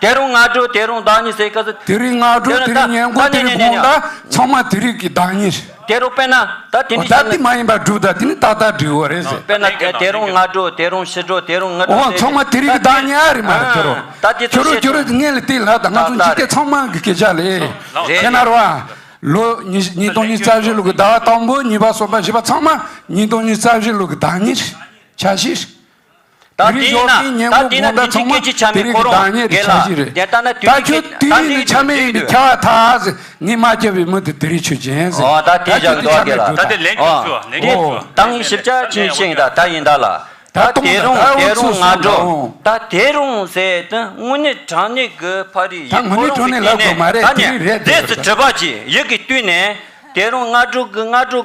དེ་རུང་སྔ་དྲོ། དེ་རུང་བདག་ཉིད་ཟེར་སྐབས་སུ། དེ་རིང་སྔ་དྲོ། དེ་རིང་ཉིན་གུང་། དེ་རིང་དགོང་དག། ཚང་མ་དེ་རིང་གི་བདག་ཉིད། དེ་རུང་དཔེར་ན་ད་དེ་འདྲ། ད་དེ་མ་ཡིན་པ་སྒྲུབ་ད། དེ་ནི་ཏག་ཏག་འགྲིག་གོ་རེད་ཟེར། དཔེར་ན་དེ་རུང་སྔ་དྲོ། དེ་རུང་ཕྱི་དྲོ། དེ་རུང་དངོས་དྲོ། འོ། ཚང་མ་དེ་རིང་གི་བདག་ཉིད་ཨ་རེད་མ་རེད། དེ་རུང་། ད་དེ་ཚོ་ཁྱོད་རང་ཁྱོད་རང་ངས་ལ་དེ་ལ་ད་ང་ཚོ་འཇིག་རྟེན་ཚང་མ་གི་སྐད་ཆ་ལས། རེད། ཁྱེད་ན་རོ་ཨ། ལོ་ཉིས། ཉིས་སྟོང་ཉི་ཤུ་རྩ་བཞི་ལོ་གི་ཟླ་བ་དང་པོ། གཉིས་པ། གསུམ་པ། བཞི་པ་ཚང་མ་ཉིས་སྟོང་ཉི་ཤུ་རྩ་བཞི་ལོ་གི་བདག་ཉིད་ཆ་ཤས། ད་དེ་ཡིན་ན། ད་དེ་ན་དུས་དུས་སྐད་ཅིག་ཆ་མེད་ཁོ་རང་དགེ་ལགས། དེ་ལྟ་ན་དུས་ཀྱི་ཆ་མེད་དུས་དུས། ཨོ། ད་དེ་བཞག་འདུག་དགེ་ལགས། ཨོ། ད་དེ་བཞག་འདུག་དགེ་ལགས། ད་དེ་ལན་རྒྱག་ཤོག་ལན་རྒྱག་ཤོག་ད་ངས་ཞིབ་ཆ་ཅིག་བཤད་ཡིན། ད་ད་ཡིན་ད་ལ། ད་དེ་རུང་དེ་རུང་སྔ་དྲོ། ད་དེ་རུང་ཟེར་དུས་དངོས་གནས་དྲང་གནས་ཀྱི་ཕ་རི་ཡི་ཁོ་རང་གི་སྟེང་ནས། ད་ནས་རྫས་སུ་གྲུབ་པ་ཅིག་ཡིད་ཀྱི་སྟེང་ནས། དེ་རུང་སྔ་དྲོ་གི་སྔ་དྲོ་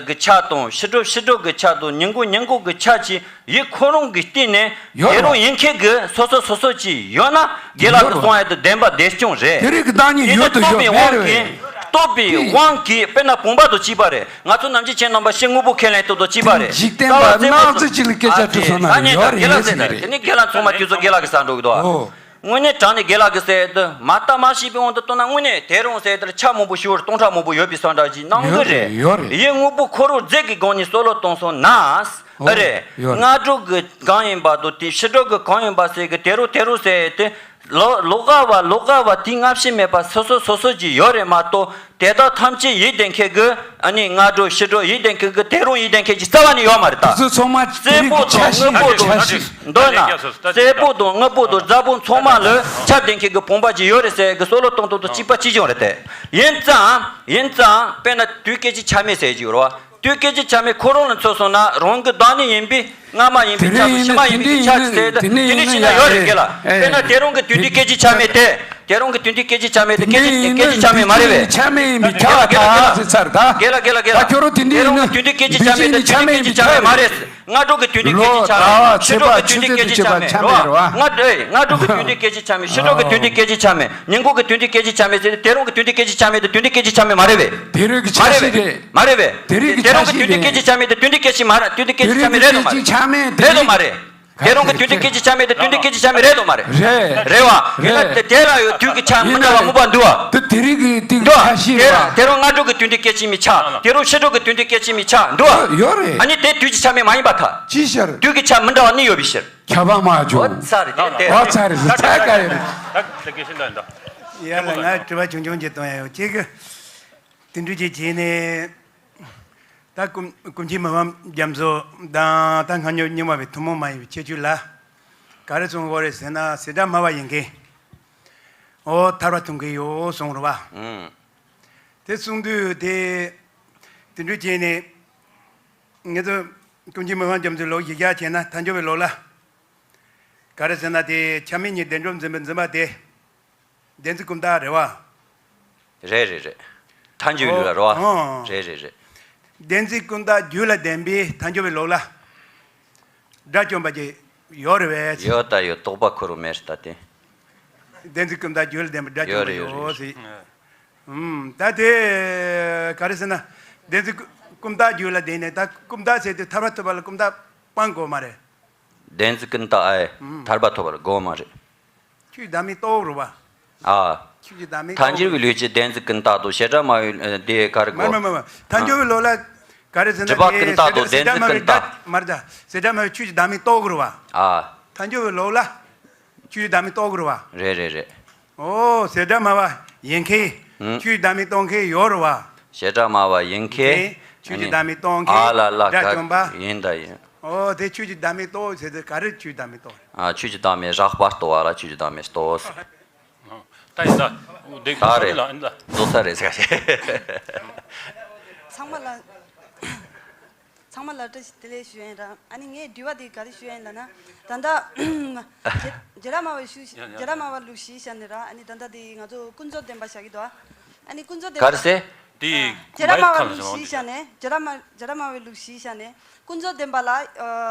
གི་ཆ་དང་། ཕྱི་དྲོ་ཕྱི་དྲོ་གི་ཆ་དང་། ཉིན་གུང་ཉིན་གུང་གི་ཆ་ཅིག་ཡིད་ཁོ་རང་གི་སྟེང་ནས། ཡོད་རེད། དེ་རུང་ཡིན་མཁན་གྱི་སོ་སོ་སོ་སོ་ཅིག་ཡོད་ན། དགེ་ལགས་ཀྱིས་གསུངས་ཡ་དེ་བདེན་པ་བདེ་སྐྱོང་རེད། དེ་རིགས་ཀྱི་བདག་ཉིད་ཡོད་དུ་ཡོད། མེད་རེད། རྟོགས་པའི་དབང་གིས། དཔེར་ན་བུམ་པ་དང་གཅིག་པ་རེད། ང་ཚོ་ནམ་འཆི་ཆེན་རྣམ་པ་ཕྱི་དངོས་པོ་ཁས་ལེན་སྟངས་དང་གཅིག་པ་རེད། འཇིག་རྟེན་པ་སྣང་ཚུལ་གཅིག་ལ་སྐད་ཆ་དྲིས་སོང་ན། ཡོད་རེད་ཟེར་རེད། དེ་ནི་དགེ་ལགས་ཚང་མ་དུས་ཚོད་དགེ་ལགས་ཀྱི་ས་འགྲོ་གི་འདུག་ཨོ། དངོས་གནས་དྲང་ནས་དགེ་ལགས་ཀྱི་ཟེར་དུས་མ་ལྟ་མ་ཤེས་པའི་དབང་དུ་བཏང་ན། དངོས་གནས་དེ་རུང་ཟེར་དུས་ཆ་མང་པོ་ཞུ་བར་སྟོང་ཕྲག་མང་པོ་ཡོད་པའི་ས་འདྲ་ཞིག་སྣང་གི་རེད། ཡོད་རེད། ཡིད་དངོས་པོ་འཁོར་བའི་རྫས་ཀྱི་སྒང་ནས་སྲོག་ལོ་གཏོང་སོང་ན། ཨོ། ཨ་རེད། ཡོད་རེད། སྔ་དྲོ་གི་གང་ཡིན་པ་དང་དེ་ཕྱི་དྲོ་གི་གང་ཡིན་པ་ཟེར་གི། དེ་རུང་དེ་རུང་ཟེར་དེ། ལོ་ལོ་ཀ་བ་ལོ་ཀ་བ་དུས་སྔ་ཕྱི་མེད་པ་སོ་སོ་སོ་སོ་ཅིག་ཡོད་རེད་མ་གཏོགས། དེ་དག་ཐམས་ཅད་ཡིད་བདེ་མཁན་གྱི། ཨ་ནི་སྔ་དྲོ་ཕྱི་དྲོ་ཡིད་བདེ་མཁན་གྱི། དེ་རུང་ཡིད་བདེ་མཁན་གྱི་རྩ་བ་ནས་ཡོད་མ་རེད་ད། དེ་ཚོ་ཚང་མ་སྲས་པོ་དང་དངོས་པོ་དང་། མདོར་ན་སྲས་པོ་དང་དངོས་པོ་དང་རྫ་བུམ་ཚང་མ་ལ་ཆ་ལྡན་མཁན་གྱི་བུམ་པ་ཅིག་ཡོད་རེད་ཟེར་གི། སྲོག་ལོ་གཏོང་སྟངས་དང་གཅིག་པ་གཅིག་རྐྱང་རེད་དེ། ཡིན་ཙང་ཡིན་ཙང་དཔེར་ན་དུས་སྐད་ཅིག་ཆ་མེད་ཟེར་གྱི་ཡོད་རེད་བ། དུས་སྐད་ཅིག་ཆ་མེད་ཁོ་རང་ལ་མཚོན་སོང་ན། རང་གི་བདག་ཉིད་ཡིན་པས། སྔ་མ་ཡིན་པས་ཆགས་སོང་། ཕྱི་མ་ཡིན་པས་ཆགས་ཟེར་དུས། དེ་འདྲ་ཡིན་ན་ཡོད་རེད། དགེ་ལགས། དཔེར་ན་དེ་རུང་གི་དུས་དུས་སྐད་ཅིག་ཆ་མེད་དེ། དེ་རུང་གི་དུས་དུས་སྐད་ཅིག་ཆ་མེད་དེ། སྐད་ཅིག་སྐད་ཅིག་ཆ་མེད་མ་རེད་པས། དེ་རུང་གི་དུས་དུས་སྐད་ཅིག་ཆ་མེད་མ་རེད་པས། དགེ་ལགས། དགེ་ལགས། དགེ་ལགས། དེ་རུང་གི་དུས་དུས་སྐད་ཅིག་ཆ་མེད་དེ། དུས་དུས་སྐད་ཅིག་ཆ་མེད་མ་རེད། སྔ་དྲོ་གི་དུས་དུས་སྐད་ཅིག་ཆ་མེད། ཕྱི་དྲོ་གི་དུས་དུས་སྐད་ཅིག་ཆ་མེད་རེད་བ། སྔ་དྲོ། ཨེ། སྔ་དྲོ་གི་དུས་དུས་སྐད་ཅིག་ཆ་མེད། ཕྱི་དྲོ་གི་དུས་དུས་སྐད་ཅིག་ཆ་མེད། ཉིན་གུང་གི་དུས་དུས་སྐད་ཅིག་ཆ་མེད་ཟེར་དུས། དེ་རུང་གི་དུས་དུས་སྐད་ཅིག་ཆ་མེད་དེ། དུས་དུས་སྐད་ཅིག་ཆ་མེད་མ་རེད་པས། དེ་རུང་གི་ཆ་ཤས་རེད། མ་རེད་པས། དེ་རུང་གི་དུས་དུས་སྐད་ཅིག་ཆ་མེད་དེ། དུས་དུས་སྐད་ཅིག་མ་རེད། དུས་དུས་སྐད་ཅིག་ཆ་མེད་རེད་དམ་མ་རེད། རེད་དམ་མ་རེད། དེ་རུང་གི་དུས་དུས་སྐད་ཅིག་ཆ་མེད་དེ། དུས་དུས་སྐད་ཅིག་ཆ་མེད་རེད་དམ་མ་རེད། རེད། རེད་བ། རེད། དེ་ལ་ཡོད་དུས་ཀྱི་ཆ་མི་འདྲ་བ་མུ་པ་འདུག་བ། དེ་དེ་རིང་གི་དུས་ཀྱི་ཆ་ཤས་རེད་བ། དེ་རུང་སྔ་དྲོ་གི་དུས་དུས་སྐད་ཅིག་མི་ཆ། དེ་རུང་ཕྱི་དྲོ་གི་དུས་དུས་སྐད་ཅིག་མི་ཆ་འདུག་བ། ཡོད་རེད། ཨ་ནི་དེ་དུས་ཀྱི་ཆ་མེད་མ་ཡིན་པ་ཐལ། ཅི་ཕྱིར། དུས་ཀྱི་ཆ་མི་འདྲ་བ་གཉིས་ཡོད་པའི་ཕྱིར། ཁྱབ་པ་མ་བྱུང་། འོ་ཚར་རེད་དེ། འོ་ཚར་རེད། ཚར་ག་ཡོད་རེད། ད་ད་དགེ་བཤེས་ལགས་ཡིན་ད། ཡ་ལ། ང་དྲི་བ་ཆུང་ཆུང་ཅིག་གཏོང་ཡ་ཡོད། ཁྱེད་ཀྱི་དེ་འདྲ་ཅིག་བྱས་ནས། ད་ཀུན་ཀུན་མཁྱེན་མི་ཕམ་རྒྱ་མཚོ་དང་། ད་སྔ་འགྱུར་རྙིང་མ་བའི་ཐུན་མོང་མ་ཡིན་པའི་ཁྱད་ཆོས་ལ་ག་རེ་གསུང་གི་ཡོད་རེད་ཟེར་ན། ཟེ་སྒྲ་སྨྲ་བ་ཡིན་མཁན། འོ། ཐར་པ་ཐོབ་མཁན་ཡོད་གསུངས་རེད་བ། ཨང་། དེ་གསུང་དུས་དེ་དེ་འདྲ་བྱས་ནས། ངེད་ཚོ་ཀུན་མཁྱེན་མི་ཕམ་རྒྱ་མཚོའི་ལུགས་གཞི་བཞག་བྱས་ན། ཐལ་འགྱུར་བའི་ལུགས་ལ་ག་རེ་ཟེར་ན། དེ་ཆ་མེད་གཉིས་བདེན་གྲུབ་འཛིན་པའི་འཛིན་པ་དེ། བདེན་འཛིན་ཀུན་བརྟགས་རེད་བ། རེད་རེད་རེད། ཐལ་འགྱུར་བའི་ལུགས་ལ་རེད་བ། ཨོ། རེད་རེད་རེད། བདེན་འཛིན་ཀུན་བརྟགས་རྒྱུད་ལ་ལྡན་པའི་ཐལ་འགྱུར་བའི་ལུགས་ལ་དགྲ་བཅོམ་པ་ཅིག་ཡོད་རེད་པས། ཡོད་ད་ཡོད། དོགས་པ་འཁོར་བ་མེད་ད་དེ། བདེན་འཛིན་ཀུན་བརྟགས་རྒྱུད་ལ་ལྡན་པའི་དགྲ་བཅོམ་པ་ཡོད་རེད། ཡོད་རེད། ཟེར། ཨུམ། ད་དེ་ག་རེ་ཟེར་ན། བདེན་འཛིན་ཀུན་བརྟགས་རྒྱུད་ལ་ལྡན་ནས། ད་ཀུན་བརྟགས་ཟེར་དུས་ཐར་པ་ཐོབ་པ་ལ་ཀུན་བརྟགས་སྤང་དགོས་མ་རེད། བདེན་འཛིན་ཀུན་བརྟགས་ཨེ། ཨུམ། ཐར་པ་ཐོབ་པར་དགོས་མ་རེད། ཆོས་བདག་མེད་རྟོགས་རེད་བ། ཨ། ཆོས་ཀྱི་བདག་མེད་རྟོགས། ཐལ་འགྱུར་བའི་ལུགས་ཀྱི་བདེན་འཛིན་ཀུན་བརྟགས་དང་། བྱེ་བྲག་སྨྲ་བའི་དེ་ག་རེ་གོ། མ་མ་མ་མ། ཐལ་འགྱུར་བའི་ལུགས་ལ་ག་རེ་ཟེར་ན། སྒྲིབ་པ་ཀུན་བརྟགས་དང་བདེན་འཛིན་ཀུན་བརྟགས། མ་རེད་ད། བྱེ་བྲག་སྨྲ་བའི་ཆོས་ཀྱི་བདག་མེད་རྟོགས་རེད་བ། ཨ། ཐལ་འགྱུར་བའི་ལུགས་ལ་ཆོས་ཀྱི་བདག་མེད་རྟོགས་རེད་བ། རེད་རེད་རེད། ཨོ། ཟེ་སྒྲ་སྨྲ་བ་ཡིན་མཁན། ཨུམ། ཆོས་ཀྱི་བདག་མེད་རྟོགས་མཁན་ཡོད་རེད་བ། བྱེ་བྲག་སྨྲ་བ་ཡིན་མཁན། ཆོས་ཀྱི་བདག་མེད་རྟོགས་མཁན། ཨ་ལ་ལ། དགྲ་བཅོམ་པ། ཡིན་ད་ཡིན། ཨོ་དེ་ཆོས་ཀྱི་བདག་མེད་རྟོགས་ཟེར་དུས་ག་རེ་ཆོས་བདག་མེད་རྟོགས་རེད། ཨ། ཆོས་ཀྱི་བདག་མེད་རགས་པ་རྟོགས་པ་ལ་ཆོས་ཀྱི་བདག་མེད་རྟོགས་ཟེར། ད་ཡིན་ད། འདི་ད་རེད། ལ་ཡིན་ད། རྫོགས་ས་རེད་ཟེར་ག་ཞེས། ཚང་མ་ལ། ཚང་མ་ལ་བཀྲ་ཤིས་བདེ་ལེགས་ཞུ་ཡིན་ར། ཨ་ནི་ངས་དྲི་བ་དེ་ག་རེ་ཞུ་ཡིན་ལབ་ན། ད་ལྟ་བྱེ་བྱེ་བྲག་སྨྲ་བའི་ཞུ། ཡ་ཡ། བྱེ་བྲག་སྨྲ་བ་ལུགས་གཞི་བཞག་ནས་ར། ཨ་ནི་ད་ལྟ་དེ་ང་ཚོ་ཀུན་རྫོབ་བདེན་པ་བཞག་གི་འདུག་ཨ་ནི་ཀུན་རྫོབ་བདེན་པ། ག་རེ་ཟེར། དེ་བྱེ་བྲག་སྨྲ་བ་ལུགས་གཞི་བཞག་ནས། བྱེ་བྲག་སྨྲ་བྱེ་བྲག་སྨྲ་བའི་ལུགས་གཞི་བཞག་ནས་ཀུན་རྫོབ་བདེན་པ་ལ། ཨ།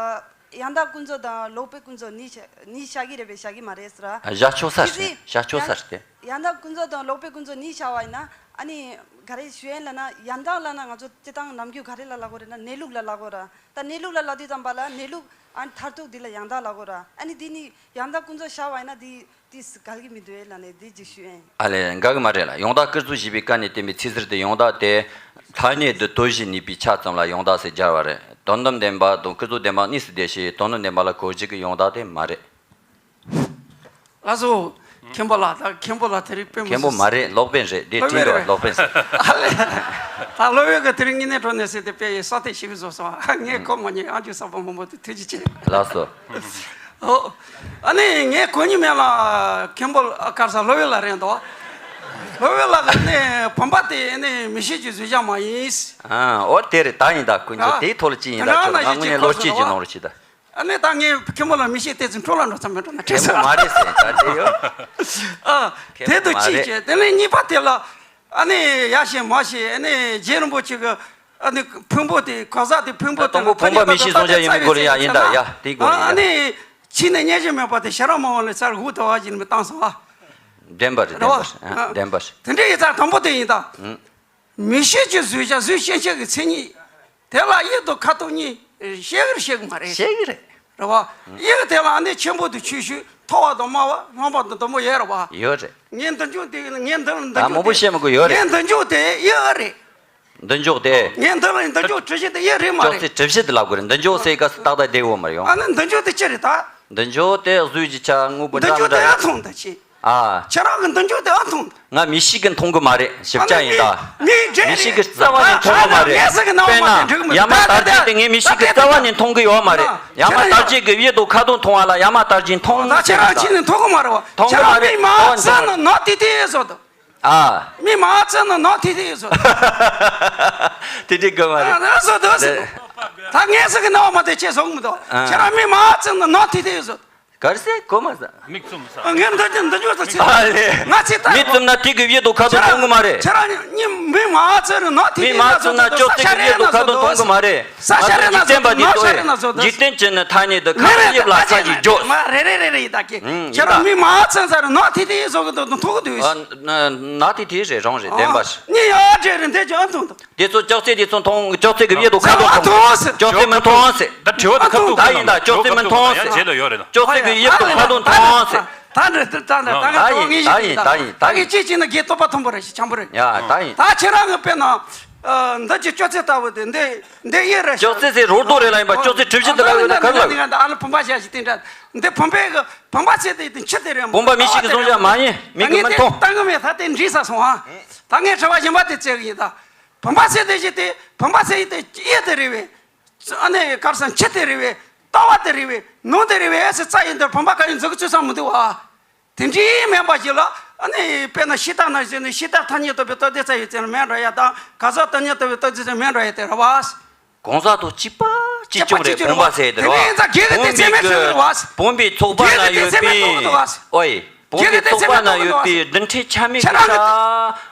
ཡང་དག་ཀུན་རྫོབ་དང་ལོག་པའི་ཀུན་རྫོབ་གཉིས་བཞག་གཉིས་བཞག་གི་རེད་པས་བཞག་གི་མ་རེད་ཟེར་ར། བཞག་ཆོག་ས་རེད། ཅི་སྟེ། བཞག་ཆོག་ས་རེད་དེ། ཡང་དག་ཀུན་རྫོབ་དང་ལོག་པའི་ཀུན་རྫོབ་གཉིས་བཞག་པ་ཡིན་ན། ཨ་ནི་ག་རེ་ཞུ་ཡིན་ལབ་ན། ཡང་དག་ལབ་ན་ང་ཚོ་སྤྱིར་བཏང་ནམ་རྒྱུན་ག་རེ་ལ་ལབ་དགོས་རེད་ན། གནས་ལུགས་ལ་ལབ་དགོས་ར། ད་གནས་ལུགས་ལ་ལབ་དུས་ཙམ་པ་ལ་གནས་ལུགས། ཨ་ནི་མཐར་ཐུག་འདི་ལ་ཡང་དག་ལབ་དགོས་ར། ཨ་ནི་འདི་གཉིས་ཡང་དག་ཀུན་རྫོབ་བཞག་པ་ཡིན་ན་འདི། དེས་དགའ་གི་མི་འདུག་ལབ་ནས་དེ་ཅིག་ཞུ་ཡིན། ཨ་ལས། དགའ་གི་མ་རེད་ལ། ཡང་དག་ཀུན་རྫོབ་ཞེས་པའི་བཀའ་ནས་བསྟན་པའི་ཚིག་ཟུར་དེ། ཡང་དག་དེ་ཐ་སྙད་དུ་དོར་ཞིང་ནུས་པའི་ཆ་ཙམ་ལ་ཡང་དག་ཟེར་སྦྱར་བ་རེད། དོན་དམ་བདེན་པ་དང་ཀུན་རྫོབ་བདེན་པ་གཉིས་སུ་འདུས་ཤིང་། དོན་དམ་བདེན་པ་ལ་གོ་བྱེད་ཀྱི་ཡང་དག་དེ་མ་རེད། ལགས་སོ། མཁན་པོ་ལགས། ད་མཁན་པོ་ལགས་དེ་རིང་དཔེ་མི་མཁན་པོ་སྲིད། མ་རེད། སློབ་དཔོན་རེད། དེ་སློབ་དཔོན་དྲིན་རེད་པ། རེད། སློབ་དཔོན་ཟེར། ཨ་ལས། ད་སློབ་དཔོན་གྱིས་དེ་རིང་དངོས་གནས་དྲང་གནས་ཟེར་ཏེ་དཔེ་ཡི་ས་དེ་ཞིག་བཟོ་སོང་། ངས་གོ་མ་མྱོང་། ཨ་ཇོ་གསར་པ་མང་པོ་དེ་ཐུགས་རྗེ་ཆེ། ལགས་སོ། ཨོ། ཨ་ནི་ངས་གོ་མྱོང་མེད་ལ། མཁན་པོ་ཨ་ག་རེ་ཟེར། སློབ་དཔོན་ལགས་རེད་འདུག་སློབ་དཔོན་ལགས་ཀྱིས་ནི་བུམ་པ་དེ་ནི་མིག་ཤེས་ཀྱི་བཟོས་བཞག་མ་ཡིན། ཨ། ཨོ་དེ་རེད། ད་ཡིན་ད། དཀོན་མཆོག་ཨ། དེའི་ཐོག་ལ་ཅི་ཡིན་ད། ཁྱོད་ང་དངོས་གནས་བློ་སྐྱེད་ཀྱི་གནང་རོགས་བྱེད་ད། ཨ་ནི་ད་ངས་མཁན་པོ་ལ་མིག་ཤེས་བལྟས་ཚེ་འཕྲོ་ལ་འགྲོ་ཚར་མེད་འགྲོ་ན་དྲན་སོང་། མཁན་པོ་མ་རེད་ཟེར་ད་དེ་ཡོད། ཨ། མཁན་པོ་དེ་དུ་མ་ཅི་རེད། བྱེད། དེ་ནས་གཉིས་པ་དེ་ལ། ཨ་ནི་ཡ་ཞེ་མ་ཞེ། ཨ་ནི་རྗེ་རིན་པོ་ཆེ་གི། ཨ་ནི་ཕུང་པོ་དེ། གང་ཟག་དེ་ཕུང་པོ་དེ། དང་པོ་བུམ་པ་མིག་ཤེས་བཟུང་བྱ་ཡིན་མིན་སྐོར་ལ་ཡ་ཡིན་ད། ཡ་དེའི་སྐོར་ལ་ཡ། ཨ་ནི་ཕྱི་ནས་བརྙས་བཅོས་མེད་པ་དེ་ཤེས་རབ་སྨྲ་བ་ལ་ཚར་འུ་ཐོ་བ་ཞིག་མི་བཏང་སོང་ཨ། བདེན་པ་རེད། བདེན་པ་རེད། ཨ། བདེན་པ་རེད། དེ་འདྲའི་ཡིན་ཙང་དང་པོ་དེ་ཡིན་ད། ཨང་། མིག་ཤེས་ཀྱི་བཟོས་བྱ། བཟོས་ཤེས་བྱ་གི་མཚན་ཉིད། དེ་ལ་དབྱིབས་དང་ཁ་དོག་གཉིས་ཤེས་ཀྱི་རེད་ཤེས་ཀྱི་མ་རེད། ཤེས་ཀྱི་རེད། རེད་བ། དབྱིབས་དེ་ལ་ཨ་ནི་ཆེན་པོ་དང་ཆུང་ཤོས། མཐོ་བ་དང་དམའ་བ། རྣམ་པ་དང་དུམ་བུ་ཡོད་རེད་བ། ཡོད་རེད། ངས་མདུན་ཅོག་དེ། ངས་འདི་ལ་མདུན་ད་ཅོག་མང་པོ་དེ། བཤད་མི་དགོས། ཡོད་རེད། ངས་མདུན་ཅོག་དེ་དབྱིབས་རེད། མདུན་ཅོག་དེ། ངས་འདི་ལ་མདུན་ཅོག་གྲུ་བཞི་དེ་དབྱིབས་རེད་མ་ཅོག་རེད། ཙེ་གྲུ་བཞི་དེ་ལབ་དགོས་རེད། མདུན་ཅོག་ཟེར་ག་སུ་ཏག་ཏག་བསྡད་ཡོད་མ་རེད། ཨ་ནི་མདུན་ཅོག་དེ་ཅི་རེད་ད། མདུན་ཅོག་དེ་བཟོས་ཀྱི་ཆ་དངོས་པོ་འདྲ་མི་འདྲ་ཡོད། མདུན་ཅོག་དེ་ཨ་མཐོང་ད་ཅི། ཨ། ཁྱེད་རང་གི་མདུན་ཅོག་དེ་ཨ་མཐོང་། ང་མིག་ཤེས་ཀྱིས་མཐོང་གི་མ་རེད། ཞིབ་ཆ་ཡིན་ད། མིག་མིག་ཤེས་ཀྱིས་རྩ་བ་ནས་མཐོང་གི་མ་རེད། དཔེར་ན་ཡ་མ་དར་རྒྱས་དེ་ངས་མིག་ཤེས་ཀྱིས་རྩ་བ་ནས་མཐོང་གི་ཡོད་མ་རེད། ཡ་མ་དར་རྒྱས་ཀྱི་དབྱིབས་དང་ཁ་དོག་མཐོང་བ་ལ་ཡ་མ་དར་རྒྱས་མཐོང་ད། ཁྱེད་རང་ཁྱེད་ནི་མཐོང་གི་མ་རེད་བ། མཐོང་གི་མ་རེད། མི་མ་ཚད་ན་ནག་ཐིག་ཐིག་བཟོ་འདུག་ཨ། མི་མ་ཚད་ན་ནག་ཐིག་ཐིག་བཟོ་འདུག་དེ་འདྲའི་དགོས་མ་རེད། ཨ། བཟོ་འདུག་བཟོ་འདུག་ད་ངས་ཟེར་གི་ནག་པ་མ་དེ་ཁྱེད་བཟོ་གི་མི་འདུག་ཨ། ཁྱེད་རང་མི་མ་ཚད་ན་ནག་ཐིག་ཐིག་བཟོ། ག་རེ་ཟེར། གོ་མ་ཟ། མིག་བཙུམ་ས། ངས་འདི་འདི་འདི་འཇོག་ས་ཆེ། ཨ་ལེ། ང་ཚེ་ལྟ། མིག་བཙུམ་ན་ཐིག་གི་དབྱིབས་དང་ཁ་དོག་མཐོང་གི་མ་རེད། ཁྱེད་རང་གཉིས་མི་མ་ཚད་རེ་ནག་ཐིག་མིག་མ་བཙུམ་ན་ཅོག་ཙེ་གི་དབྱིབས་དང་ཁ་དོག་མཐོང་གི་མ་རེད། ས་ཆ་རེ་ན་འཇིག་རྟེན་པ་འདི་ཚོས། འཇིག་རྟེན་གྱི་ནི་ཐ་སྙད་དུ་ཁ་དོག་དབྱིབས་ལ་ས་ཀྱི་འཇོག་མ་རེད། རེད་རེད་རེད་རེད། ད་ཁྱེད་ཁྱེད་རང་མི་མ་ཚད་ས་རེ་ནག་ཐིག་ཐིག་བཟོ་གི་འདུག་མཐོང་གི་འདུག་ཨ། ནག་ཐིག་ཐིག་རེད། རང་རེད། བདེན་པ་རེད། གཉིས་ཡ་འདྲེ་རེད། འདི་ཅི་ཨ་མཐོང་འདུག་དེ་ཚོ་ཅོག་ཙེ་དེ་ཚོ་མཐོང་། ཅོག་ཙེ་གི་དབྱིབས་དང་ཁ་དོག་མཐོང་། ཅོག་ཙེ་མི་མཐོང་ཟེར། ད་དྲི་བ་དེ་ཁ་ཐུག་ད་ཡིན་ད། ཅོག་ཙེ་མི་མཐོང་ཟེར། ད་རྗེས་ལ་ཡོད་རེད་ད། ཅོག་ཙེ་གི་དབྱིབས་དང་ཁ་དོག་མཐོང་ཟེར། ད་འདྲ་ད་འདྲ་ད་ང་ད་ཡིན་ད་ཡིན་ད་ཡིན། ད་གི་ཅི་ཅི་ན་གི་རྟོག་པ་མཐོན་པོ་རེད་ཞིག་འཆམ་པོ་རེད། ཡ་ད་ཡིན། ད་ཁྱེད་རང་གི་དཔེར་ན་འདི་ཅི་ཅོག་ཙེ་ལྟ་བུ་དེ་འདི་འདི་ཡིན་རེད། ཅོག་ཙེ་ཟེར་རོགས་རྡོ་རེད་ལ་ཡིན་པ། ཅོག་ཙེ་གྲུ་བཞི་དེ་ལ་ཡོད་ན་ག་ལ། ཨ་ལ་བུམ་པ་བཞག་ཞིག་དེ་འདྲ། འདི་བུམ་པའི་གི་བུམ་པ་ཟེར་དེ་དེ་ཆུ་དེ་རེད། བུམ་པ་མིག་ཤེས་ཀྱིས་བཟུང་བྱ་མ་ཡིན། མིག་གིས་མི་མཐོང་། ད་ངས་ད་ལྟ་འདྲིས་ས་སོང་ཨ། ད་ངས་དྲི་བ་གཞན་པ་དེ་བཙལ་གི་ཡིན་ད། བུམ་པ་ཟེར་དེ་ཅི་སྟེ། བུམ་པ་ཟེར་ཡི་དེ་གཡས་དེ་རེད་བས། ཨ་ནི་གར་སང་ཕྱི་དེ་རེད་བས། ལྟ་བ་དེ་རེད་བས། ནང་དེ་རེད་བས་ཟེར་རྩ་ཡི་འདིར་བུམ་པ་ག་ཡིན་འཛུགས་ཚུལ་ས་མི་འདུག་ཨ། དེ་འདྲའི་མིན་པ་ཞིག་ལ། ཨ་ནི་དཔེར་ན་ཤེས་རྟགས་ན་ཟེར་ནས་ཤེས་རྟགས་ཐ་སྙད་དུ་བའི་རྟགས་དེ་རྩ་ཡི་རྩ་ནས་མིན་འགྲོ་ཡ་དང་། གང་ཟག་ཐ་སྙད་དུ་བའི་རྟགས་དེ་རྩ་ནས་མིན་འགྲོ་ཡ་དེ་རེད་བ། གང་ཟག་དང་གཅིག་པ་གཅིག་རྐྱང་རེད། བུམ་པ་ཟེར་དེ་རེད་བ། དེ་ནས་ཡིན་ཙང་སྒེར་གྱི་སྡེ་ཚན་མེད་ཚོད་རེད་བ། བུམ་པའི་ཚོགས་པ་ན་ཡོད་པའི། ཨོ་ཡེ། བུམ་པའི་ཚོགས་པ་ན་ཡོད་པའི་རྡུལ་ཕྲན་ཆ་མེད་ཀྱི་ས་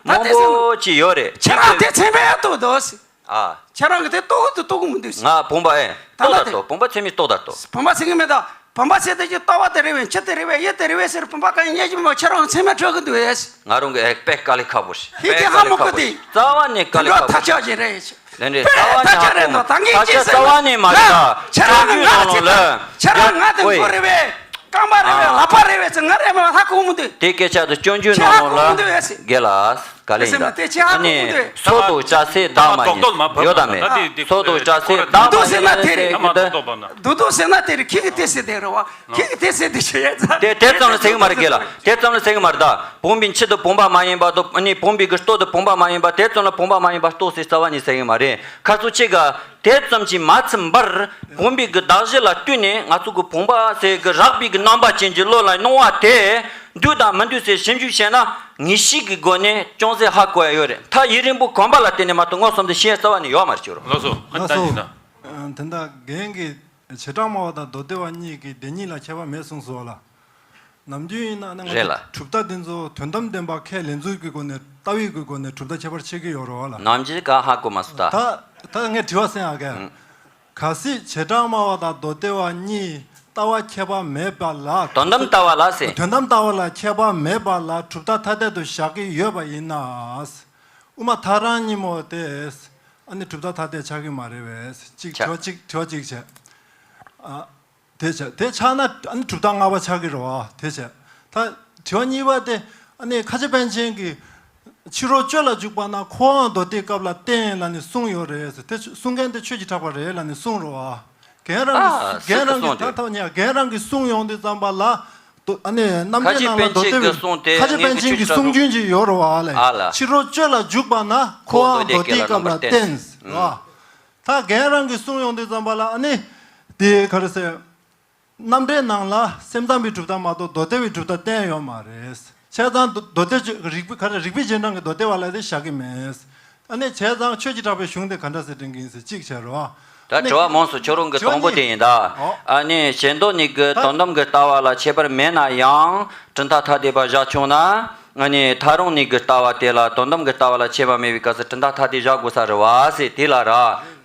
མང་པོ་ཅིག་ཡོད་རེད། ཁྱེད་རང་དེ་ཚན་པས་ལྟོས་དོ། ཨ། ཁྱེད་རང་གི་དེ་ལྟོས་དོ་ལྟོས་གི་མི་འདུག་ང་བུམ་པ་ཨེ་ལྟོས་ད་ལྟོས། བུམ་པ་ཚད་མས་ལྟོས་ད་ལྟོས། བུམ་པ་ཚད་མས་ད། བུམ་པ་ཟེར་དེ་ཅི་ལྟ་བ་དེ་རེད་བས། ཕྱི་དེ་རེད་བས། གཡས་དེ་རེད་བས་ཟེར་བུམ་པ་ག་ཡིན་ཉན་གྱི་མ། ཁྱེད་རང་ཚད་མས་སྤྲོད་གི་འདུག་ཨེ། ང་རང་གི་ཨེ་དཔེ་དཀའ་ལས་ཁག་པོ་རེད། ཧི་དཔེ་དཀའ་ལས་ཁག་པོ་རེད། རྩ་བ་ནས་དཀའ་ལས་ཁག་པོ་རེད། ཐག་ཆོད་ཀྱི་རེད། ལན་རེད། རྩ་བ་ནས་ཧ་གོ་མ། ཐག་ཆོད་རྩ་བ་ནས་མ་རེད་ད། ཁྱེད་རང་གི་ང་ཚེ་ཁྱེད་རང་ང་དེ་མགོ་རེད་བས། རྐང་པ་རེད་བས། ལག་པ་རེད་བས་ཟེར་ང་རེད་མ་ཧ་གོ་མི་འདུག་དེ་སྐད་ཆ་དེ་སྐྱོན་བརྗོད་ནང་ལོགས་ལ་དགེ་ལ། ག་ལེ་ཡིན་ད། དེ་ཅི་ཧ་གོ་གི་འདུག་སོ་དུ་ཅ་སེ་བདག་མ་ཡིན་ཡོད་དམ་མེད། སོ་དུ་ཅ་སེ་བདག་མ་ཡིན་ཟེར་གི་འདུག་སྡུག་སྡུག་ཟེར་ན་དེ་རེད། ཁྱི་གི་དེ་ཟེར་དེ་ཆོས་ཡ་ཚ། དེ་དེ་ཙམ་ལ་ཟེར་གི་མ་རེད་གི་ལ། དེ་ཙམ་ལ་ཟེར་གི་མ་རེད་ད། བུམ་པའི་མཆུ་དེ་བུམ་པ་མ་ཡིན་པ་དང་ནི་བུམ་པའི་གི་ལྟོ་དེ་བུམ་པ་མ་ཡིན་པ། དེ་ཙམ་ལ་བུམ་པ་མ་ཡིན་པ་ལྟོ་ཟེར་རྩ་བ་ནས་ཟེར་གི་མ་རེད། ཁ་སང་ཁྱི་ག་དེ་ཙམ་གྱིས་མ་ཚིམ་པར་བུམ་པའི་གི་གདགས་གཞི་ལ་བསྟུན་ནས་ང་ཚོ་གི་བུམ་པ་ཟེར་གི་རགས་པའི་གི་རྣམ་པ་ཅན་གྱི་བློ་ལ་སྣང་བ་དེ་འདུས་དང་མི་འདུས་ཟེར་ཞིབ་འཇུག་བྱས་ན་ངེས་ཤེས་ཀྱི་སྒོ་ནས་ཅུང་ཟད་ཧ་གོ་ཡ་ཡོད་རེད། མཐའ་ཡུན་རིང་པོ་གོམས་པ་ལ་བརྟེན་ནས་མ་གཏོགས་མངོན་སུམ་དུ་ཤེས་ཡ་རྩ་བ་ནས་ཡོད་མ་རེད། ཅོ་རོ། ལགས་སོ། ཨ་ནི་ད་ཡིན་ན། ཨ། དེ་འདྲ་རྒན་གྱིས་བྱེ་བྲག་སྨྲ་བ་དང་མདོ་སྡེ་པ་གཉིས་ཀྱིས་བདེན་གཉིས་ལ་ཁྱད་པར་མེད་གསུངས་སོང་བ་ལ། ནམ་རྒྱུན་ཡིན་ན་ང་རེད་ལ། ཚོ་གྲུབ་མཐའ་འདི་ཚོ་དོན་དམ་བདེན་པ་ཁས་ལེན་ཚུལ་གྱི་སྒོ་ནས་ལྟ་བའི་གི་སྒོ་ནས་གྲུབ་མཐའ་ཁྱད་པར་ཕྱེ་གི་ཡོད་རེད་བ་ལ། ནམ་རྒྱུན་ག་ཧ་གོ་མ་སོང་ད། ད་ད་ངས་དྲི་བ་གསན་ཨ་ག་ཨང་། གལ་སྲིད་བྱེ་བྲག་སྨྲ་བ་དང་མདོ་སྡེ་པ་གཉིས་ལྟ་བ་ཁྱད་པར་མེད་པ་ལ། དོན་དམ་ལྟ་བ་ལ་ཟེར། དོན་དམ་ལྟ་བ་ལ་ཁྱད་པར་མེད་པ་ལ་གྲུབ་མཐའ་ཐ་དད་དུ་བཞག་གི་ཡོད་པ་ཡིན་ན། དབུ་མ་ཐལ་རང་གཉིས་པོ་དེ་ཨ་ནི་གྲུབ་མཐའ་ཐ་དད་ཆགས་ཀྱི་མ་རེད་པས། གཅིག་ཆགས། དྲི་བ་གཅིག་དྲི་བ་གཅིག་བྱས། ཨ། དེ་ཆགས། དེ་ཆགས་ན་ཨ་ནི་གྲུབ་མཐའ་ལྔ་པ་ཆགས་ཀྱི་རེད་བ། དེ་བྱས། ད་དྲི་བ་གཉིས་པ་དེ་ཨ་ནི་ཁ་ཆེ་པཎ་ཆེན་གྱིས་ཕྱི་རོལ་སྤྱོད་ལ་འཇུག་པ་ན་འཁོར་བའང་མདོ་སྡེའི་སྐབས་ལ་བརྟེན་ལབ་ནས་གསུངས་ཡོད་རེད་ཟེར། དེ་གསུང་མཁན་དེ་ཆོས་ཀྱི་གྲགས་པ་རེད་ལབ་ནས་གསུངས་རེད་བ། རྒན་རང་གི། ཨ། རྒན་རང་གི་ད་ཐོག་ནས་རྒན་རང་གིས་གསུངས་ཡོང་དུས་ཙམ་པ་ལ། ཨ་ནི་རྣམ་འགྲེལ་ནང་ལ་མདོ་སྡེ་པའི་ཁ་ཆེ་པཎ་ཆེན་གྱི་གསུང་རྒྱུན་ཅིག་ཡོད་རེད་བ་ལས། ཨ་ལ། ཕྱི་རོལ་སྤྱོད་ལ་འཇུག་པ་ན་འཁོར་བའང་མདོ་སྡེའི་སྐབས་ལ་བརྟེན་ཟེར་བ། ད་རྒན་རང་གིས་གསུངས་ཡོང་དུས་ཙམ་པ་ལ་ཨ་ནི་དེ་ག་རེ་ཟེར། རྣམ་འགྲེལ་ནང་ལ་སེམས་ཙམ་པའི་གྲུབ་མཐའ་མ་གཏོགས་མདོ་སྡེ་པའི་གྲུབ་མཐའ་བསྟན་ཡོད་མ་རེད། བྱས་ཙང་མདོ་སྡེ་རིགས་པའི་ག་རེ་རིགས་པའི་རྗེས་འབྲང་གི་མདོ་སྡེ་པ་ལ་དེ་བཞག་གི་མེད། ཨ་ནི་བྱས་ཙང་ཆོས་ཀྱི་གྲགས་པའི་གཞུང་དེ་ག་འདྲ་ཟེར་དྲན་གྱི་ཡིན་ཟེར་གཅིག་བྱས་རོགས། ད་དྲི་བ་མང་སོང་། ཁྱོད་རང་གི་དང་པོ་དེ་ཡིན་ད། ཨ་ནི་ཞེ་འདོད་ནི་གི་དོན་དམ་གྱི་ལྟ་བ་ལ་ཁྱད་པར་མེད་ན་ཡང་གྲུབ་མཐའ་ཐ་དད་པ་བཞག་བྱུང་ན། ཨ་ནི་ཐལ་རང་ནི་གི་ལྟ་བ་དེ་ལ་དོན་དམ་གྱི་ལྟ་བ་ལ་ཁྱད་པར་མེད་པའི་སྐབས་སུ་གྲུབ་མཐའ་ཐ་དད་བཞག་དགོས་ས་རེད་བ་ཟེར་དེ་ལ་ར།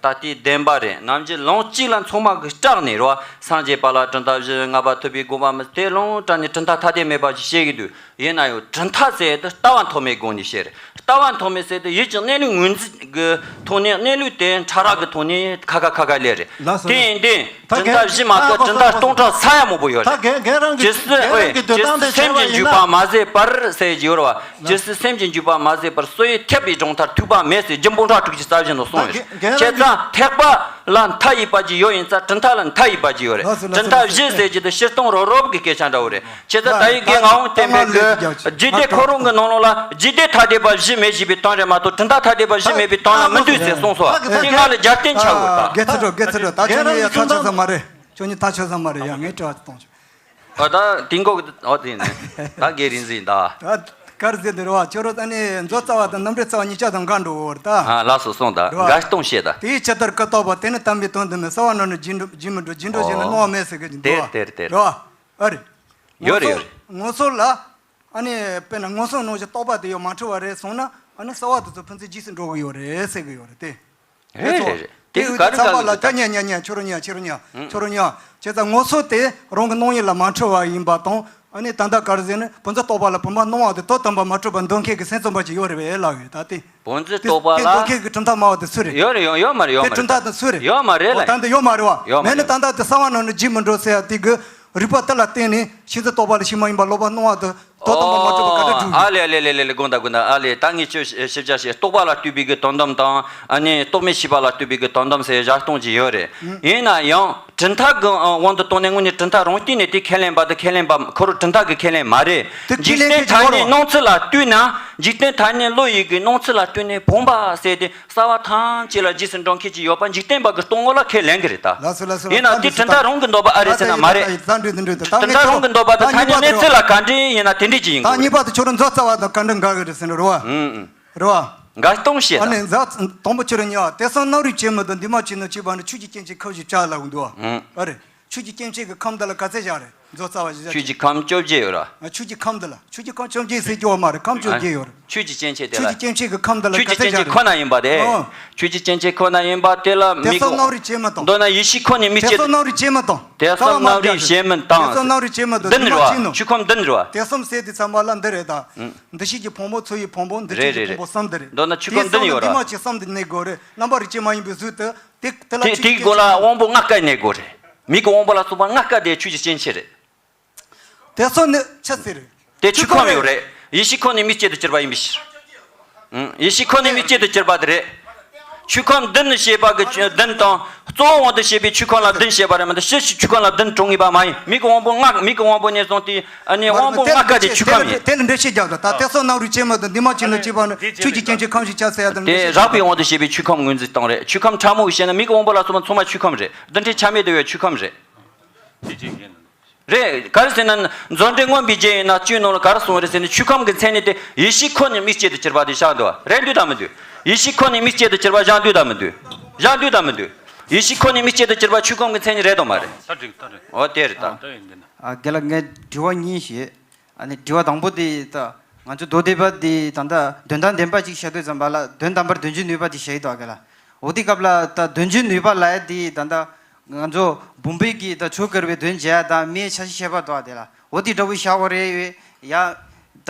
ད་དེ་བདེན་པ་རེད། ནམ་རྒྱུན་ལུང་གཅིག་ལ་ཚང་མ་གི་སྐྲག་ནས་རེད་བ། སངས་རྒྱས་པ་ལ་གྲུབ་མཐའ་བཞི་ལྔ་པ་ཐུབ་པའི་དགོངས་པ་མི་དེ་ལུང་དྲངས་ནས་གྲུབ་མཐའ་ཐ་དད་མེད་པ་ཞིག་བཤད་ཀྱི་འདུག་ཡིན་ན་ཡང་གྲུབ་མཐའ་ཟེར་དེ་ལྟ་བ་མཐོང་མེད་སྒོ་ནས་བཤད་རེད། ལྟ་བ་མཐོང་མེད་ཟེར་དེ་ཡུལ་གྱི་གནས་ལུགས་ངོས་འཛིན་གྱི་ཐོག་ནས། གནས་ལུགས་དེ་ཕྲ་རགས་ཀྱི་ཐོག་ནས་ཁ་ཁ་ཁ་ཁ་ལས་རེད། ལགས་སོ། དེ་ཡིན་དུས་ད་གྲུབ་མཐའ་བཞི་མ་གཏོགས་གྲུབ་མཐའ་སྟོང་ཕྲག་ས་ཡ་མང་པོ་ཡོད་རེད། ད་རྒན་རང་གི་ཇི་སྲིད་རྒན་རང་གི་འོས་འདོད་ཇི་སྟངས་དེ་སྲིད་སེམས་ཀྱི་འཇུག་པ་མ་ཟད་པར་ཟེར་གྱི་ཡོད་རེད་བ། ཇི་སྲིད་སེམས་ཀྱི་འཇུག་པ་མ་ཟད་པར་སོ་ཡི་ཐེག་པའི་སྦྱོང་མཐར་ཐུག་པ་མེད་ཟེར་རྒྱུ་འབུམ་ཕྲག་དྲུག་ཅུ་རྩ་བཞི་ནང་གསུངས་ཡོད་རེད། བྱས་ཙང་ཐེག་པ་ལ་མཐའ་ཡས་པ་ཅིག་ཡོད་ཡིན་ཙང་གྲུབ་མཐའ་ལ་མཐའ་ཡས་པ་ཅིག་ཡོད་རེད། ལགས་སོ། ལགས་སོ། གྲུབ་མཐའ་བཞི་ཟེར་གྱི་དེ་སྤྱིར་བཏང་རོབ་རོབ་ཀྱི་སྐད་ཆ་འདྲ་བོ་རེད། བྱས་ཙང་ད་ཡིག་གི་ངག་དབང་བསྟན་པའི་གི་རྒྱུད་སྡེ་ཁོ་རང་གི་ནང་ལོགས་ལ་རྒྱུད་སྡེ་ཐ་དད་པ་བཞི་མེད་ཅེས་པའི་དོན་རེད་མ་གཏོགས་གྲུབ་མཐའ་ཐ་དད་པ་བཞི་མེད་པའི་དོན་ལ་མི་འདུག་ཟེར་གསུངས་སོང་བ། དེ་ང་ལ་རྒྱབ་རྟེན་ཆགས་ཡོད་ད། དགེ་ཚུལ་འགྲོ། དགེ་ཚུལ་འགྲོ། ད་ཁྱོད་གཉིས་ཡ་ཐག་ཆོད་ས་མ་རེད། ཁྱོད་གཉིས་ཐག་ཆོད་ས་མ་རེད། ཡ་ངས་དྲི་བ་གཏོང་ཆོག་ཨ་ད་དེ་འགོག་ཨོ་དེ་ནས་ད་དགེ་རིན་ཟིན་ད། ད་གར་ཟེར་དེ་རེད་བ། ཁྱོད་རང་ད་ནི་མཛོད་རྩ་བ་དང་རྣམ་འགྲེལ་རྩ་བ་གཉིས་ཆ་དང་འགལ་འགྲོ་བོར་ད། ཨ་ལགས་སོ། གསུངས་ད། རེད་བ། འགལ་གཏོང་བཤད་ད། དེའི་ཕྱི་ལྟར་ཀུན་རྟོག་པ། དེ་ནི་དམ་པའི་དོན་དུ་མེད། གསལ་བ་རྣམས་ནི་རྒྱུད་འགྲོ་རྒྱུད་མི་འགྲོ། རྒྱུད་འགྲོ་ཞེ་ན་སྣང་བ་མེད་ཟེར་གི་འདུག་བ། དེར་དེར་དེར། རེད་བ། ཨ་རེད། ཡོད་རེད་ཡོད་རེད། ངོ་སོ་ལ། ཨ་ནི་དཔེར་ན་མངོན་སུམ་སྣང་བཞིན་རྟོག་པ་དེ་ཡང་མ་འཁྲུལ་བ་རེད་སོང་ན། ཨ་ནི་གསལ་བ་དེ་ཚོ་ཕན་ཚུན་རྗེས་སུ་འགྲོ་གི་ཡོད་རེད་ཟེར་གི་ཡོད་རེད་དེ། རེད་རེད་རེད། དེ་གི་ག་རེ་ག་རེ་ད་ཉ་ཉ་ཉ་ཁྱོད་རང་ཉ་ཁྱོད་རང་ཉ་ཁྱོད་རང་ཉ། བྱས་ཙང་ངོ་སོ་དེ་རང་གི་སྣང་ཡུལ་ལ་མ་འཁྲུལ་བ་ཡིན་པ་དང་། ཨ་ནི་ད་ལྟ་ག་རེ་ཟེར་ན་བུམ་འཛིན་རྟོག་པ་ལ་བུམ་པ་སྣང་བ་དེ་དོན་དམ་པར་མ་གྲུབ་པར་འདོད་མཁན་གྱི་སེམས་ཙམ་པ་ཅིག་ཡོད་རེད་པས་ལབ་ཡོད་ད་དེ། བུམ་འཛིན་རྟོག་པ་ལ། དེ་འདོད་མཁན་གྱི་གྲུབ་མཐའ་སྨྲ་བ་དེ་སུ་རེད། ཡོད་རེད། ཡོད་ཡོད་མ་རེད། ཡོད་མ་རེད། དེ་གྲུབ་མཐའ་དེ་སུ་རེད། ཡོད་མ་རེད་ལ། ད་འདི་ཡོད་མ་རེད་བ། ཡོད་མ་མེད་ན་རེད། ད་ལྟ་དེ་གསལ་བ་རྣམས་ནི་རྗེས་མི་འགྲོ་ཟེར་ཡ་དེ་གི་རིགས་པ་དེ་ལ་བརྟེན་ནས་ཤིན་ཏུ་རྟོག་པ་ལ་ཕྱི་མ་ཡིན་པ་ལོག་པར་སྣང་བ་དེ་དོན་དམ་པར་མ་གྲུབ་པ་ག་འདྲ་འགྲུབ་ཨ་ཡོད། ལེ་ལེ་ལེ་ལེ་ལེ། དགོངས་དག་དགོངས་དག་ཨ་ལེ། ད་ངས་ཁྱོད་ཞིབ་ཆ་བཤད། རྟོག་པ་ལ་ལྟོས་པའི་གི་དོན་དམ་དང་། ཨ་ནི་རྟོག་མེད་ཤེས་པ་ལ་ལྟོས་པའི་གི་དོན་དམ་ཟེར་བཞག་སྟངས་ཅིག་ཡོད་རེད། ཡིན་ན་ཡང་གྲུབ་མཐའ་གི་དབང་དུ་བཏང་ནས་དངོས་གནས་གྲུབ་མཐའ་རང་སྟེང་ནས་དེ་ཁས་ལེན་པ་དེ་ཁས་ལེན་པ་ཁོ་རང་གྲུབ་མཐའ་གི་ཁས་ལེན་མ་རེད། འཇིག་རྟེན་ཐ་སྙད་སྣང་ཚུལ་ལ་ལྟོས་ན། འཇིག་རྟེན་ཐ་སྙད་བློ་ཡི་གི་སྣང་ཚུལ་ལ་ལྟོས་ནས་བུམ་པ་ཟེར་དེ། གསལ་བ་ཐམས་ཅད་ལ་རྗེས་སུ་འགྲོ་མཁན་ཅིག་ཡོད་པ་འཇིག་རྟེན་པ་གི་རྟོག་ངོ་ལ་ཁས་ལེན་གི་རེད་ད། ལགས་སོ་ལགས་སོ། ཡིན་ནའང་དེ་གྲུབ་མཐའ་རང་གི་འདོད་པ་ཨ་རེད་ཟེར་ན་མ་རེད། ད་འགྲོ་འདི་འགྲོ་ད། ད་གྲུབ་མཐའ་རང་གི་འདོད་པ་དེ་ཐ་སྙད་གནས་ཚུལ་ལ་ག་འདྲ་ཡིན་ན་དེ་འདྲ་ཅིག་ཡིན་དགོས་རེད། ད་གཉིས་པ་དེ་ཁྱོད་རང་མཛོད་རྩ་བ་དང་ག་འདྲ་འགལ་གི་རེད་ཟེར་ན་རེད་བ། ཨུམ་ཨུམ། རེད་བ། འགལ་གཏོང་བཤད་ཨ་ད། ནི་མཛོད་དང་པོ་ཁྱོད་རང་གཉིས་བ། དེང་སང་རྣམ་རིག་བྱེད་མི་དང་འདུས་མ་བྱས་ནས་བྱས་པ་ནི་ཆོས་ཀྱི་སྐྱེ་མཆེད་ཁམས་བཞི་བྱ་ལ་འདུག་བ། ཨུམ། ཨ་རེད། ཆོས་ཀྱི་སྐྱེ་མཆེད་ཀྱི་ཁམས་འདི་ལ་ག་ཚད་བཞག་རེད། མཛོད་རྩ་བ་བཞི་བཞག་ཆོས་ཀྱི་ཁམས་བཅོ་བརྒྱད་ཡོད་ར། ཨ། ཆོས་ཀྱི་ཁམས་འདི་ལ། ཆོས་ཀྱི་ཁམས་བཅོ་བརྒྱད་ཟེར་རྒྱུ་བ་མ་རེད། ཁམས་བཅོ་བརྒྱད་ཡོད་རེད། ཆོས་ཀྱི་སྐྱེ་མཆེད་དེ་ལ། ཆོས་ཀྱི་སྐྱེ་མཆེད་ཁམས་འདི་ལ་ག་ཚད་བཞག་རེད། ཁོ་ན་ཡིན་པ་དེ། ཨོ། ཆོས་ཀྱི་སྐྱེ་མཆེད་ཁོ་ན་ཡིན་པ་དེ་ལ་དེ་མིག་གསུམ་སྣང་རིག་བྱེད་མི་དང་། མདོར་ན་ཡིད་ཤེས་ཁོ་ནས་མིག་དེ་གསུམ་སྐྱེད། སྣང་རིག་བྱེད་མི་དང་། དེ་གསུམ་སྣང་རིག་བྱེད་མི་དང་། དེ་གསུམ་སྣང་རིག་བྱེད་མི་དང་། འདི་ནི་རེད་བ། ཆོས་ཁམས་འདི་ནི་རེད་བ། དེ་གསུམ་ཟེར་དུས་ཙམ་པ་ལ་འདི་རེད་ད། ཨང་། འདུ་ཤེས་ཀྱི་ཕུང་པོ། ཚོར་བའི་ཕུང་པོ། འདུ་བྱེད་ཀྱི་ཕུང་པོ་གསུམ་འདི་རེད། མདོར་ན་ཆོས་ཁམས་འདི་ནི་ཡོད་ར། དེ་གསུམ་ནི་འདུས་མ་བྱས་གསུམ་འདི་གནས་དགོས་རེད། རྣམ་པར་རིག་བྱེད་མ་ཡིན་པའི་གཟུགས་དེ། དེ་དེ་ལ་དེའི་སྒོ་ལ་དབང་པོ་ལྔ་ཀ་གནས་དགོས་རེད། མིག་གི་དབང་པོ་ལ་སོགས་པ་ལྔ་ཀ་དེ་ཆོས་ཀྱི་སྐྱེ་མཆེད་རེད། དེ་ཚོ་ནི་ཆི་ཟེར་རེད། དེ་ཆོས་ཁམས་ཡོད་རེད། ཡིད་ཤེས་ཁོ་ནས་མིག་སྐྱེད་དུ་གྱུར་པ་ཡིན་པའི་ཕྱིར། ཡེ་ཤེས་ཁོ་ནས་མིག་གཅིག་ཏུ་གྱུར་པ་དེ་རེད། ཆོས་ཁམས་བདུན་ནི་ཞེས་པ་གི་བདུན་དང་གཙོ་བོ་དབང་དུ་བྱས་པའི་ཆོས་ཁམས་ལ་བདུན་བྱས་པ་རེད་མ་གཏོགས་ཕྱི་ཕྱི་ཆོས་ཁམས་ལ་བདུན་གྲུང་ངེས་པ་མ་ཡིན། མིག་གི་དབང་པོ་ལྔ། མིག་གི་དབང་པོ་ནས་བཟུང་སྟེ་ཨ་ནི་དབང་པོ་ལྔ་ཀ་དེ་ཆོས་ཁམས་ཡིན། དེ་ལ་འགྲེལ་བཤད་རྒྱག་དང་། ད་དེ་སོགས་རྣམ་རིག་ཅན་མ་དང་འདུས་མ་བྱས་ལ་སྐྱེས་པ་ནི་ཆོས་ཀྱི་སྐྱེ་མཆེད་ཁམས་ཞེས་བྱ་ཟེར་ཡ་དང་། དེ་རགས་པའི་དབང་དུ་བྱས་པའི་ཆོས་ཁམས་ངོས་འཛིན་སྟངས་རེད། ཆོས་ཁམས་ཕྲ་མོ་ཞེས་ན་མིག་གི་དབང་པོ་ལ་སོགས་པ་ཚང་མ་ཆོས་ཁམས་རེད། རྡུལ་ཕྲན་ཆ་མེད་དུ་ཡོད་ཆོས་ཁམས་རེད། རེད། ག་རེ་ཟེར་ན་མཛོད་འགྲེལ་མངོན་པའི་རྗེས་ཡིན་ན་བཅུའི་ནང་ལ་ག་རེ་གསུངས་རེད་ཟེར་ན་ཆོས་ཁམས་ཀྱི་མཚན་ཉིད་དེ་ཡེ་ཤེས་ཁོ་ནས་མིག་གཅིག་ཏུ་གྱུར་པ་དེ་བཞག་འདུག་བ། རེད་འདུག་དང་མི་འདུག་ཡེ་ཤེས་ཁོ་ནས་མིག་གཅིག་ཏུ་གྱུར་པ་བཞག་འདུག་དང་མི་འདུག་བཞག་འདུག་དང་མི་འདུག་ཡེ་ཤེས་ཁོ་ནས་མིག་གཅིག་ཏུ་གྱུར་པ་ཆོས་ཁམས་ཀྱི་མཚན་ཉིད་རེད་དང་མ་རེད། ད་འགྲིག་ད་འགྲིག་འོ་དེ་རེད་ད། ད་ཡིན་འདི་ན། ཨ་རྒན་ལགས། ངས་དྲི་བ་གཉིས་ཤིག་ཨ་ནི་དྲི་བ་དང་པོ་དེ་ད་ང་ཚོ་མདོ་སྡེ་པ་དེ་ད་ལྟ་དོན་དམ་བདེན་པ་ཅིག་བཤད་དུས་ཙམ་པ་ལ་དོན་དམ་པར་དོན་བྱེད་ནུས་པ་དེ་བཤད་ཡོད་དོ་རྒན་ལགས། འོ་དེ་སྐབས་ལ་ད་དོན་བྱེད་ནུས་པ་ལ་དེ་ད་ལྟ་ང་ཚོ་བུམ་པའི་གི་ད་ཆོས་དགར་བའི་དོན་བྱེད་ཡ་དང་མིའི་ཆ་ཤས་བཤད་པ་དོ་དེ་ལ་འོ་དེ་འདྲ་བོ་བཞག་པ་རེད་ཡོད་ཡ། ད་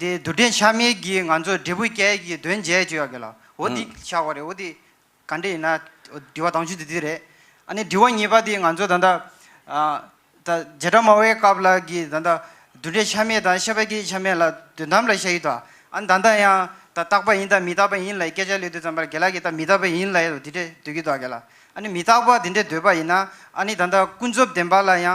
དེ་རྡུལ་ཕྲན་ཆ་མེད་ཀྱི་ང་ཚོ་འབྲས་བུ་སྐྱེ་ཡ་གི་དོན་བྱེད་ཡ་ཅིག་ཡོད་རྒན་ལགས། འོ་དེ་ཨུམ། བཞག་པ་རེད། འོ་དེ། ག་འདྲ་ཡིན་ན། དྲི་བ་དང་པོ་དེ་འདི་རེད། ཨ་ནི་དྲི་བ་གཉིས་པ་དེ་ང་ཚོ་ད་ལྟ་ཨ་ད་བྱེ་བྲག་སྨྲ་བའི་སྐབས་ལ་གི་ད་ལྟ་རྡུལ་ཕྲན་ཆ་མེད་དང་ཤེས་པ་སྐད་ཅིག་ཆ་མེད་ལ་དོན་དམ་ལ་བཤད་ཡོད་དོ། ཨ་ནི་ད་ལྟ་ཡང་ད་རྟག་པ་ཡིན་དང་མི་རྟག་པ་ཡིན་ལ་སྐད་ཆ་ལས་དུས་ཙམ་པར་རྒན་ལགས་ཀྱིས་ད་མི་རྟག་པ་ཡིན་ལ་ཡོད་དེ་འདྲས་འདོད་ཀྱི་འདུག་རྒན་ལགས། ཨ་ནི་མི་རྟག་པ་དེ་འདྲས་འདོད་པ་ཡིན་ན་ཨ་ནི་ད་ལྟ་ཀུན་རྫོབ་བདེན་པ་ལ་ཡང་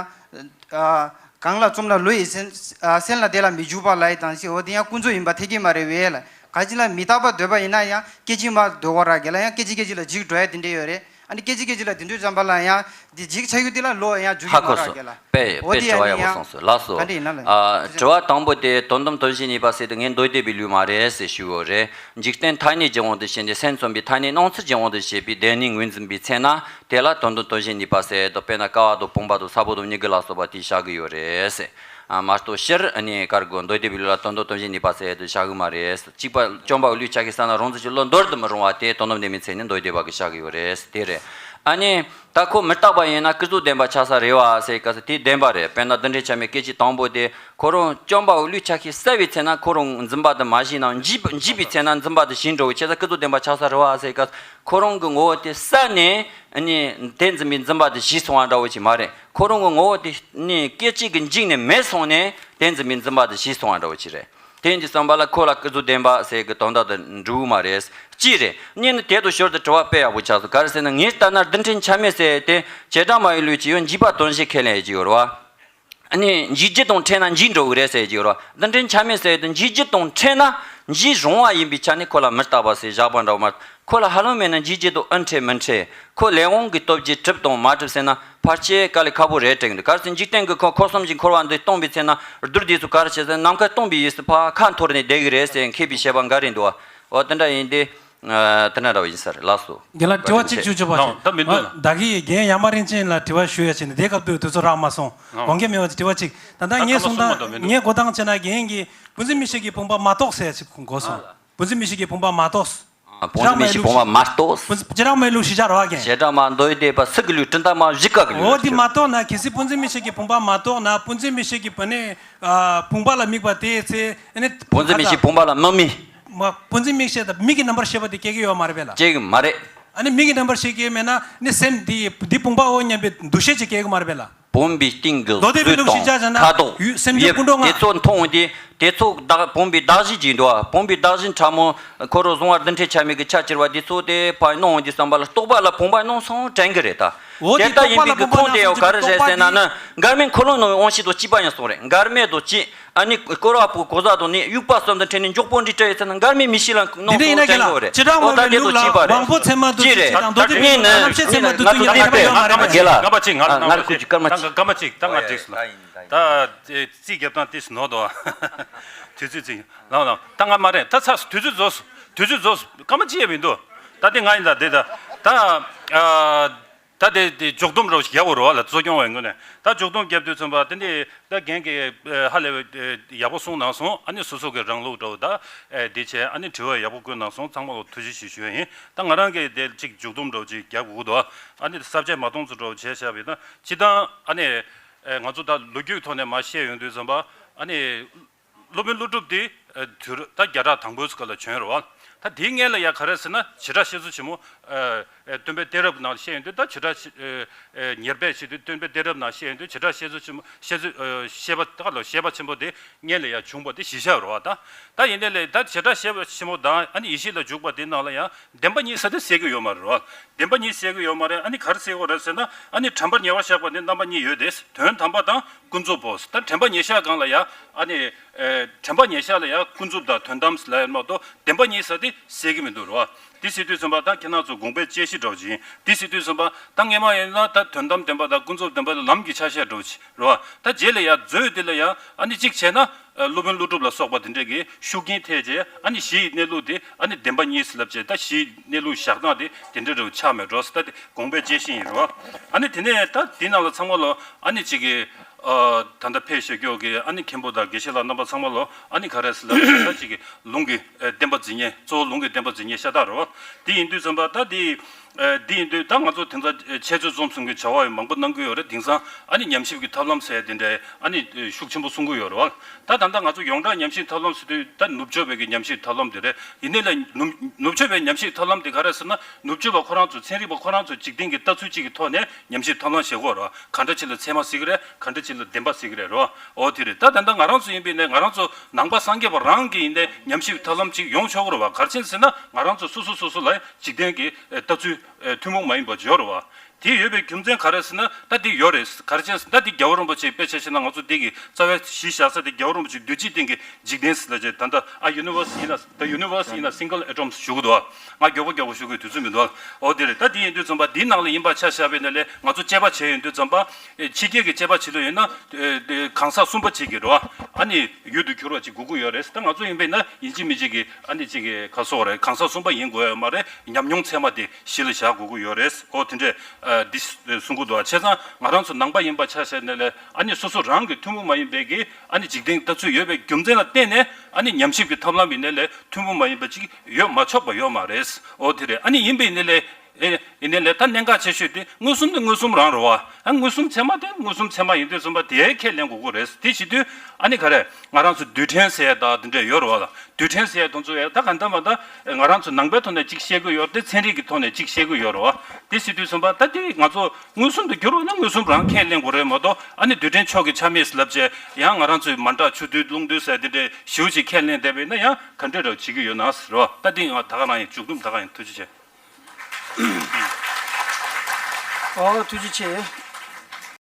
ཨ་གང་ལ་བརྩོན་ན་བློ་ཡི་སེམས་ཨ་སེམས་ལ་དེ་ལ་མི་འཇུག་པ་ལ་ཡི་དང་ཞེས་འོ་དེ་ཡང་ཀུན་རྫོབ་ཡིན་པ་འཐད་ཀྱི་མ་རེད་བས་ལ། ག་ཅི་ལ་མི་རྟག་པ་འདོད་པ་ཡིན་ན་ཡང་སྐད་ཅིག་མ་འདོད་གོ་ར་གི་ལ་ཡང་སྐད་ཅིག་སྐད་ཅིག་ལ་འཇིག་འགྲོ་ཡ་དེ་འདྲས་ཡོད་རེད། ཨ་ནི་སྐད་ཅིག་སྐད་ཅིག་ལ་དེ་འདྲས་ཙམ་པ་ལ་ཡང་དེ་འཇིག་ཆ་ཡུལ་དེ་ལ་བློ་ཡང་འཇུག་ཧ་གི་མ་གོ་ར་སོང་། གི་ལ། དཔེ་འོ་དེ་དཔེ་ཡ་དྲི་བ་ནི་ཡག་པོ་ཡང་གསུངས་སོང་། ལགས་སོ། ག་འདྲས་ཡིན་ན་ལ། ཨ་དྲི་བ་དང་པོ་དེ་དོན་དམ་དོན་བྱེད་ནུས་པ་ཟེར་དུས་ངས་མདོ་སྡེ་པའི་ལུགས་མ་རེད་ཟེར་ཞུས་ཡོད་རེད། འཇིག་རྟེན་ཐ་སྙད་ཀྱི་དབང་དུ་བྱས་ནས་སེམས་མཚོན་པའི་ཐ་སྙད་སྣང་ཚུལ་གྱི་དབང་དུ་བྱས་པའི་བདེན་གནས་ངོས་འཛིན་པའི་ཚེ་ན་དེ་ལ་དོན་དམ་དོན་བྱེད་ནུས་པ་ཟེར་དུས་དཔེར་ན་ཀ་བ་དང་བུམ་པ་དང་ས་བོན་དང་མྱུ་གུ་ལ་སོགས་པ་དེ་བཞག་གི་ཡོད་རེད་ཟེར། ཨ་མ་གཏོགས་སྤྱིར་ཨ་ནི་ཀར་གོ་མདོ་སྡེ་པའི་ལུགས་ལ་དོན་དམ་དོན་བྱེད་ནུས་པ་ཟེར་དུ་བཞག་གི་མ་རེད། གཅིག་པ་སྐྱོན་པ་ལུས་ཆ་ཤས་བསལ་ན་རང་ཚུལ་གྱི་བློ་འདོར་དུ་མི་རུང་བ་དེ་དོན་དམ་བདེན་པའི་མཚན་ཉིད་མདོ་སྡེ་པ་གིས་བཞག་གི་ཡོད་རེད། དེ་རེད། ཨ་ནི་ད་ཁོ་མི་རྟག་པ་ཡིན་ན་ཀུན་རྫོབ་བདེན་པ་ཆགས་ས་རེད་བ་ཟེར་སྐབས་སུ་དེ་བདེན་པ་རེད། དཔེར་ན་རྡུལ་ཕྲན་ཆ་མེད་སྐད་ཅིག་དང་པོ་དེ་ཁོ་རང་སྐྱོན་པ་ལུས་ཆ་ཤས་བསལ་བའི་ཚེ་ན་ཁོ་རང་འཛིན་པ་དེ་མ་ཞིག་ནའང་འཇིག་འཇིག་པའི་ཚེ་ན་འཛིན་པ་དེ་ཞིག་འགྲོ་བའི་ཆེ་ས་ཀུན་རྫོབ་བདེན་པ་ཆགས་ས་རེད་བ་ཟེར་སྐབས་ཁོ་རང་གི་ངོ་བོ་དེ་བསལ་ནས་ཨ་ནི་དེ་འཛིན་པའི་འཛིན་པ་དེ་ཞིག་སོང་བ་འདྲ་བོ་ཅིག་མ་རེད། ཁོ་རང་གི་ངོ་བོ་དེ་ནི་སྐད་ཅིག་གིས་འཇིག་ནས་མེད་སོང་ནས་དེ་འཛིན་པའི་འཛིན་པ་དེ་ཞིག་སོང་བ་འདྲ་བོ་ཅིག་རེད། དེ་ཡིན་དུས་ཙམ་པ་ལ་ཁོ་ལ་ཀུན་རྫོབ་བདེན་པ་ཟེར་གི་དོན་དག་དེ་འགྲིག་གི་མ་རེད། གཅིག་རེད། གཉིས་ནི་དེ་དང་ཞོར་དུ་དྲི་བ་དཔེ་ཡག་པོ་ཆགས་སོང་། ག་རེ་ཟེར་ན་ངས་ལྟ་ན་རྡུལ་ཕྲན་ཆ་མེད་ཟེར་དེ་བྱེ་བྲག་སྨྲ་བའི་ལུགས་ཀྱི་ཡང་འཇིག་པ་དོན་བྱེད་ཁས་ལེན་ཡས་ཀྱི་ཡོད་རེད་བ། ཨ་ནི་འཇིག་རྒྱུ་དང་ཕྲད་ན་འཇིག་འགྲོ་གི་རེད་ཟེར་གྱི་ཡོད་རེད་བ། རྡུལ་ཕྲན་ཆ་མེད་ཟེར་དེ་འཇིག་རྒྱུ་དང་ཕྲད་ན་འཇིག་རུང་བ་ཡིན་པའི་ཆ་ནས་ཁོ་ལ་མི་རྟག་པ་ཟེར་བཞག་པ་འདྲ་བོ་མ། ཁོ་ལ་ཧ་ལམ་མེད་ན་འཇིག་རྒྱུ་དང་ཨེ་འཕྲད་མི་འཕྲད། ཁོ་ལས་དབང་གིས་སྟོབས་ཀྱིས་གྲུབ་དང་མ་གྲུབ་ཟེར་ན་ཕལ་ཆེར་དཀའ་ལས་ཁག་པོ་རེད་དྲན་གི་འདུག་གལ་སྲིད་འཇིག་རྟེན་གྱི་ཁམས་འཁོར་གསུམ་གྱི་འཁོར་བ་འདི་སྟོང་པའི་ཚེ་ན་རྡུལ་འདི་ཚོ་ག་རེ་བྱེད་ཟེར་ན་ནམ་མཁའ་སྟོང་པའི་དབྱིངས་སུ་ཕར་ཁ་འཐོར་ནས་བསྡད་གི་རེད་ཟེར་མཁས་པའི་བཤད་པ་འགའ་རེ་འདུག་བ། འོ་དེ་འདྲ་ཡིན་དེ། དེ་འདྲ་འདྲ་བ་ཡིན་ས་རེད། ལགས་སོ། རྒན་ལགས་དྲི་བ་གཅིག་བཅུག་བཅུག་པ་ཞིག་ད་མི་འདུག་ལ། བདག་གིས་རྒན་ཡ་མ་རིན་ཆེན་ལ་དྲི་བ་ཞུ་ཡ་བྱས་ནས་དེ་སྐབས་དུས་དུས་ཚོད་རག་མ་སོང་། དགོངས་འགལ་མེད་པ་ཅིག་དྲི་བ་གཅིག་ད་ལྟ་ངས་གསུང་སྟངས་ངས་གོ་སྟངས་བྱས་ན་རྒན་གྱིས་བུ་འཛིན་མིག་ཤེས་ཀྱི་བུམ་པ་མ་གཏོགས་ཟེར་ཡ་ཅིག་གོ་སོང་། བུ་འཛིན་མིག་ཤེས་ཀྱི་བུམ་པ་མ་གཏོགས། བུ་འཛིན་མིག་ཤེས་བུམ་པ་མ་གཏོགས། བྱེ་བྲག་སྨྲ་བའི་ལུགས་ཤེས་བྱ་ར་བ་རྒན། བྱེ་བྲག་སྨྲ་མདོ་སྡེ་པ་སུ་གི་ལུགས་གྲུབ་མཐའ་སྨྲ་བཞི་ཀ་གི་ལུགས། འོ་དེ་མ་གཏོགས་ན་གལ་སྲིད་བུ་འཛིན་མིག་ཤེས་ཀྱི་བུམ་པ་མ་གཏོགས་ན་བུ་འཛིན་མིག་ཤེས་ཀྱི་བུ་ནི་བུམ་པ་ལ་དམིགས་པ་དེ་ཚེ་ནི་བུ་འཛིན་མིག་ཤེས་བུམ་པ་ལ་དམིགས་མི། བུ་འཛིན་མིག་ཤེས་དང་མིག་གི་རྣམ་པར་ཤེས་པ་དེ་སྐྱེ་གི་ཡོད་མ་རེད་པས་ལ། སྐྱེ་གི་མ་རེད། ཨ་ནི་མིག་གི་རྣམ་པར་ཤེས་ཀྱི་མེད་ན་ནི་སེམས་དེ་འདི་བུམ་པའོ་སྙམ་པའི་འདུ་ཤེས་ཅིག་སྐྱེ་གི་མ་རེད་པས་ལ། བུམ་པའི་སྟེང་གི་མདོ་སྡེ་པའི་ལུགས་ཤིག་བྱས་ན་ཚོད་དང་སེམས་བྱུང་ཡིད་ཀུན་འགྲོ་ལྔ། དེ་ཚོ་མཐོང་དེ་དེ་ཚོ་བདག་བུམ་པའི་གདགས་གཞི་ཅིག་འདུག་བ། བུམ་པའི་གདགས་གཞི་ཕྲ་མོ་འཁོར་བཟུང་བ་རྡུལ་ཕྲན་ཆ་མེད་ཀྱི་ཆ་གྱུར་པ་དེ་ཚོ་དེ་ཕར་སྣང་འོང་དུས་ཙམ་པ་ལ་རྟོག་པ་ལ་བུམ་པ་སྣང་སོང་དྲན་གི་རེད་ད། འོ་དེ་ལྟ་ཡིན་པའི་གི་ཁུངས་དེ་ཡང་ག་རེ་རེད་ཟེར་ན་ནི་མགར་མེ་འཁོར་ལོ་ནང་བའི་དབང་ཤེས་དང་གཅིག་པ་ཡང་སོང་རེད། མགར་མེ་དང་གཅིག་ཨ་ནི་བསྐོར་བ་པོ་གོ་ས་དང་ནི་དབྱུག་པ་གསུམ་དང་ཕྲད་ནས་མགྱོགས་པོ་འདྲི་སྤྲད་ཡོད་ཚེ་ན་མགར་མེ་མི་ཤི་ལ་གནོང་འདི་འདྲ་ཡིན་ན་སོང་དྲན་གི་རེད། འོ་ད་དེ་དང་གཅིག་པ་རེད། དབང་པོ་ཚད་མ་དུ་གཅིག་རེད། ད་མདོ་སྡེ་པའི་ནི་རྣམ་ཤེས་ཚད་མ་དུ་གཅིག་ཡིན་ན་ཡང་མ་རེད། རྒན་ལགས། ང་པ་གཅིག་ང་ང་ང་ཁུ་ཅི་སྐར་མ་གཅིག་ང་པ་གཅིག་ད་ང་འགྲིག་སོང་། ད་རྩིས་རྒྱབ་སྟངས་ཏིས་ནོར་དོ། དུས་ཚོད་རྩིས་ལང་ལང་ད་ང་མ་རེད། ད་ཚ་དུས་ཚོད་རྫོགས་དུས་ཚོད་རྫོགས་སྐར་མ་གཅིག་ཡས་མི་འདུག་ད་དེ་ང་ཡིན་ད་དེ་ད་ད་ཨ། ད་དེ་དེ་འཇོག་སྡོམ་རོགས་ཞིག་རྒྱག་དགོས་རེད་བ་ལ། གཙོ་སྐྱོང་བའི་ངོས་ནས་ད་འཇོག་སྡོམ་རྒྱབ་དུས་ཙམ་པ་དེ་འདི་ད་རྒན་གྱིས་ཧ་ལས་པའི་ཡག་པོ་གསུངས་གནང་སོང་། ཨ་ནི་སོ་སོ་གི་རང་ལུགས་འདྲ་བོ་ད་དེ་བྱས་ཨ་ནི་དྲི་བ་ཡག་པོ་བཀོད་གནང་སོང་། ཚང་མ་ལ་ཐུགས་རྗེ་ཆེ་ཞུ་ཡ་ཡིན། ད་ང་རང་གིས་དེ་གཅིག་འཇོག་སྡོམ་འདྲ་བོ་ཅིག་རྒྱག་དགོས་འདུག་ཨ་ནི་ས་བཅད་མ་གཏོང་ཚོ་འདྲ་བོ་བྱས་བཞག་པས་ན་སྤྱི་བཏང་ཨ་ནི་ང་ཚོ་ད་ལོ་རྒྱུས་ཐོག་ནས་མ་བཤད་ཡོང་དུས་ཙམ་པ་ཨ་ནི། སློབ་དཔོན་ཀླུ་སྒྲུབ་དེ་དུས་རབས་ད་བརྒྱ་ཕྲག་དང་པོའི་སྐབས་ལ་བྱོན་རེད་བ། ད་དེའི་སྔོན་ལ་ཡ་ག་རེ་ཟེར་ན་བྱེ་བྲག་བཤད་ཚུལ་ཆེན་མོ། ཨ་ཨ་སྟོན་པའི་གཏད་རབས་ནང་བཤད་ཡོང་དུས་ད་བྱེ་བྲག་ཨ་ཨ་ཉེར་སྦས་བྱེད་དུས་སྟོན་པའི་གཏད་རབས་ནང་བཤད་ཡོང་དུས་བྱེ་བྲག་བཤད་ཚུལ་ཆེན་མོ་བཤད་ཚུལ་ཨ་བཤད་པ་ད་ག་ལ་བཤད་པ་ཆེན་པོ་དེ་སྔོན་ལ་ཡ་བྱུང་བ་དེ་གཞི་བཞག་རེད་བ་ད། ད་ཡིན་ནའི་ལས་ད་བྱེ་བྲག་བཤད་པ་ཆེན་མོ་དང་ཨ་ནི་ཡེ་ཤེས་ལ་འཇུག་པ་དེ་ནང་ལ་ཡང་བདེན་པ་གཉིས་ཟེར་དེ་གསལ་གི་ཡོད་མ་རེད་བ། བདེན་པ་གཉིས་གསལ་གི་ཡོད་མ་རེད། ཨ་ནི་ག་རེ་གསལ་གི་ཡོད་རེད་ཟེར་ན་ཨ་ནི་དྲན་པ་ཉེ་བར་བཞག་པ་དེ་རྣམ་པ་གཉིས་ཡོད་དེ། དོན་དམ་པ་དང་ཀུན་རྫོབ་པོ། ད་དྲན་པ་ཉེ་བཞག་སྒང་ལ་ཡ་ཨ་ནི་ཨེ་དྲན་པ་ཉེ་བཞག་ལ་ཡ་ཀུན་རྫོབ་དང་དོན་དམ་ལ་ཡ་མ་གཏོགས་བདེན་པ་གཉིས་ཟེར་དེ་གསལ་གི་མི་འདུག་རེད་བ། དེ་ཟེར་དུས་ཙམ་པ་ད་ཁྱེད་རང་ཚོ་དགོངས་པའི་དཔྱད་གཞི་འདྲ་བོ་ཅིག་ཡིན། དེ་ཟེར་དུས་ཙམ་པ་ད་སྔས་མ་ཡིན་ན་ད་དོན་དམ་བདེན་པ་དང་ཀུན་རྫོབ་བདེན་པ་ལ་ལམ་གྱི་ཆ་ཤས་འདྲ་བོ་ཅིག་རེད་བ། ད་རྗེས་ལ་ཡ་མཛོད་འདི་ལ་ཡ་ཨ་ནི་གཅིག་བྱས་ན་ཨ་སློབ་དཔོན་ཀླུ་སྒྲུབ་ལ་སོགས་པ་དེ་འདྲས་ཀྱི་ཤུགས་རྐྱེན་ཐེབས་རྗེས་ཨ་ནི་གཞི་ཡི་གནས་ལུགས་དེ་ཨ་ནི་བདེན་པ་གཉིས་ལབ་རྗེས་ད་གཞི་ཡི་གནས་ལུགས་བཞག་སྟངས་དེ་དེ་འདྲས་འདྲ་བོ་ཆགས་མེད་འགྲོ། ད་དེ་དགོངས་པའི་དཔྱད་གཞི་ཡིན་རེད་བ། ཨ་ནི་དེ་ནས་ད་དེ་ནང་ལ་ཚང་མ་ལོ་ཨ་ནི་གཅིག་གི་ཨ་ད་ལྟ་ཕེབས་བཞུགས་མཁན་གྱི་ཨ་ནི་མཁན་པོ་དང་དགེ་བཤེས་ལགས་རྣམ་པ་ཚང་མ་ལོ་ཨ་ནི་ག་རེ་ཟེར་ལབ་ན་ད་གཅིག་གི་ལུང་གི་ཨ་བསྟན་པ་འཛིན་མཁན་གཙོ་བོ་ལུང་གི་བསྟན་པ་འཛིན་མཁན་ཤ་སྟག་རེད་བ། དེ་ཡིན་དུས་ཙམ་པ་ད་དེ་ཨ་དེ་ཡིན་དུས་ད་ང་ཚོ་དེང་སང་འཆད་རྩོད་རྩོམ་གསུམ་གྱི་བྱ་བ་ཡང་མང་པོ་གནང་གི་ཡོད་རེད། དེང་སང་ཨ་ནི་ཉམས་ཞིབ་ཀྱི་ཐབས་ལམ་ཟེར་དེ་འདྲའི་ཨ་ནི་ཤུགས་ཆེན་པོ་གསུང་གི་ཡོད་རེད་བ། ད་ད་ལྟ་ང་ཚོ་ཡོངས་གྲགས་ཉམས་ཞིབ་ཐབས་ལམ་ཟེར་དུས་ད་ནུབ་ཕྱོགས་པའི་གི་ཉམས་ཞིབ་ཐབས་ལམ་དེ་རེད། ཡིན་ནའི་ལས་ནུབ་ནུབ་ཕྱོགས་པའི་ཉམས་ཞིབ་ཐབས་ལམ་དེ་ག་རེ་ཟེར་ན་ནུབ་ཕྱོགས་པ་ཁོ་རང་ཚོ་ཚན་རིག་པ་ཁོ་རང་ཚོ་འཇིག་རྟེན་གྱི་ལྟ་ཚུལ་གཅིག་གི་ཐོག་ནས་ཉམས་ཞིབ་ཐབས་ལམ་བྱེད་དགོས་རེད་བ། ག་འདྲ་ཅིག་ལ་ཚད་མ་ཟེར་གི་རེད། ག་འདྲ་ཅིག་ལ་བདེན་པ་ཟེར་གི་རེད་རེད་བ། འོ་དེ་རེད། ད་ད་ལྟ་ང་རང་ཚོ་ཡིན་པའི་ནས་ང་རང་ཚོ་ནང་པ་སངས་རྒྱས་པ་རང་གི་ཡིན་ནའི་ཉམས་ཞིབ་ཐབས་ལམ་ཅིག་ཡོང་ཆོག་གི་རེད་བ། ག་རེ་བྱས་ཟེར་ན་ང་རང་ཚོ་སོ་སོ་སོ་སོ་ལ་འཇིག་རྟེན་གྱི་ལྟ་ཚུལ་ཐུན་མོང་མ་ཡིན་པ་ཡོད་རེད་བ། དེ་ཡོད་པའི་རྒྱུ་མཚན་ག་རེ་ཟེར་ན་ད་དེ་ཡོད་རེད། ག་རེ་བྱས་ཟེར་ན་ད་དེ་རྒྱལ་བ་རིན་པོ་ཆེ་དཔེ་ཆ་བཞག་ན་ང་ཚོ་འདི་གི་རྩ་བའི་གཞི་བཞག་ས་དེ་རྒྱལ་བ་རིན་པོ་ཆེ་འདུལ་བྱེད་སྟེང་གི་འཇིག་རྟེན་ཟེར་ལབ་བྱས། ད་ལྟ་ཨ་universe in a the universe in a single atoms ཞུ་གི་འདུག་ང་མགྱོགས་པོ་མགྱོགས་པོ་ཞུ་དགོས་དུས་ཚོད་མི་འདུག་འོ་དེ་རེད། ད་དེ་ཡིན་དུས་ཙམ་པ་འདིའི་ནང་ལ་ཡིན་པ་ཆ་བཞག་པའི་ནང་ལས་ང་ཚོ་དཔྱད་པ་བྱས་ཡོང་དུས་ཙམ་པ་ཕྱི་རྒྱལ་གྱི་དཔྱད་པ་བྱེད་ལུགས་ཡིན་ན་གང་ཟག་གསུམ་པ་གཅིག་གི་རེད་བ། ཨ་ནི་ཡུལ་དུ་གྱུར་བ་གཅིག་དགོས་ཀྱི་ཡོད་རེད། ད་ང་ཚོ་ཡིན་པས་ན་ཡིན་གཅིག་མིན་གཅིག་གི་ཨ་ནི་གཅིག་གི་ག་སོགས་རེད། གང་ཟག་གསུམ་པ་ཡིན་དགོས་ཡ་མ་རེད། ཉམས་མྱོང་ཚད་མ་དེ་གཞི་ལ་བཞག་དགོས་ཀྱི་ཡོད་རེད། འོ་དེ་འདྲས་འདི་གསུང་གི་འདུག་བྱས་ཙང་ང་རང་ཚོ་ནང་པ་ཡིན་པ་ཆ་བཞག་ནས་ལས་ཨ་ནི་སོ་སོ་རང་གི་ཐུན་མོང་མ་ཡིན་པའི་གི་ཨ་ནི་འཇིག་རྟེན་ལྟ་ཚུལ་ཡོད་པའི་རྒྱུ་མཚན་ལ་བརྟེན་ནས་ཨ་ནི་ཉམས་ཞིབ་ཀྱི་ཐབས་ལམ་ཡིན་ནའི་ལས་ཐུན་མོང་མ་ཡིན་པ་ཅིག་ཡོད་མ་ཆོག་པ་ཡོད་མ་རེད། འོ་དེ་རེད། ཨ་ནི་ཡིན་པ་ཡིན་ནའི་ལས་ཨེ་ཡིན་ནའི་ལས་ད་གནད་འགག་ཆེ་ཤོས་དེ་མངོན་སུམ་དེ་མངོན་སུམ་རང་རེད་བ། ཨ་མངོན་སུམ་ཚད་མ་དེ་མངོན་སུམ་ཚད་མ་ཡིན་དུས་ཙམ་པ་དེ་ཁས་ལེན་དགོས་ཀྱི་རེད། དེ་བྱེད་དུས་ཨ་ནི་ག་རེ་ང་རང་ཚོ་རྡུལ་ཕྲན་ཟེར་ཡ་ད་དེ་འདྲས་ཡོད་རེད་བ། རྡུལ་ཕྲན་ཟེར་ཡ་དེ་ཚོ་ཡ་ད་ག་འདྲ་མ་ད་ང་རང་ཚོ་ནང་པའི་ཐོག་ནས་གཅིག་བཤད་ཀྱི་ཡོད་རེད། ཚན་རིག་གི་ཐོག་ནས་གཅིག་བཤད་ཀྱི་ཡོད་རེད་བ། དེ་བྱེད་དུས་ཙམ་པ་ད་དེ་ང་ཚོ་མངོན་སུམ་དུ་གྱུར་བ་ན་མངོན་སུམ་རང་ཁས་ལེན་དགོས་རེད་མ་གཏོགས་ཨ་ནི་རྡུལ་ཕྲན་ཕྱོགས་ཀྱི་ཆ་མེད་ལབ་བྱས་ཡང་ང་རང་ཚོའི་མ་འདྲ་ཆུ་རྡུལ་རླུང་རྡུལ་ཟེར་དེ་འདྲས་ཞེ་པོ་ཅིག་ཁས་ལེན་བསྡད་པས་ན་ཡང་ག་འདྲས་འདྲ་བྱེད་ཀྱི་ཡོད་ན་ཟེར་བ། ད་འདི་ང་ད་ག་རང་ཡིན། མཇུག་སྡོམ་ད་ག་ཡིན། ཐུགས་རྗེ་ཆེ། ཨོ་ཐུགས་རྗེ་ཆེ།